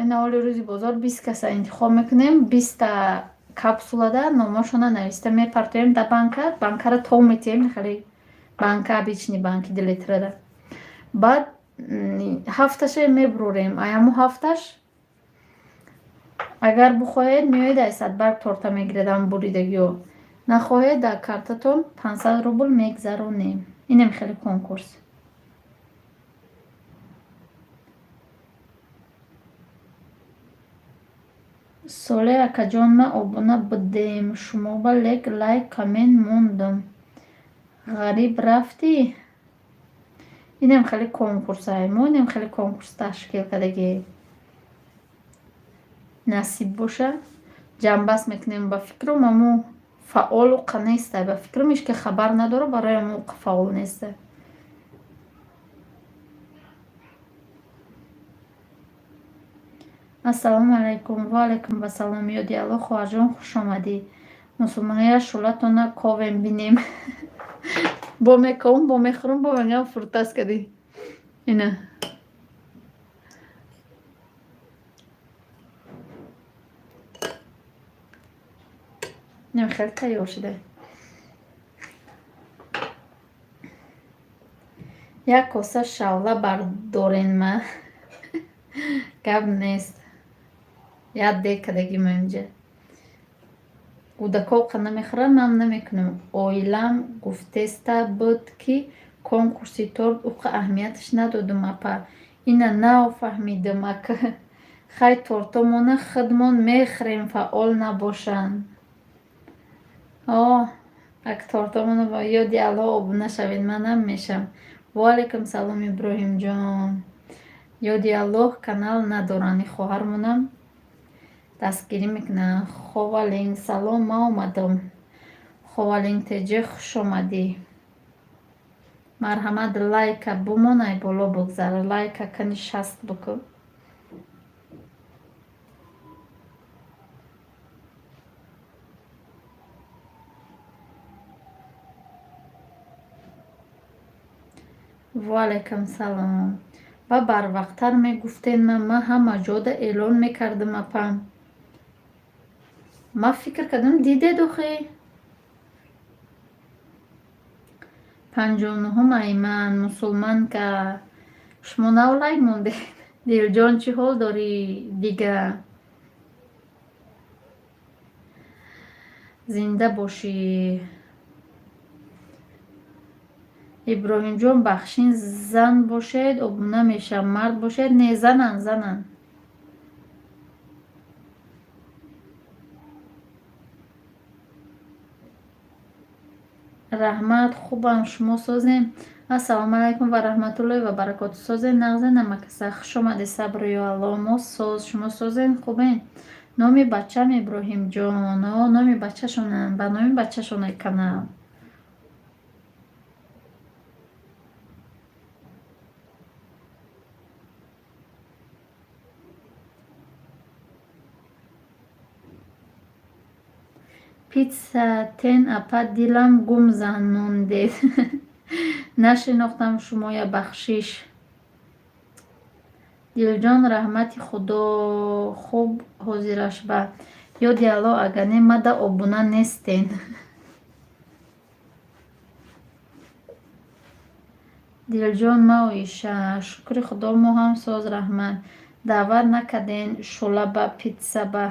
ин аввали рӯзи бозор 20 каса интихоб мекунем, 20-та капсулада номошона нависта мепартоем дар банка, банкаро тов метиҳем, хеле банка, обычный банки дилитрада. Баъд ҳафташа мебурорем. Ай ҳамун ҳафташ агар бихоҳед, меоед, ай садбарг торта мегиред, ҳамун буридагиҳо. Нахоҳед, дар картатон 500 рубл мегзаронем. Инем хеле конкурс. Соле акаҷон, ман обуна будем шумоба, лек лайк коммент мондам. Ғариб рафтӣ? Инем хеле конкурсае. Мо инем хеле конкурс ташкил кардагием. Насиб боша, ҷамъбаст мекунем. Ба фикрам, ҳамун фаъолу қа нестай. Ба фикрам, ҳеч ки хабар надорад, барои ҳамун фаъол нестай. Ассалому алайкум. Ва алайкум ассалом. Ёди Аллоҳ, хоҳарҷон, хуш омадӣ. Мусулмония шӯлатона ковем бинем. Бо мековам, бо мехӯрам, бо мегӯям фуртас кардӣ. Ина. Инам хеле тайёр шуда. Як коса шавла бардорен ма. Гап нест. Як дег кардагим инҷа. Кӯдакҳо қа намехӯранд, ман намекунам. Оилам гуфтеста буд, ки конкурси торт уқа аҳамияташ надодум, апа. Ина нав фаҳмидам, ака. Хай, тортомона худмон мехӯрем, фаъол набошанд. О, ак тортомона ба ёди Аллоҳ обуна шавед, манам мешавам. Ва алайкум салом, Иброҳимҷон. Ёди Аллоҳ канал надоранд, хоҳармонам дастгирӣ мекунанд. Ховалинг, салом, ман омадам. Ховалинг теҷе, хуш омадӣ. Марҳамат, лайка бумон, ай боло бигзар. Лайка кани 60 бикун. Ваалайкум салом. Ва барвақттар мегуфтен, ман ҳама ҷода эълон мекардам, апам. Ман фикр кардам, дидед охи. 59-ум Айман, мусулманка. Шумо нав лайк мондед. Дилҷон, чӣ ҳол дорӣ дига? Зинда бошӣ. Иброҳимҷон, бахшин, зан бошед обуна мешавам, мард бошед не, занан, занан. Раҳмат, хубам, шумо созем? Ассалому алайкум ва раҳматуллоҳи ва баракоту. Созен, нағзен, намакаса? Хуш омадед, сабру ё Аллоҳ. Мо соз, шумо созен, хубен? Номи бачам Иброҳимҷон. О, номи бачашонам, ба номи бачашонай канал. Питса тен, апа, дилам гум занондед. Нашинохтам шумоя, бахшиш. Дилҷон, раҳмати худо, хуб ҳозираш ба. Ёди Аллоҳ, агар не, мада обуна нестен. Дилҷон, ма Оиша. Шукри худо, мо ҳам соз, раҳмат. Даъват накарден шӯла ба питса ба.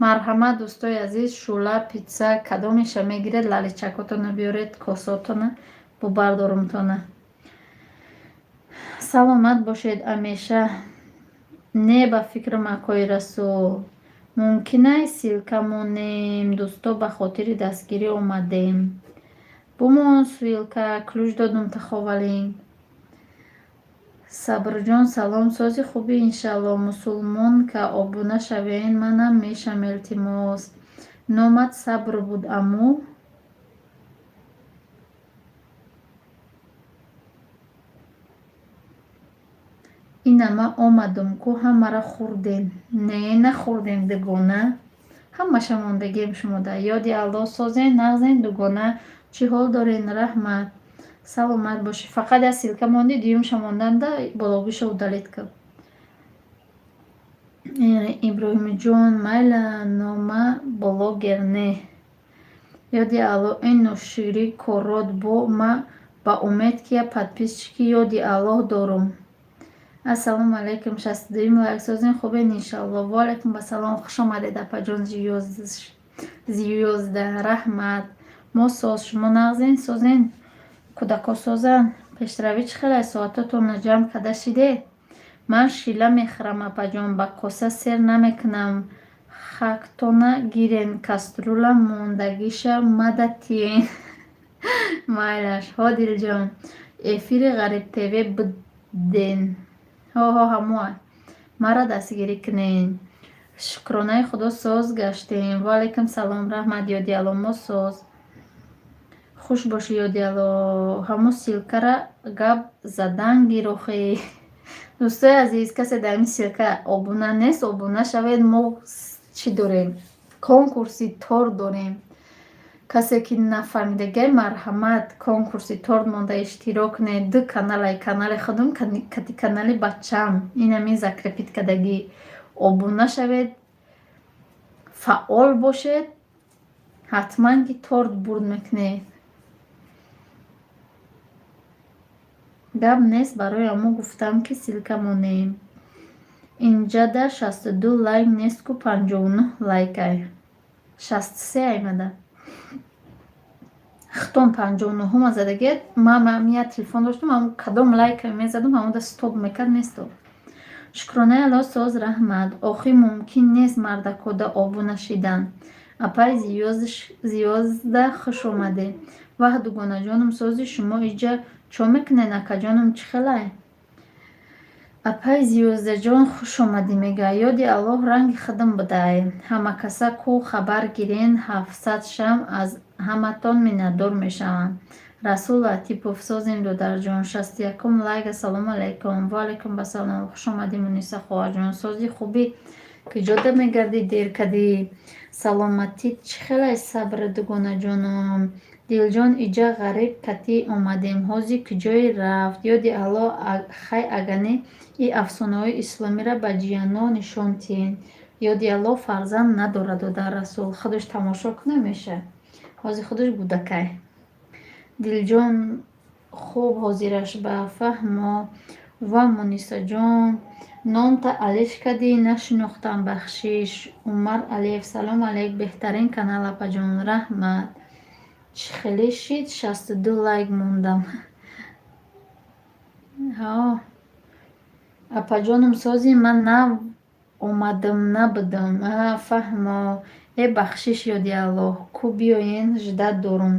Марҳамат, дӯстои азиз, шӯла, питса кадомеша мегиред, лаличакотона биёред, косотона бо бардорумтона. Саломат бошед амеша. Не, ба фикрам, акои Расул. Мумкинай ссылка монем, дӯсто, ба хотири дастгирӣ омадем. Бумон ссылка, ключ додум таховалинг. Сабрҷон, салом, сози, хубӣ, иншалло. Мусулмонка, обуна шавен, манам мешам, илтимос. Номат Сабр буд, аму? Ина ман омадум ку, ҳамаро хӯрдем. Не, нахӯрдем, дугона. Ҳамаша мондагием шумода. Ёди Аллоҳ, созен, нағзен, дугона. Чӣ ҳол дорен, раҳмат. Саломат бошӣ. Фақат як ссылка монди, дуюмша монданда блогиша удалить кард. Иброҳимҷон, майла, нома блогер не. Ёди Аллоҳ, ин ноширӣ корот бо ма ба умед ки як подписчики ёди Аллоҳ дорум. Ассалому алайкум, 62-юм лайк, созен, хубен, иншалло. Ва алайкум ассалом, хуш омадед, апаҷон Зиёзда, раҳмат. Мо соз, шумо нағзен, созен? Кӯдако созанд? Пешравӣ чӣ хелай, соатотонро ҷамъ карда шидед? Ман шила мехӯрам, апаҷон, ба коса сер намекунам. Хактона гирен, кастрюля мондагиша мада тиен. Майлаш. Ҳо, Дилҷон, эфири Ғариб ТВ будден. Ҳо, ҳо, ҳамоа. Маро дастгирӣ кунен. Шукронаи худо, соз гаштем. Ва алайкум салом, раҳмат, ёди Алло, мо соз. Хуш бошӣ, ёди Алло. Ҳамун ссылкара гап задан гирохӣ. Дӯстои азиз, касе дар ин ссылка обуна нест, обуна шавед. Мо чӣ дорем? Конкурси торт дорем. Касе ки нафаҳмидагай, марҳамат, конкурси торт монда, иштирок кунед. Ду каналай, канали худам, кати канали бачам. Инами закрепить кардагӣ. Обуна шавед, фаъол бошед, ҳатман ки торт бурд мекунед. Гап нест, барои ҳамо гуфтам, ки ссылка монем. Инҷада 62 лайк нест ку, 59 лайкай. 63 аймада. Хитон 59-ума задагиед, ман як телефон доштам, ҳамун кадом лайка мезадам, ҳамонда стоп мекард, местод. Шукронаи Аллоҳ, соз, раҳмат. Охӣ, мумкин нест мардакода обуна шидан. Апай Зиёзда, хуш омадед. Ваҳ, дугонаҷонум, сози, шумо иҷа чо мекунед, акаҷонум, чӣ хелай? Апай Зиёздаҷон, хуш омадӣ мега. Ёди Аллоҳ, ранги худам будай. Ҳамакаса ку хабар гирен, 700 шам, аз ҳаматон миннатдор мешавам. Расул Латипов, созем, додарҷон. 61-ум лайк, ассалому алайкум. Ва алайкум ассалом, хуш омадӣ, Муниса хоҳарҷон. Сози, хубӣ, куҷода мегардӣ, дер кардӣ? Саломатит чӣ хелай, Сабр, дугонаҷонум? Дилҷон, иҷа ғариб катӣ омадем, ҳози куҷое рафт? Ёди Аллоҳ, хай агане и афсонаҳои исломира ба ҷияно нишон тиҳен. Ёди Аллоҳ фарзанд надорад, додар Расул. Худаш тамошо куна меша. Ҳози худаш гудакай. Дилҷон хуб ҳозираш ба фаҳмо. Ва Мунисаҷон, номта алиш кардӣ, нашинохтам, бахшиш. Умар Алиев, салом алейк, беҳтарин канал апаҷон, раҳмат. Чӣ хеле шид, 62 лайк мондам. Ҳо. Апаҷонум сози ман нав омадам набудам. А фаҳмо. Э бахшиш, ёди Аллоҳ. Ку биёен, ждать дорум.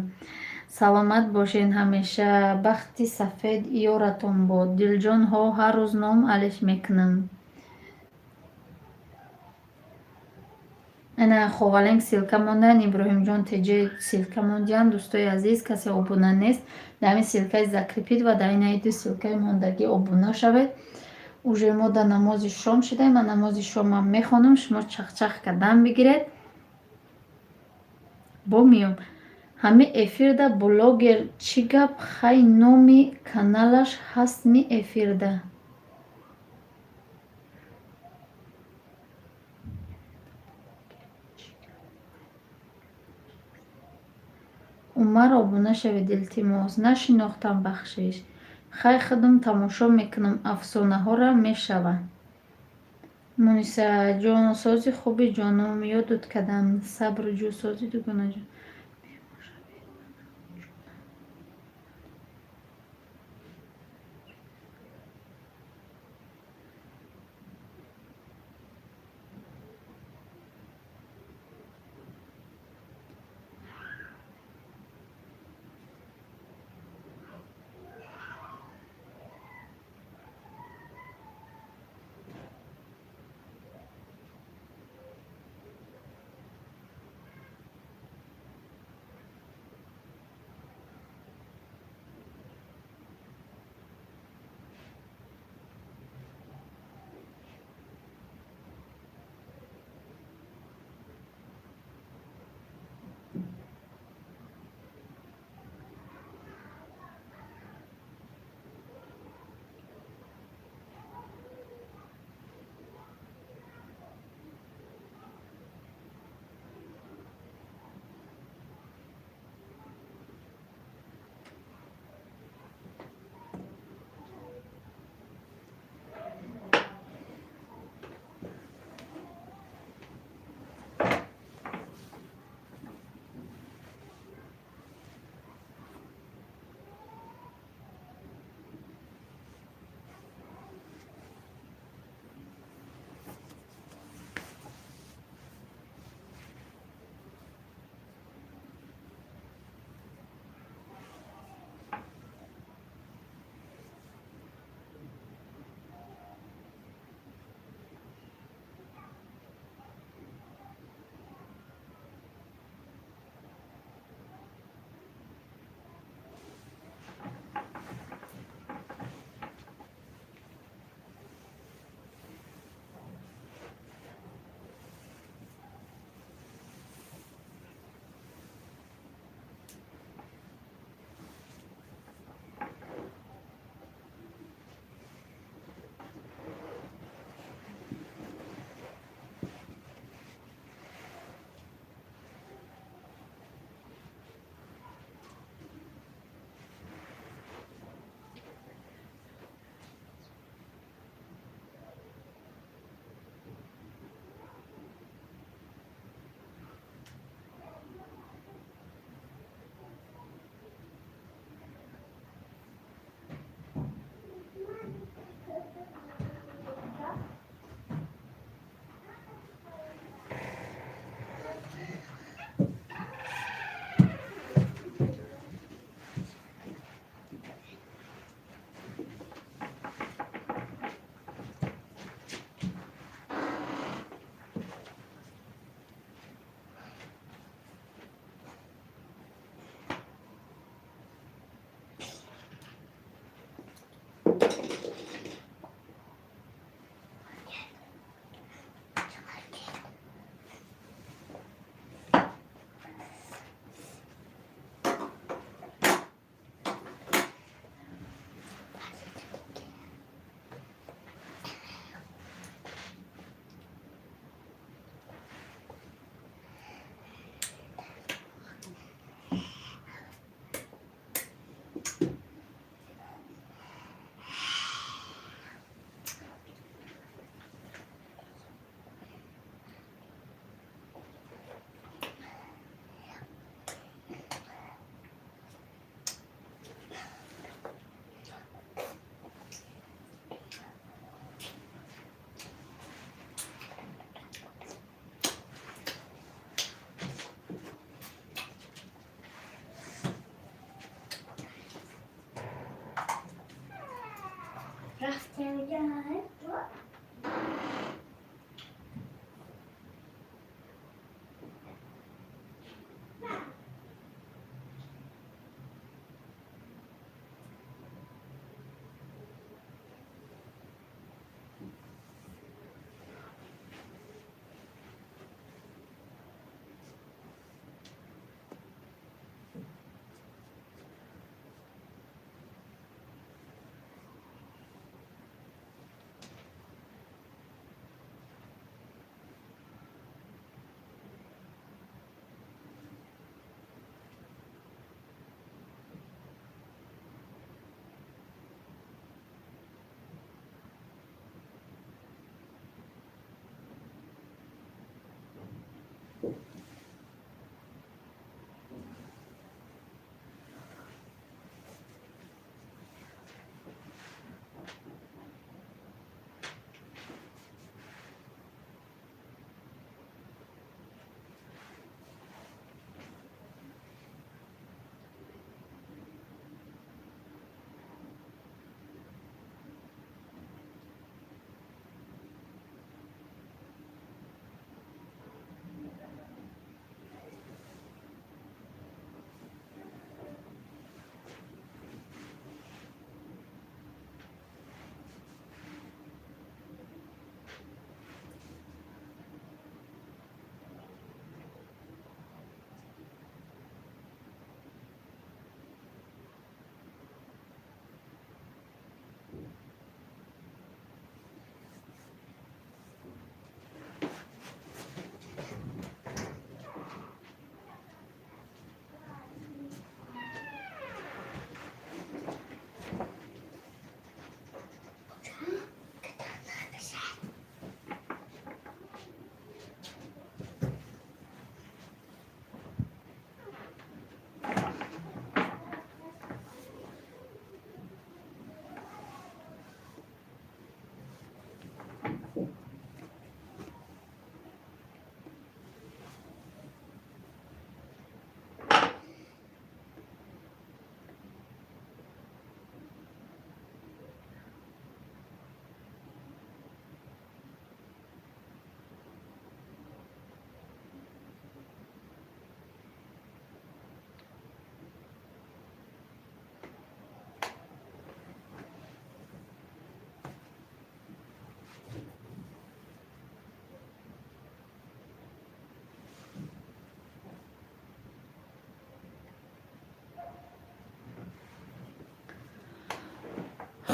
Саломат бошен ҳамеша. Бахти сафед ёратон бод. Дилҷон, ҳо, ҳар рӯз ном алиш мекунам. Ана Ховаленг ссылка мондан, Иброҳимҷон теҷе ссылка мондиянд. Дӯстои азиз, касе обуна нест, дар ҳамин ссылкаи закрепить ва дар инаи ду ссылкаи мондагӣ обуна шавед. Уже мо дар намози шом шудаем, ман намози шомам мехонам, шумо чахчах кардан бигиред. Бо миём. Ҳами эфирда блогер чӣ гап, хай номи каналаш ҳастми эфирда? Умар, обуна шавед, илтимос. Нашинохтам, бахшиш. Хай худам тамошо мекунам афсонаҳора, мешава. Мунисаҷон, сози хуби ҷоном, ёдут кардам. Сабрҷӯ, сози дугонаҷон. Бемор шавед, манам ҷонам.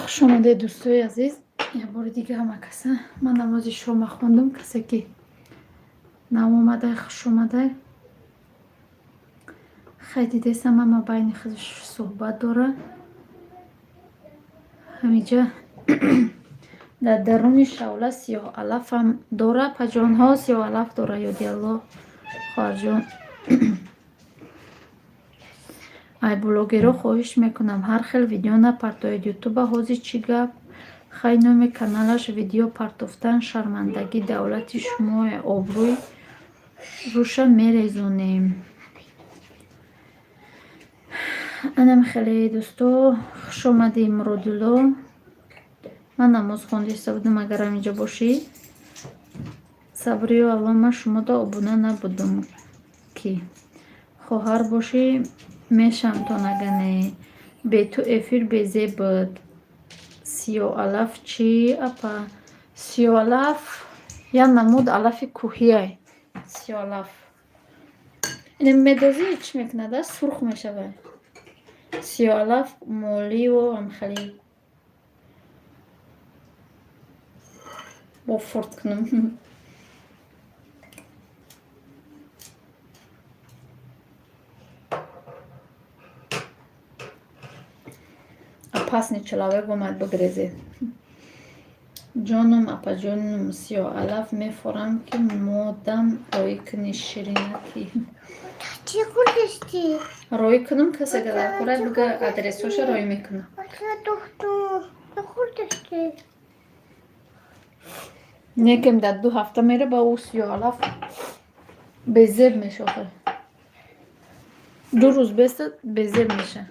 Хуш омадед, дӯстои азиз, як бори дига ҳама каса. Ман намози шома хондум. Касе ки наомадай, хуш омадай. Хай, дидесам, ама байни худаш суҳбат дора. Ҳамиҷа дар даруни шавла сиёҳалафам дора, паҷонҳо сиёҳалаф дора, ёди Алло, хоҳарҷон. Ай блогерҳо хоҳиш мекунам, ҳар хел видео напартоед ютуба. Ҳозир чӣ гап? Хай, номи каналаш видео партофтан шармандагӣ давлати шумое, обрӯи руша мерезонем. Анам хеле, дӯсто, хуш омадӣ, Муродулло. Ман намоз хондиста будам, агар ҳаминҷо бошӣ. Сабриё Алло, ман шумода обуна набудум, ки хоҳар бошӣ мешамтон, ага не бе ту эфир безеб буд. Сиёҳалаф чӣ, апа? Сиёҳалаф як намуд алафи кӯҳиай. Сиёҳалаф ине медозӣ, чӣ мекунад, сурх мешавад. Сиёҳалаф моливу ҳамхеле бо фурт кунам. Опасный человек омад, бигрезед. Ҷоном, апаҷонум, сиёҳалаф мефорам, ки модам роӣ кунӣ, ширинаки. Чӣ хӯрдисти? Роӣ кунам, касе дар кора бига, адресоша роӣ мекунам. Хӯрдисти? Некем, дар 2 ҳафта мера ба ӯ сиёҳалаф безеб меша. 2 рӯз беста, безеб меша.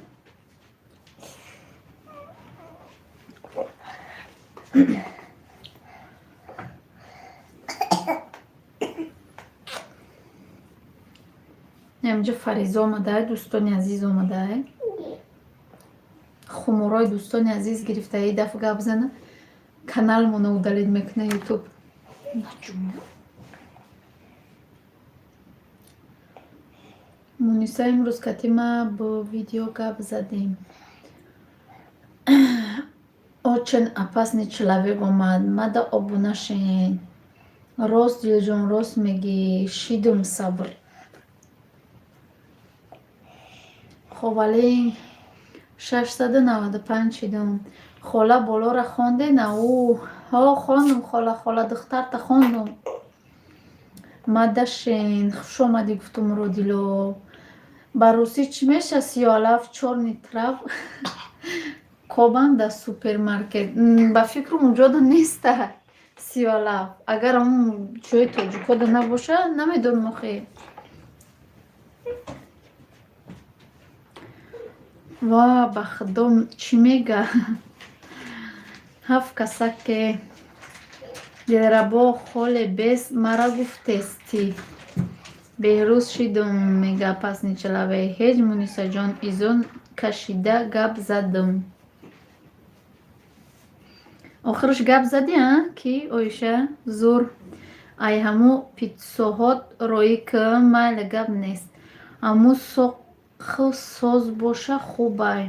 Инҷа Фариза омадаа, дӯстони азиз омадаа. Хуморои дӯстони азиз гирифтаи даф гап зана. Каналмона удалить мекуна ютуб. Муниса имрӯз кати ма бо видео гап задем. Очень опасный человек омад. Мада обуна шен. Рост, Дилҷон, рост мегӣ. Шидум сабр. Ховалин 695 шидум. Хола болора хонде на ӯ. Ҳо, хондум, хола, хола духтарта хондум. Мадашен, хуш омадӣ гуфтум, Родило. Ба русӣ чӣ меша сиёҳалаф, чёрный трав кобам дар супермаркет. Ба фикрум, уҷода неста сиёҳалаф. Агар ҳамун ҷои тоҷикода набоша, намедонам охи. Ва ба худо, чӣ мега? Ҳафт касаке Дилрабо холе бес мара гуфтестӣ. Беҳрӯз шидум, мега опасный человек. Ҳеҷ, Мунисаҷон, изо кашида гап задум. Охираш гап задӣ, а? Кӣ, Оиша? Зур. Ай ҳаму питсоҳот роӣ кӣ, майли, гап нест. Ҳаму соқу соз боша, хубай.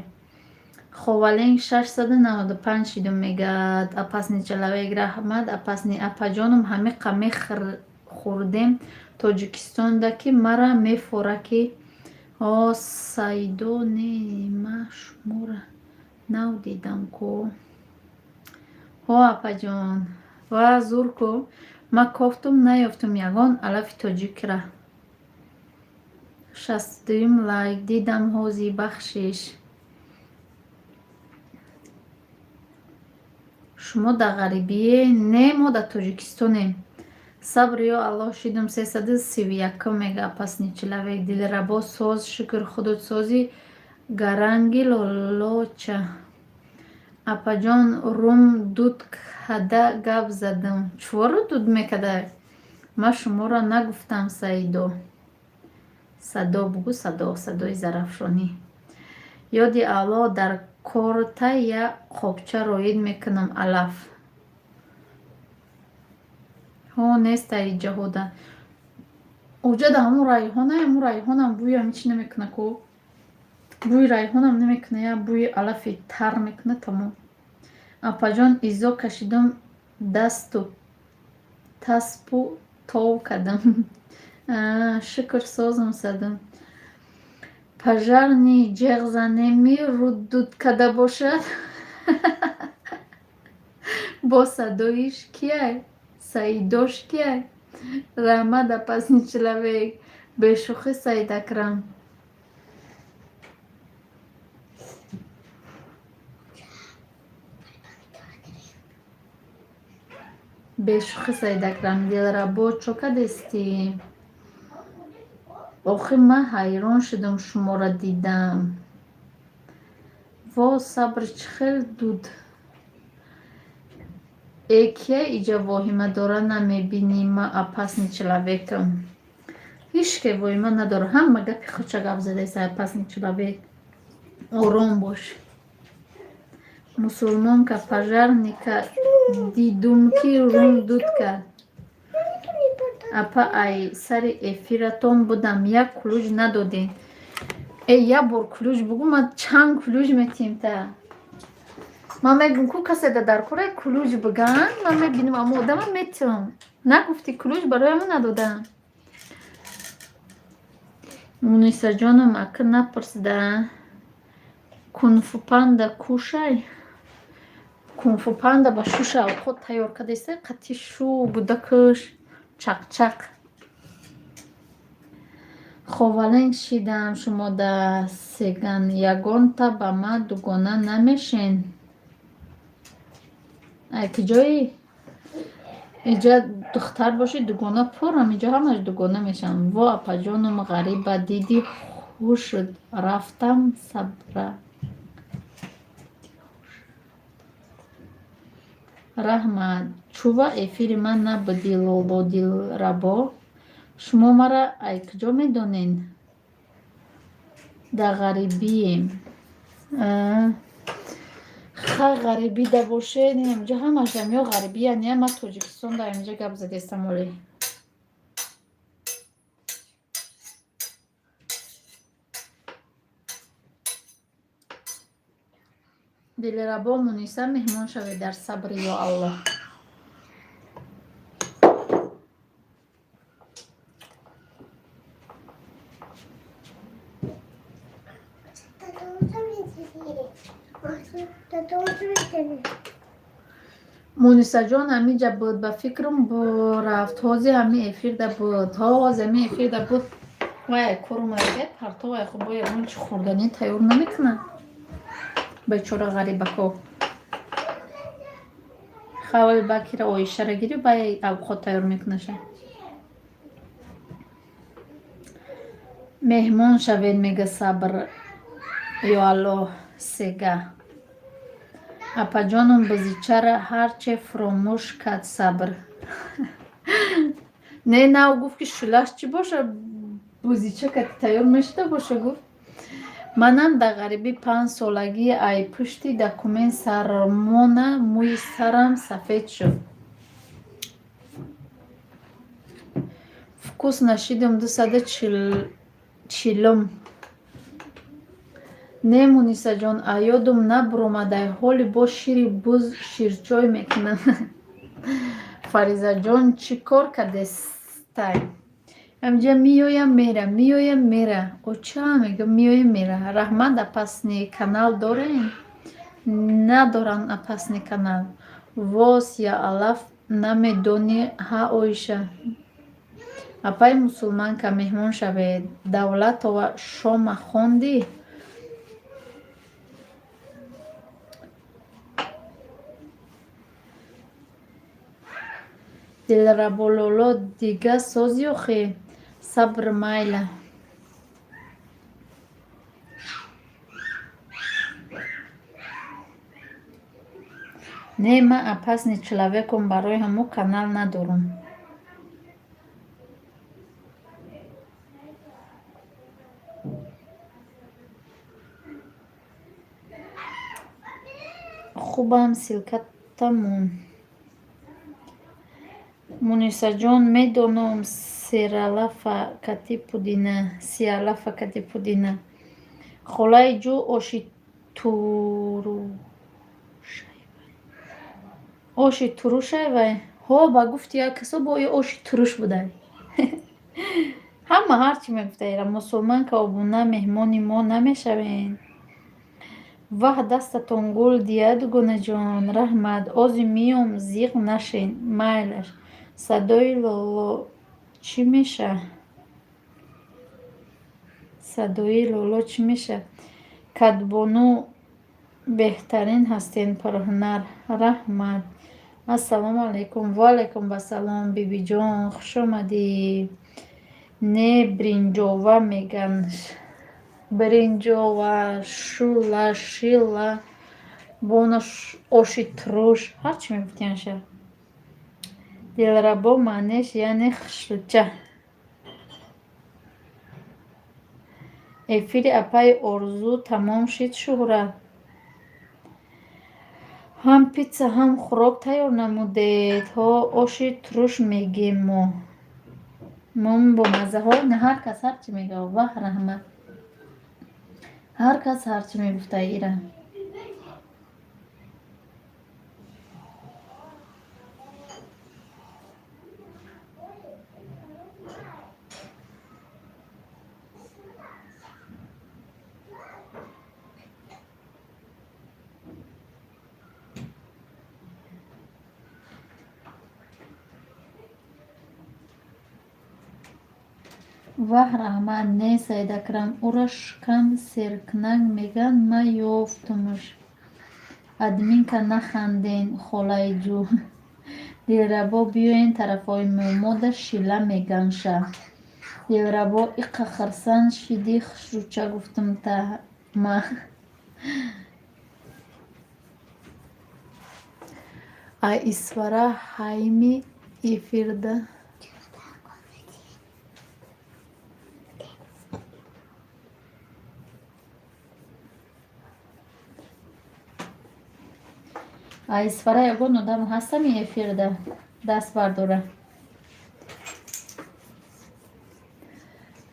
Ховалинг 695 шидум, мегӯяд опасный человек. Раҳмат, опасный. Апаҷоном, ҳамиқа мехӯрдем Тоҷикистонда, ки мара мефора, ки ҳо Саидо не, ма шуморо нав дидам ку. Ҳо, апаҷон, ва зур ку. Ма кофтум, наёфтум ягон алафи тоҷикра. 62-юм лайк дидам ҳози, бахшиш. Шумо дар ғарибие? Не, мо дар Тоҷикистонем. Сабр, ё Аллоҳ, шидум 331-м, мега опасный человек. Дилрабо соз, шукр, худут сози, гаранги лолоча. Апаҷон, рум дуд када гап задам. Чворо дуд мекада? Ма шуморо нагуфтам, Саидо. Садо бугӯ, садо, садои Зарафшонӣ. Ёди Аллоҳ, дар корта як қопча роид мекунам алаф. Ҳо, неста иҷаҳода. Уҷада ҳамун райҳона, ҳамун райҳонам бӯи ҳамин чӣ намекуна ку. Бӯи райҳонам намекуна, як бӯи алафи тар мекуна, тамом. Апаҷон, изо кашидум, дасту таспу тов кардам. Шукр, созам садам. Пожарный ҷеғ занеми, руд дуд када бошад. Бо садоиш кияй? Саидош кияй? Раҳмат, опасный человек. Бешӯхӣ, Саид Акрам. Бешӯхӣ, Саид Акрам. Дилрабо, чо кадестӣ? Охир ман ҳайрон шудам, шуморо дидам. Во, сабр, чӣ хел дуд. Э, кия иҷа воҳима дора, намебинӣ, ма опасный человекам. Ҳичке воҳима надора, ҳама гапи худша гап задаест опасный человек. Ором бош. Мусулмонка пожарника дидум, ки рум дуд кард. Апа, ай сари эфиратон будам, як ключ надодем. Э, як бор ключ бугӯ, ман чанд ключ метиҳем та. Ман мегӯм ку, касе да дар кора ключ биган, ман мебинам, аммо одама метиҳам. Нагуфтӣ ключ, барои ҳамон надодам. Мунисаҷоном, ака, напурсида. Кунфу панда кушай? Кунфу панда ба шуша овқот тайёр кардааста, қати шу гудакаш чақчақ. Ховалинг шидам, шумо да сеган ягонта ба ман дугона намешен. Ай куҷои? Иҷа духтар бошӣ, дугона пурам, иҷо ҳамаш дугона мешаванд. Во, апаҷоном, ғариба диди, хушд рафтам, сабра. Раҳмат. Чува эфири ман набудӣ, лоло Дилрабо? Шумо мара ай куҷо медонен? Да ғарибием. Ха, ғарибида бошед, инҷа ҳамашам ё ғарибия, не, ма Тоҷикистон да инҷа гап задестам оле. Дилрабо, Муниса, меҳмон шавед дар сабри ё Аллоҳ. Мунисаҷон ҳамиҷа буд, ба фикрам рафт. Ҳозир ҳами эфирда буд. Ҳозир ҳами эфирда буд. Вай корумаге партовай, хуб, бо ягон чи хӯрданӣ тайёр намекунад. Бечора ғарибако. Хавали бакира Оишара гирӣ, бай авқот тайёр мекунаша. Меҳмон шавед, мега сабр ё Аллоҳ сега. Апаҷоном, бизичара ҳарче фуромӯш кад сабр. Не, нав гуфт, ки шулаш чӣ боша, бузича кати тайёр мешуда боша, гуфт. Манам дар ғарибӣ 5 солагӣ ай пушти документ сармона мӯи сарам сафед шуд. Вкус нашидам 240-ум. Не, Мунисаҷон, аёдум набуромадай, ҳоли бо шири буз ширчой мекунам. Фаризаҷон, чӣ кор кардестай? Ҳамҷа меоям, мера, меоям, мера. Оча мега, меоям, мера. Раҳмат, опасный канал дорем? Надоранд опасный канал. Воз я алаф намедонӣ ҳа, Оиша. Апаи мусулманка, меҳмон шавед. Давлатова, шома хондӣ? Дилрабололо, дига созӣ охӣ? Сабр майла. Не, ман опасный человеком, барои ҳамо канал надорам. Хубам, ссылката мон. Мунисаҷон, медонам, сералафа кати пудина, сиалафа кати пудина. Холаи ҷӯ, оши турушай вай? Ҳо, ба гуфти як касо бо оши туруш будай. Ҳама ҳарчи мегуфта, мусулманка, обуна, меҳмони мо намешавен? Ваҳ, дастатон гул дия, дугонаҷон, раҳмат. Ози миём, зиқ нашен, майлаш. Садои лоло чӣ меша? Садои лоло чӣ меша? Кадбону, беҳтарин ҳастен, пурҳунар. Раҳмат. Ассалому алайкум. Ваалайкум ассалом, бибиҷон, хушомадӣ. Не, бринҷова меган. Бринҷова, шула, шила, бона, оши туруш, ҳарчи мегуфтианша. Дилрабо маънеш яъне хушрӯча. Эфири апаи Орзу тамом шид, Шӯҳрат? Ҳам питса, ҳам хӯрок тайёр намудед. Ҳо, оши туруш мегем мо. Мом бомаззаҳо, ҳар кас ҳарчи мега. Ваҳ, раҳмат. Ҳар кас ҳарчи мегуфта ира. Ваҳ, раҳмат. Не, Саидакрам, ӯро шикам серкунак мегӯянд, ман ёфтумш. Админка, наханден, холаи ҷӯ. Дилрабо, биёен тарафҳои мо, мода шила меганша. Дилрабо, иқа хурсанд шидӣ, хушрӯча гуфтум та ма. А Исфара ҳайми эфирда. А Исфара ягон одам ҳастами эфирда? Даст бардора.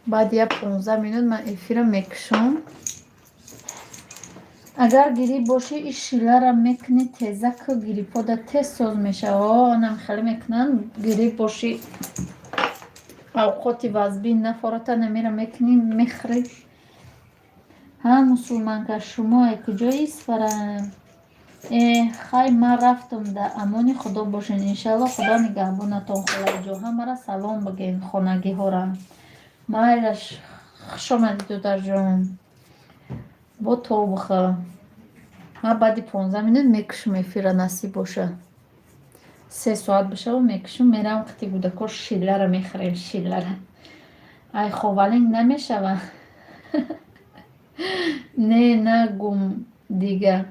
Баъди я 15 минут ман эфира мекушам. Агар гириб бошӣ, иш шилара мекунӣ тезаку гирибҳода тез соз мешава. О, онам хеле мекунанд. Гириб бошӣ, авқоти вазбин нафората намера мекунӣ, мехӯрӣ. Ҳа, мусулманка, шумо ай куҷои Исфара? Э, хай, ман рафтам, да амони Худо бошен. Иншалло, Худо нигаҳбонатон, холаҷон. Ҳамара салом бигӯен хонагиҳора. Майлаш, хуш омадӣ, додарҷон. Бо то бихӯр. Ман баъди 15 минут мекушам эфира, насиб боша. 3 соат бишава, мекушам, меравам қити кӯдако шиллара мехӯрем, шиллара. Ай ховалинг намешава? Не, нагум дига.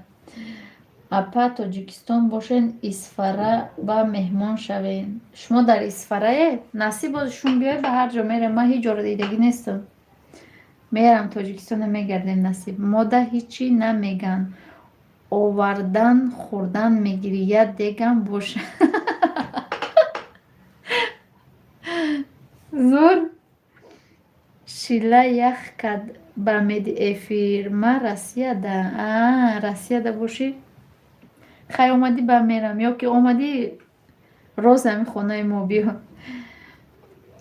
Апа, Тоҷикистон бошен, Исфара ба меҳмон шавем. Шумо дар Исфарае? Насиб боз шум биёй, ба ҳар ҷо мерем. Ман ҳеҷ ҷоро дидагӣ нестам. Мерам Тоҷикистона, мегардем, насиб. Мода ҳичӣ намеган. Овардан хӯрдан мегирӣ, як дегам боша. Зур. Шила ях кад ба меди эфир. Ман Россияда. А, Россияда бошӣ? Хай, омадӣ, ба мерам. Ё ки омадӣ, рост ҳамин хонаи мо биё.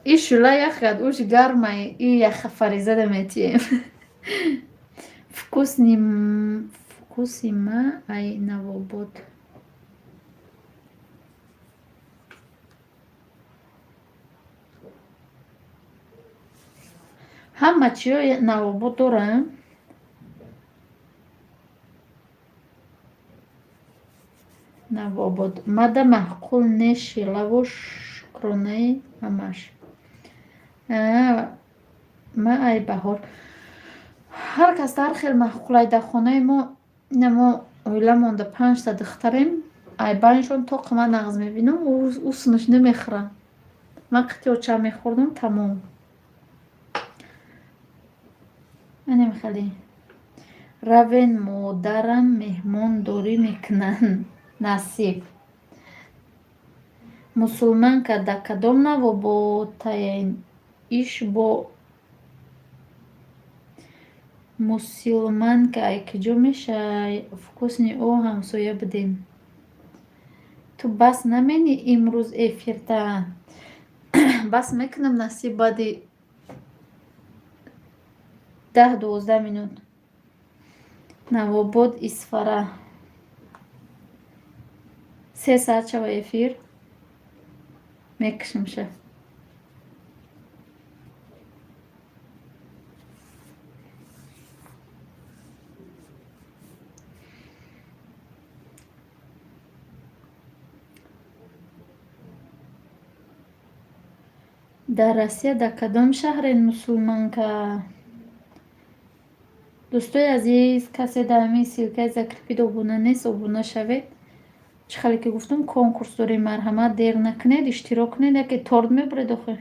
И шӯла ях кад, уш гармай, и яха фаризада метием. Вкуси ма ай Навобод. Ҳама чиё Навобод доранд? Навобод. Мада маъқул не шилаву шукронаи ҳамаш. Ма ай баҳор. Ҳар кас дар хел маъқулай. Дар хонаи мо ина мо оила монда панҷта духтарем. Ай байншон тоқа ман нағз мебинам, ӯ намехӯрам. Ман қити оча мехӯрдам, тамом. Анем хеле. Равен, модарам меҳмондорӣ мекунанд. Насиб. Мусулманка, дар кадом Навободтаен? Иш бо мусилманка ай куҷо мешай? Вкусни о ҳамсоя будем. Ту бас наменӣ имрӯз эфирта? Бас мекунам, насиб, баъди 10-12 минут. Навобод, Исфара. 3 саат шава эфир. Мекушамша. Дар Россия дар кадом шаҳрен, мусулманка? Дӯстои азиз, касе дар ҳамин ссылкаи закрепить обуна нест, обуна шавед. Чӣ хеле ки гуфтам, конкурс дорем, марҳамат, дер накунед, иштирок кунед, яке торт мебуред охир.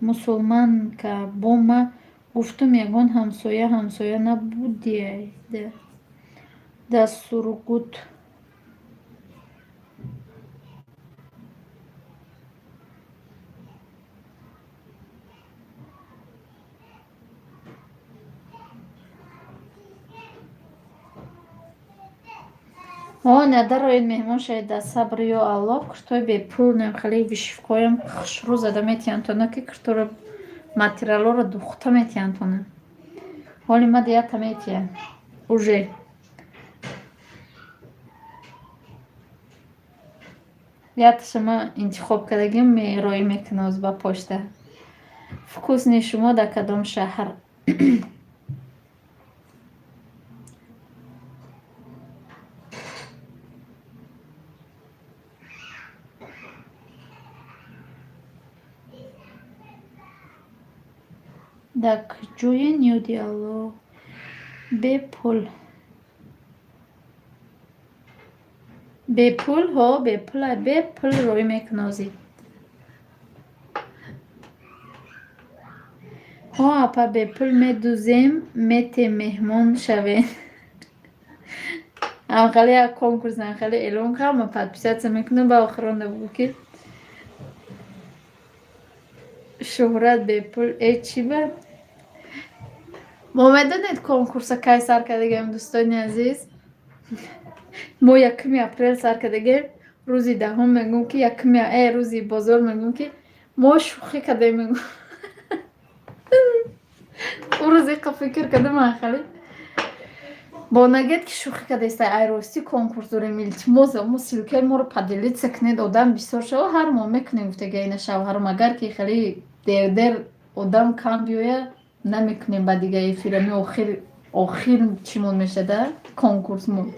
Мусулманка, бо ма гуфтум, ягон ҳамсоя набудияй. Дар Сургут. О, надароед, меҳмон шавед, дар сабр, ё Аллоҳ. Куртои бепул хеле вышивкоям хушрӯ зада метиҳанд, ки курторо материалҳоро духта метиҳанд тона. Ҳоли ма дията метиҳанд. Уже. Яташа ма интихоб кардагим, роӣ мекунам ба почта. Вкусни шумо дар кадом шаҳр? Дар куҷоен, ёди Аллоҳ? Бепул. Бепул, ҳо, бепула, бепул рӯй мекунозӣ. Ҳо, апа, бепул медузем, мете меҳмон шавед. Ам хеле як конкурс хеле эълон кардам, ма подписаться мекунам, ба охиронда бугӯ ки шӯҳрат бепул э чӣ ба? Мо медонед конкурса кай сар кардагем, дӯстони азиз? Мо 1-уми апрел сар кардагем, рӯзи 10-ум мегӯм ки якуми рӯзи бозор мегӯм ки мо шӯхӣ кардем мегӯм. Ӯ рӯз иқа фикр кардам хеле. Бо нагед ки шӯхӣ кардааста, ай ростӣ конкурс дорем, илтимос, мо ссылкаи моро поделиться кунед, одам бисёр шава, ҳар моҳ мекунем гуфтага ина шавҳарам, агар ки хеле дер-дер одам кам биёяд, намекунем ба дига эфирами охир охир чимон мешада конкурсмон.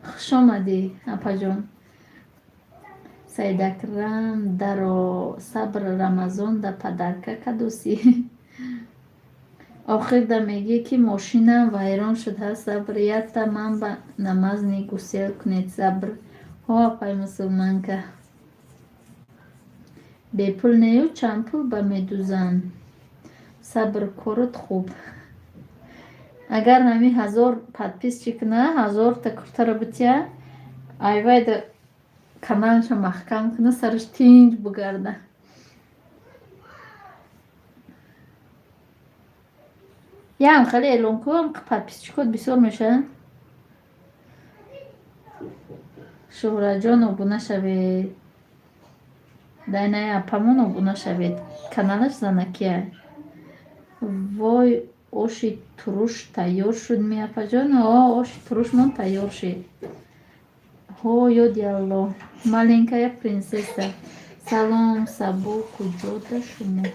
Хуш омадӣ, апаҷон. Саидакрам даро сабр Рамазон да подарка кадосӣ. Охир да мегӣ ки мошинам вайрон шуд ҳа сабр, якта ман ба намазни гусел кунед сабр. Ҳо апай мусулманка. Бепул нею чанд пул ба медузанд? Сабр корот хуб. Агар ҳамин 1000 подписчик куна, 1000-та куртаро бития, айвайда каналаша маҳкам куна, сараш тинҷ бугарда. Ям хеле эълон кун, подписчикот бисёр мешаванд. Шӯҳратҷон обуна шавед. Дайнаи апамон обуна шавед. Каналаш занакия. Вой, оши туруш тайёр шуд ми апаҷон? О, оши турушмон тайёр шуд. Ҳо, ёди Аллоҳ. Маленькая принцесса. Салом, Сабо, куҷода шумо?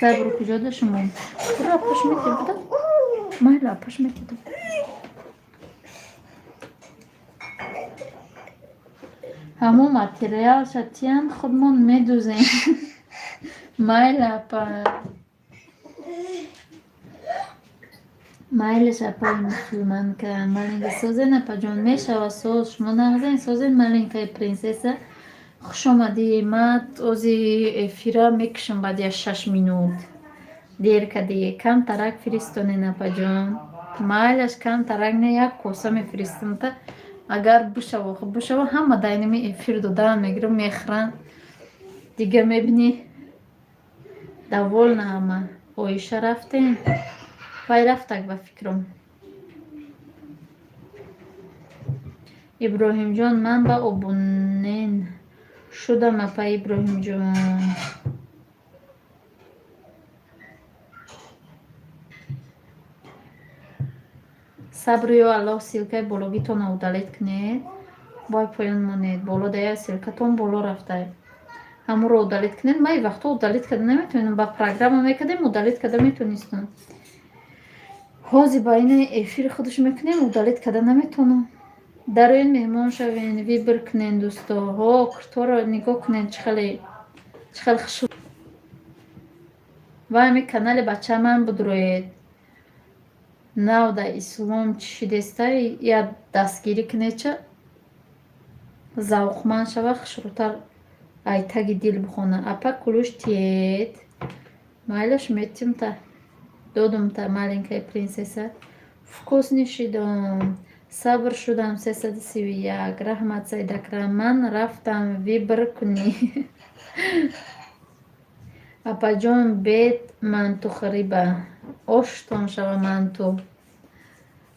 Сабр, куҷода шумо? Буро апаш метебуда? Майла апаш метеду. Ҳамон материалша тиян худмон медузем. Майла апа. Майлаш апаи мусулманка. Маленька созен апаҷон, мешава соз. Шумо нағзен созен маленькая принцесса. Хуш омадӣ. Ман ози эфира мекушам баъди аз 6 минут. Дер кардӣ. Камтарак фиристонен апаҷон. Майлаш камтарак не як коса мефиристам та агар бишава хуб бишава ҳама дайнами эфир додаан мегирам мехӯранд. Дига мебинӣ довольна ҳама. Оиша рафтем? Вай рафтак ба фикрам. Иброҳимҷон ман ба обунен шудам апа Иброҳимҷон. Сабр ё Аллоҳ ссылкаи бологитонро удалить кунед. Бой поён монед. Боло да як ссылкатон боло рафта. Ҳамонро удалить кунед. Ман ин вақтҳо удалить карда наметавонам. Ба программа мекардем, удалить карда метавонистам. Ҳозир ба ини эфири худаш мекунем, удалить карда наметавонам. Дароин меҳмон шавен, выбор кунен дӯсто. Ҳо, куртҳоро нигоҳ кунед чӣ хеле чӣ хеле хуш ва ҳамин канали бачаамам будроед. Нав да ислом чӣ шидеста я дастгирӣ кунед ча завқманд шава хушрӯтар ай таги дил бихона. Апа кулуш тиед. Майлаш метим та. Додум та маленькая принцесса. Вкусный шидом. Сабр шудам 331. Раҳмат Саидакрам. Ман рафтам выбор кунӣ. Апаҷон бед мантухӯриба. Оштон шава манту.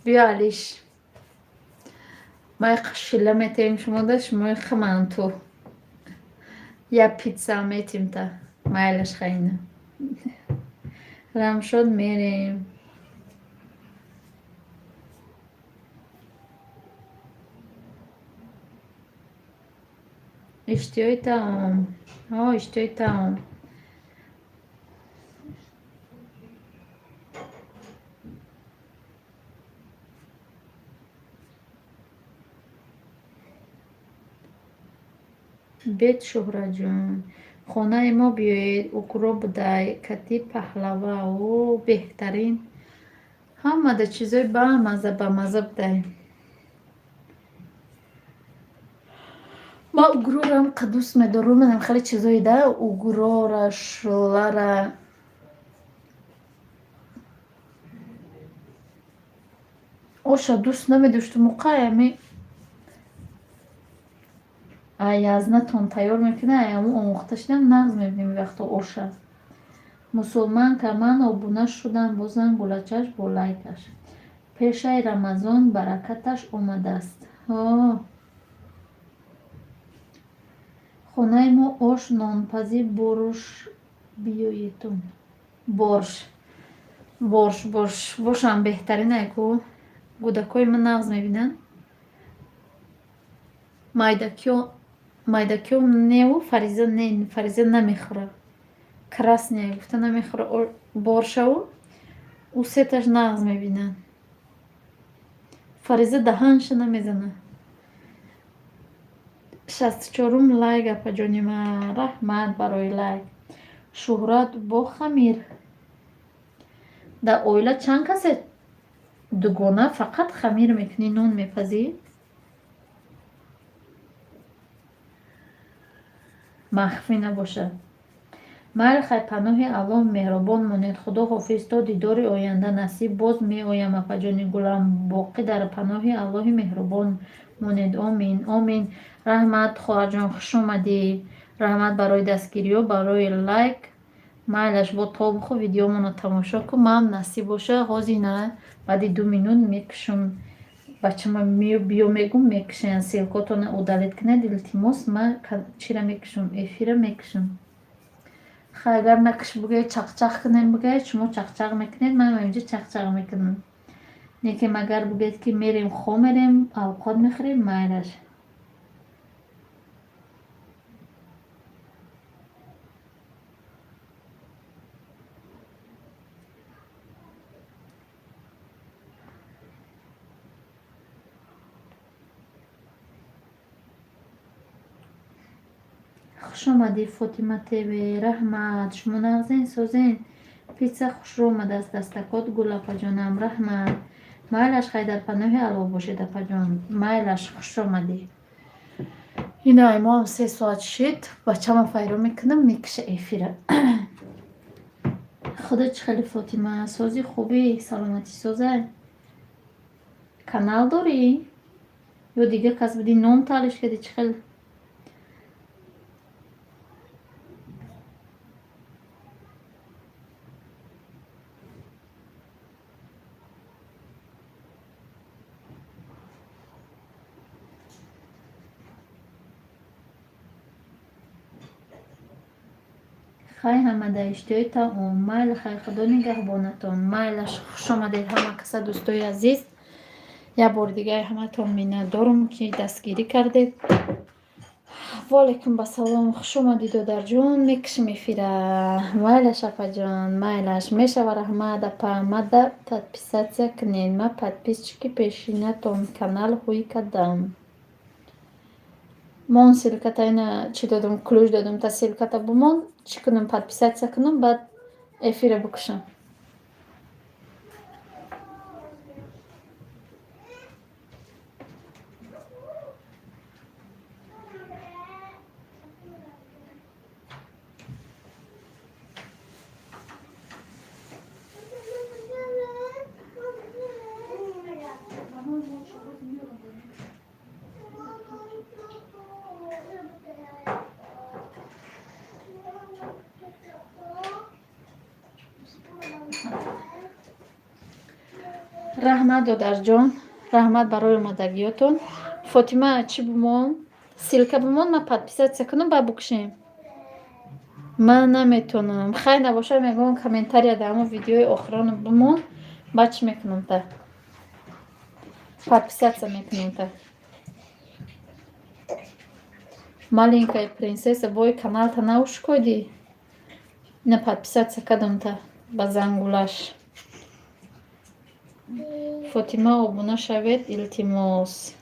Биё Алиш. Ма иқа шила метаем шумода, шумо иқа манту. Я питса метим та. Майлаш хайна. Рамшод мерем. Иштиҳои таом. Ҳо, иштиҳои таом. Бед, Шуҳраҷон, хонаи мо биёед, угро будай, кати паҳлава. О, беҳтарин, ҳамада чизои бамаза бамаза будай. Ман угрорам дӯст медорам, манам хеле чизои да угрора, шӯлара. Оша дӯст намедоштум, уқай ами аязнатон тайёр мекунад, аяму омӯхта шудам, нағз мебинем вақто оша. Мусулманка, ман обуна шудам, бо зангулачаш, бо лайкаш. Пешаи Рамазон баракаташ омадааст. Хонаи мо ош, нонпазӣ, борш биёетон. Борш, борш, борш, бошам беҳтаринае ку. Кӯдакҳои ман нағз мебинанд. Майдакё, майдакё неву Фариза не, Фариза намехӯра. Красная гуфта намехӯра боршаву ӯ сеташ нағз мебинанд. Фариза даҳанша намезана. 64-ум лайк, апаҷони ман, раҳмат барои лайк. Шуҳрат, бо хамир. Дар оила чанд касе дугона фақат хамир мекунӣ, нон мепазӣ? Махфӣ набошад. Майли, хай, паноҳи Аллоҳ меҳрубон монед. Худо ҳофиз, то дидори оянда насиб, боз меоям, апаҷони гулам. Боқӣ дар паноҳи Аллоҳи меҳрубон монед. Омин, омин. Раҳмат, хоҳарҷон, хуш омадӣ. Раҳмат барои дастгириҳо, барои лайк. Майлаш, бо тобуху видеомонро тамошо кун. Ман насиб боша, ҳозир на, баъди 2 минут мекушам. Бачама биё мегум, мекушам. Ссылкотона удалить кунед, илтимос. Ман чира мекушам? Эфира мекушам. Хай, агар накуш бугӯед, чақчақ кунем бугӯед, шумо чақчақ мекунед, ман инҷа чақчақ мекунам. Лекин агар бугӯед, ки мерем, хо мерем, авқот мехӯрем, майлаш. Хуш омадӣ, Фотима ТВ, раҳмат. Шумо нағзен, созен? Питса хушрӯ омадааст, дастакот гул, апаҷонам, раҳмат. Майлаш, хай, дар паноҳи Аллоҳ бошед, апаҷон. Майлаш, хуш омадӣ. Ина моам 3 соат шид, бачама файро мекунам, мекуша эфира. Худо чӣ хеле, Фотима, сози, хубӣ, саломатӣ, созай? Канал дорӣ ё дигар кас будӣ, ном таълиф кардӣ, чӣ хел? Хай, ҳамада иштиҳои таом. Майли, хай, Худо нигаҳбонатон. Майлаш, хуш омадед ҳама каса, дӯстои азиз. Як бори дигаи ҳаматон миннатдорум, ки дастгирӣ кардед. Ваалайкум басалом, хуш омадӣ, додарҷон. Мекушем эфира. Майлаш, апаҷон, майлаш, мешава. Раҳмат, апа. Мада подписаться кунед, ман подписчики пешинатон, канал ҳуй кардам. Мон ссылката ина чӣ додум, ключ додум, та ссылката бумон, чӣ кунам, подписаться кунам, баъд эфира бикушам. Раҳмат, додарҷон, раҳмат барои омадагиётон. Фотима, чӣ бумон, ссылка бумон, ман подписаться кунам, баъд бикушем. Ман наметонам. Хай, набошад, мегӯям, комментария дар ҳамон видеои охирон бумон, баъд чӣ мекунам, та подписаться мекунем. Та маленькая принцесса, бой каналта наушкодӣ, ина подписаться кардам, та ба зангулаш. Фотима, обуна шавед, илтимос.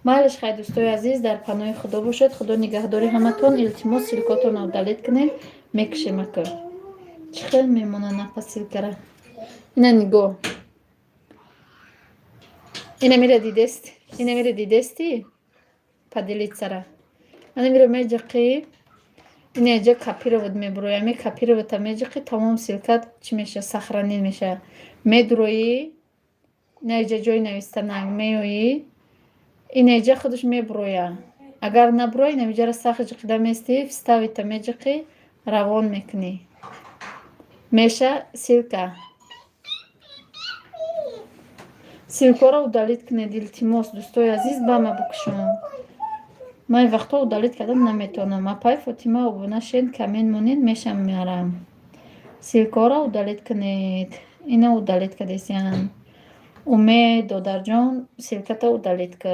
Майлиш, хай, дӯстои азиз, дар паноҳи Худо бошед, Худо нигаҳдори ҳаматон. Илтимос, ссылкотонро удалить кунед. Мекушем ака. Чӣ хел мемонад напа ссылкара? Ина нигоҳ. Ина мира дидест? Ина мира дидести? Поделиться-ра. Ана мира меҷиқӣ. Ина иҷа копировать мебуроя. Ами копировать-а меҷиқӣ, тамом, ссылка-т чӣ меша? Сохранить меша. Медуроӣ, ина иҷа ҷои навистанак меоӣ, ина иҷа худаш мебуроя. Агар набурои, ина иҷара сахт ҷиқида местӣ, вставить-а меҷиқӣ, равон мекунӣ. Меша ссылка. Ссылкаро удалить кунед, илтимос, дӯстои азиз, ба ма бикушон. Ман ин вақтҳо удалить кардан наметавонам. Апай Фотима, обуна шед, коммент монед, мешам, мерам. Ссылкаро удалить кунед. Ина удалить кардесиян. Умед, додарҷон, ссылката удалить ка.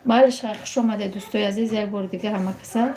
Майлиш, хай, хуш омадед, дӯстои азиз, як бори дига ҳама каса.